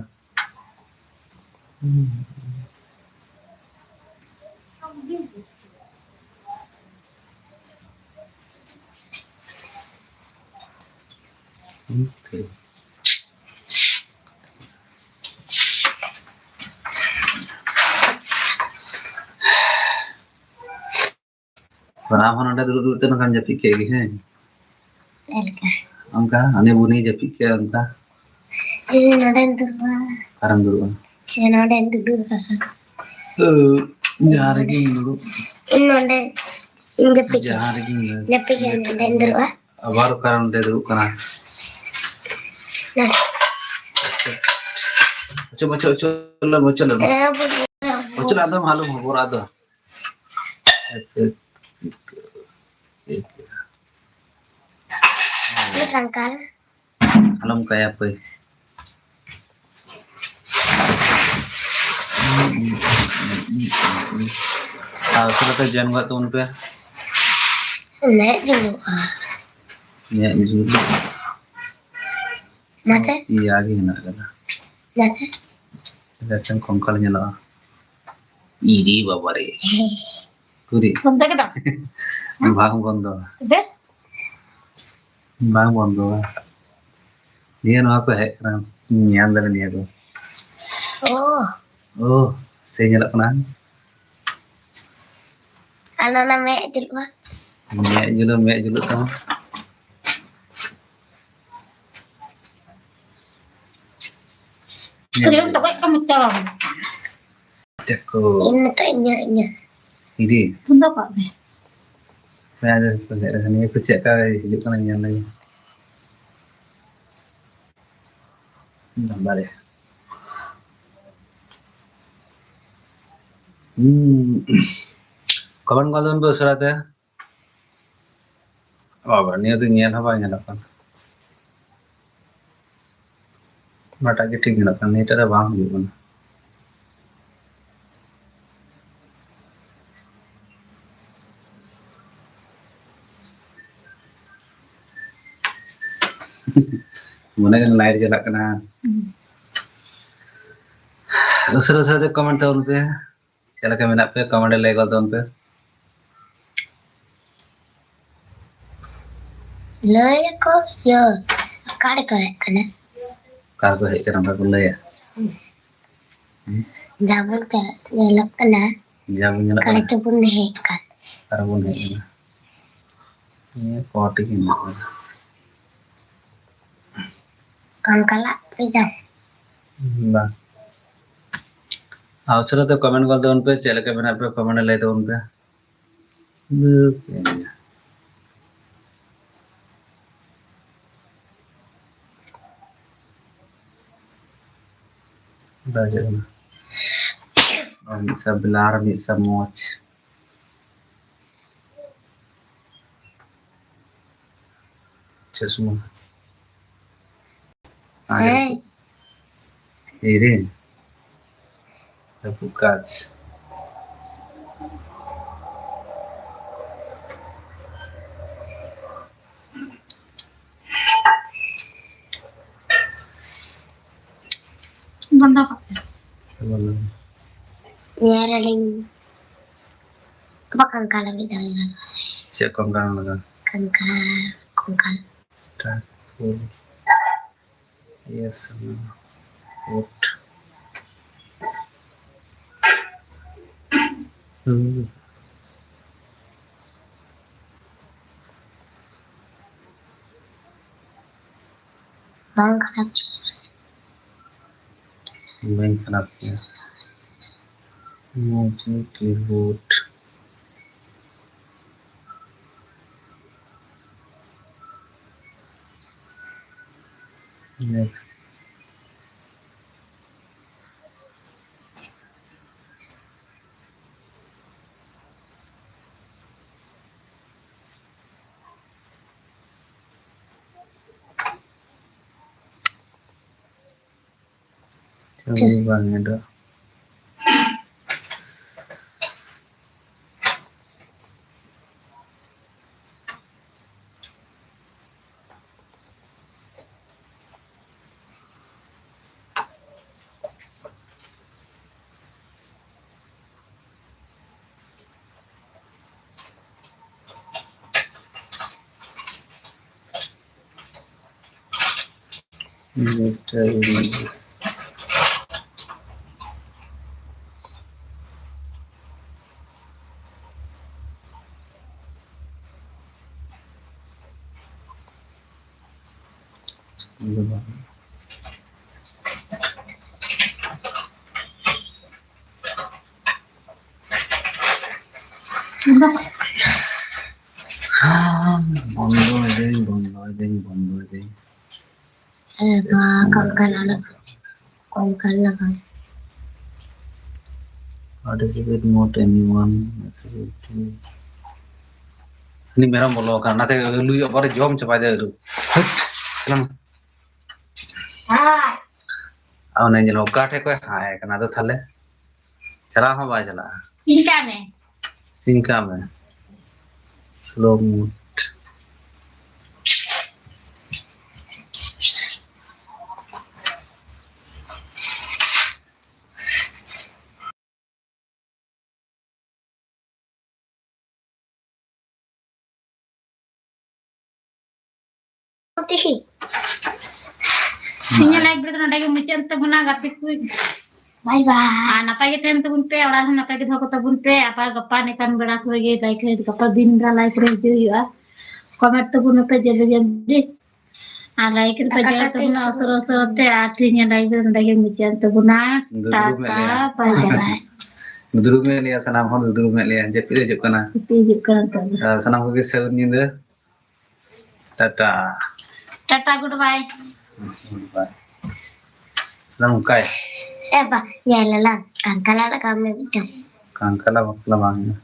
ᱟᱢ ᱦᱚᱸ ᱱᱚᱰᱮ ᱫᱩᱲᱩᱵ ᱫᱩᱲᱩᱵ ᱛᱮ ᱱᱚᱝᱠᱟᱢ ᱡᱟᱹᱯᱤᱫ ᱠᱮᱫ ᱜᱮ, ᱦᱮᱸ? ᱪᱮᱫ ᱞᱮᱠᱟ? ᱚᱱᱠᱟ, ᱦᱟᱱᱮ ᱵᱩᱱᱤ ᱡᱟᱹᱯᱤᱫ ᱠᱮᱫ ᱚᱱᱠᱟ᱾ ᱤᱧ ᱱᱚᱰᱮᱧ ᱫᱩᱲᱩᱵᱼᱟ᱾ ᱚᱠᱟᱨᱮᱢ ᱫᱩᱲᱩᱵᱼᱟ? ᱥᱮ ᱱᱚᱰᱮᱧ ᱫᱩᱲᱩᱵᱼᱟ᱾ ᱳ, ᱡᱟᱦᱟᱸ ᱨᱮᱜᱮᱢ ᱫᱩᱲᱩᱵ᱾ ᱤᱧ ᱱᱚᱰᱮ, ᱤᱧ ᱡᱟᱹᱯᱤᱫ ᱠᱮᱫ᱾ ᱡᱟᱦᱟᱸ ᱨᱮᱜᱮᱢ ᱫᱩᱲᱩᱵ᱾ ᱡᱟᱹᱯᱤᱫ ᱠᱮᱫ, ᱱᱚᱰᱮᱧ ᱫᱩᱲᱩᱵᱼᱟ᱾ ᱟᱵᱟᱨ ᱚᱠᱟᱨᱮ ᱱᱚᱰᱮ ᱫᱩᱲᱩᱵ ᱠᱟᱱᱟ? ᱱᱚᱰᱮ᱾ ᱚᱪᱚᱜ, ᱚᱪᱚᱜ, ᱚᱪᱚᱜ, ᱚᱪᱚᱜ, ᱚᱪᱚᱜ, ᱚᱪᱚᱜ᱾ ᱦᱮᱸ, ᱵᱩᱡᱷᱟᱹᱣ᱾ ᱚᱪᱚᱜ, ᱟᱫᱚᱢ ᱟᱞᱚᱢ ᱦᱚᱵᱚᱨᱟ ᱟᱫᱚ᱾ ᱢᱤᱫᱴᱟᱝ ᱠᱟᱞ᱾ ᱟᱞᱚᱢ ᱠᱟᱭᱟ ᱯᱟᱹᱭ᱾ ᱟᱨ ᱩᱥᱟᱹᱨᱟ ᱛᱮ ᱡᱚᱭᱮᱱ ᱜᱚᱫ ᱛᱟᱵᱚᱱ ᱯᱮ᱾ ᱢᱮᱫ ᱡᱩᱞᱩᱜᱼᱟ᱾ ᱢᱮᱫ ᱡᱩᱞᱩᱜᱼᱟ᱾ ᱢᱟᱥᱮ᱾ ᱤᱭᱟᱹ ᱜᱮ ᱦᱮᱱᱟᱜ ᱟᱠᱟᱫᱟ᱾ ᱢᱟᱥᱮ᱾ ᱮᱠᱫᱚᱢ ᱠᱚᱝᱠᱟᱞ ᱧᱮᱞᱚᱜᱼᱟ᱾ ᱤᱨᱮ ᱵᱟᱵᱟᱨᱮ᱾ ᱠᱩᱨᱤ᱾ ᱵᱚᱱᱫᱚ ᱠᱮᱫᱟ? ᱵᱟᱝ ᱵᱚᱱᱫᱚ᱾ ᱫᱮ? ᱵᱟᱝ ᱵᱚᱱᱫᱚ᱾ ᱱᱤᱭᱟᱹ ᱱᱚᱣᱟ ᱠᱚ ᱦᱮᱡ ᱠᱟᱱᱟ᱾ ᱧᱮᱞ ᱫᱟᱞᱮ ᱱᱤᱭᱟᱹ ᱠᱚ᱾ ᱳ᱾ ᱳ, ᱥᱮ ᱧᱮᱞᱚᱜ ᱠᱟᱱᱟ᱾ ᱟᱨ ᱚᱱᱟ ᱢᱮᱫ ᱡᱩᱞᱩᱜᱼᱟ᱾ ᱢᱮᱫ ᱡᱩᱞᱩᱜ, ᱢᱮᱫ ᱡᱩᱞᱩᱜ ᱛᱟᱢᱟ᱾ ᱠᱨᱤᱢ ᱛᱚᱜᱚᱡ ᱠᱟᱜ ᱢᱮ ᱪᱟᱞᱟᱣ᱾ ᱫᱮᱠᱷᱳ᱾ ᱤᱧ ᱱᱤᱛᱚᱜ ᱤᱧᱟᱹᱜ, ᱤᱧᱟᱹᱜ᱾ ᱤᱫᱤ᱾ ᱵᱚᱱᱫᱚ ᱠᱟᱜ ᱢᱮ᱾ ᱦᱮᱸ, ᱟᱫᱚ ᱱᱤᱭᱟᱹ ᱠᱚ ᱪᱮᱫ ᱞᱮᱠᱟ ᱦᱤᱡᱩᱜ ᱠᱟᱱᱟ ᱧᱮᱞ ᱞᱮᱜᱮ᱾ ᱱᱟᱢᱵᱟᱨ ᱨᱮ᱾ ᱦᱩᱸ᱾ ᱠᱚᱢᱮᱱᱴ ᱜᱚᱫ ᱞᱮᱵᱚᱱ ᱯᱮ ᱩᱥᱟᱹᱨᱟ ᱛᱮ᱾ ᱵᱟᱵᱟ, ᱱᱤᱭᱟᱹ ᱫᱚ ᱧᱮᱞ ᱦᱚᱸ ᱵᱟᱝ ᱧᱮᱞᱚᱜ ᱠᱟᱱᱟ᱾ ᱚᱱᱟᱴᱟᱜ ᱜᱮ ᱴᱷᱤᱠ ᱧᱮᱞᱚᱜ ᱠᱟᱱᱟ, ᱱᱤᱭᱟᱹᱴᱟᱜ ᱨᱮ ᱵᱟᱝ ᱦᱤᱡᱩᱜ ᱠᱟᱱᱟ᱾ ᱢᱚᱱᱮ ᱠᱟᱱᱟ ᱞᱟᱭᱤᱴ ᱪᱟᱞᱟᱜ ᱠᱟᱱᱟ᱾ ᱦᱩᱸ᱾ ᱩᱥᱟᱹᱨᱟ ᱩᱥᱟᱹᱨᱟ ᱛᱮ ᱠᱚᱢᱮᱱᱴ ᱛᱟᱵᱚᱱ ᱯᱮ᱾ ᱪᱮᱫ ᱞᱮᱠᱟ ᱢᱮᱱᱟᱜ ᱯᱮ? ᱠᱚᱢᱮᱱᱴ ᱨᱮ ᱞᱟᱹᱭ ᱜᱚᱫ ᱛᱟᱵᱚᱱ ᱯᱮ᱾ ᱞᱟᱹᱭ ᱟᱠᱚ ᱤᱭᱟᱹ, ᱚᱠᱟ ᱨᱮᱠᱚ ᱦᱮᱡ ᱠᱟᱱᱟ? ᱚᱠᱟ ᱨᱮᱠᱚ ᱦᱮᱡ ᱠᱟᱱᱟ, ᱚᱱᱠᱟ ᱠᱚ ᱞᱟᱹᱭᱟ? ᱦᱩᱸ᱾ ᱦᱩᱸ? ᱡᱟᱦᱟᱸ ᱵᱚᱱ ᱪᱟᱞᱟᱜ, ᱧᱮᱞᱚᱜ ᱠᱟᱱᱟ᱾ ᱡᱟᱦᱟᱸ ᱵᱚᱱ ᱧᱮᱞᱚᱜ ᱚᱠᱟ ᱠᱟᱱᱟ᱾ ᱨᱮᱪᱚ ᱵᱚᱱ ᱦᱮᱡ ᱠᱟᱱ᱾ ᱚᱠᱟ ᱨᱮᱵᱚᱱ ᱦᱮᱡ ᱠᱟᱱᱟ? ᱱᱤᱭᱟᱹ ᱠᱚ ᱴᱷᱤᱠ ᱢᱮᱱᱟᱜᱼᱟ᱾ ᱠᱟᱱ ᱠᱟᱞᱟᱜ ᱯᱮ ᱫᱟ᱾ ᱵᱟᱝ᱾ ᱟᱨ ᱩᱥᱟᱹᱨᱟ ᱛᱮ ᱠᱚᱢᱮᱱᱴ ᱜᱚᱫ ᱛᱟᱵᱚᱱ ᱯᱮ, ᱪᱮᱫ ᱞᱮᱠᱟ ᱢᱮᱱᱟᱜ ᱯᱮᱭᱟ, ᱠᱚᱢᱮᱱᱴ ᱨᱮ ᱞᱟᱹᱭ ᱛᱟᱵᱚᱱ ᱯᱮ᱾ ᱵᱟᱡᱟᱜ ᱠᱟᱱᱟ᱾ ᱟᱨ ᱢᱤᱫ ᱥᱟᱶ ᱵᱮᱞᱟ ᱟᱨ ᱢᱤᱫ ᱥᱟᱶ ᱢᱚᱡᱽ᱾ ᱪᱮᱫ ᱥᱚᱢᱚᱭ? ᱦᱮᱸ᱾ ᱤᱨᱤᱱ᱾ ᱨᱟᱹᱯᱩᱫ ᱠᱟᱸᱪ᱾ ᱵᱚᱱᱫᱚ ᱠᱟᱜ ᱯᱮ᱾ ᱵᱚᱱᱫᱚ᱾ ᱧᱮᱞ ᱟᱹᱞᱤᱧ᱾ ᱵᱟ, ᱠᱚᱝᱠᱟᱞ ᱞᱟᱹᱜᱤᱫ ᱫᱚ ᱞᱟᱜᱟᱣ᱾ ᱪᱮᱫ ᱠᱚᱝᱠᱟᱞ ᱞᱟᱜᱟᱣ? ᱠᱚᱝᱠᱟᱞ, ᱠᱚᱝᱠᱟᱞ᱾ Start full. Yes, no. What? Hmm. ᱵᱟᱝ ᱠᱷᱟᱨᱟᱯ ᱜᱮᱭᱟ᱾ ᱵᱟᱹᱧ ᱠᱷᱟᱨᱟᱯ ᱜᱮᱭᱟ᱾ ᱢᱚᱡᱽ ᱜᱮ keyboard᱾ Next. ᱪᱟᱹᱞᱩ ᱵᱟᱝ ᱧᱮᱞᱚᱜ᱾ Digital. ᱵᱚᱱᱫᱚᱭ ᱫᱟᱹᱧ, ᱵᱚᱱᱫᱚᱭ ᱫᱟᱹᱧ, ᱵᱚᱱᱫᱚᱭ ᱫᱟᱹᱧ᱾ ᱮ ᱵᱟ, ᱠᱚᱝᱠᱟᱞ ᱞᱟᱜᱟᱣ᱾ ᱠᱚᱝᱠᱟᱞ ᱞᱟᱜᱟᱣ᱾ Participate mode anyone. ᱩᱱᱤ ᱢᱮᱨᱚᱢ ᱵᱚᱞᱚ ᱟᱠᱟᱱ, ᱚᱱᱟᱛᱮ ᱟᱹᱞᱩᱭ ᱟᱵᱟᱨ ᱡᱚᱢ ᱪᱟᱵᱟᱭ ᱫᱟᱭ ᱟᱹᱞᱩ᱾ ᱦᱟᱹᱴ, ᱪᱟᱞᱟᱜ ᱢᱮ᱾ ᱟᱨ ᱚᱱᱮ ᱧᱮᱞ ᱢᱮ, ᱚᱠᱟ ᱴᱷᱮᱡ ᱠᱷᱚᱡ ᱦᱟᱭ ᱠᱟᱱᱟ, ᱟᱫᱚ ᱛᱟᱦᱞᱮ ᱪᱟᱞᱟᱣ ᱦᱚᱸ ᱵᱟᱭ ᱪᱟᱞᱟᱜᱼᱟ᱾ ᱥᱤᱧ ᱠᱟᱜ ᱢᱮ᱾ ᱥᱤᱧ ᱠᱟᱜ ᱢᱮ᱾ Slow mode. ᱛᱤᱠᱤ᱾ ᱛᱮᱦᱮᱧᱟᱜ live video ᱫᱚ ᱱᱚᱰᱮ ᱜᱮ ᱢᱩᱪᱟᱹᱫ ᱮᱱ ᱛᱟᱵᱚᱱᱟ, ᱜᱟᱛᱮ ᱠᱚ᱾ Bye bye. ᱟᱨ ᱱᱟᱯᱟᱭ ᱜᱮ ᱛᱟᱦᱮᱱ ᱛᱟᱵᱚᱱ ᱯᱮ, ᱚᱲᱟᱜ ᱨᱮᱦᱚᱸ ᱱᱟᱯᱟᱭ ᱜᱮ ᱫᱚᱦᱚ ᱠᱚ ᱛᱟᱵᱚᱱ ᱯᱮ᱾ ᱟᱵᱟᱨ ᱜᱟᱯᱟ ᱱᱤᱠᱟᱱ ᱵᱮᱲᱟ ᱠᱚᱨᱮ ᱜᱮ live ᱨᱮ, ᱜᱟᱯᱟ ᱫᱤᱱ ᱵᱮᱲᱟ live ᱨᱮ ᱦᱤᱡᱩᱜ ᱦᱩᱭᱩᱜᱼᱟ᱾ Comment ᱛᱟᱵᱚᱱ ᱯᱮ ᱡᱚᱞᱫᱤ ᱡᱚᱞᱫᱤ᱾ ᱟᱨ like ᱨᱮ ᱯᱮ ᱟᱠᱟᱴᱟ ᱡᱚᱲᱟᱣ ᱛᱟᱵᱚᱱᱟ ᱛᱮ ᱩᱥᱟᱹᱨᱟ ᱩᱥᱟᱹᱨᱟ ᱛᱮ᱾ ᱟᱨ ᱛᱮᱦᱮᱧᱟᱜ live ᱫᱚ ᱱᱚᱰᱮ ᱜᱮ ᱢᱩᱪᱟᱹᱫ ᱮᱱ ᱛᱟᱵᱚᱱᱟ᱾ ᱫᱩᱫᱲᱩᱢ ᱮᱫ ᱴᱟᱴᱟ, ᱞᱮᱭᱟ᱾ Bye bye. ᱫᱩᱫᱲᱩᱢ ᱮᱫ ᱞᱮᱭᱟ, ᱥᱟᱱᱟᱢ ᱦᱚᱲ ᱫᱩᱫᱲᱩᱢ ᱮᱫ ᱞᱮᱭᱟ, ᱡᱟᱹᱯᱤᱫ ᱦᱤᱡᱩᱜ ᱠᱟᱱᱟ᱾ ᱡᱟᱹᱯᱤᱫ ᱦᱤᱡᱩᱜ ᱠᱟᱱᱟ ᱱᱤᱛᱚᱜ ᱫᱚ᱾ ᱟᱨ ᱥᱟᱱᱟᱢ ᱠᱚᱜᱮ ᱥᱟᱹᱜᱩᱱ ᱧᱤᱫᱟᱹ᱾ Tata. Tata, good bye. Good bye. ᱱᱚᱝᱠᱟᱭ᱾ ᱮ ᱵᱟ, ᱧᱮᱞ ᱟᱞᱟᱝ, ᱠᱟᱝᱠᱟᱞᱟ ᱞᱟᱜᱟᱣ ᱢᱮ ᱢᱤᱫᱴᱟᱝ᱾ ᱠᱟᱝᱠᱟᱞᱟ ᱵᱟᱯᱞᱟ ᱵᱟᱝ ᱦᱩᱭᱩᱜᱼᱟ᱾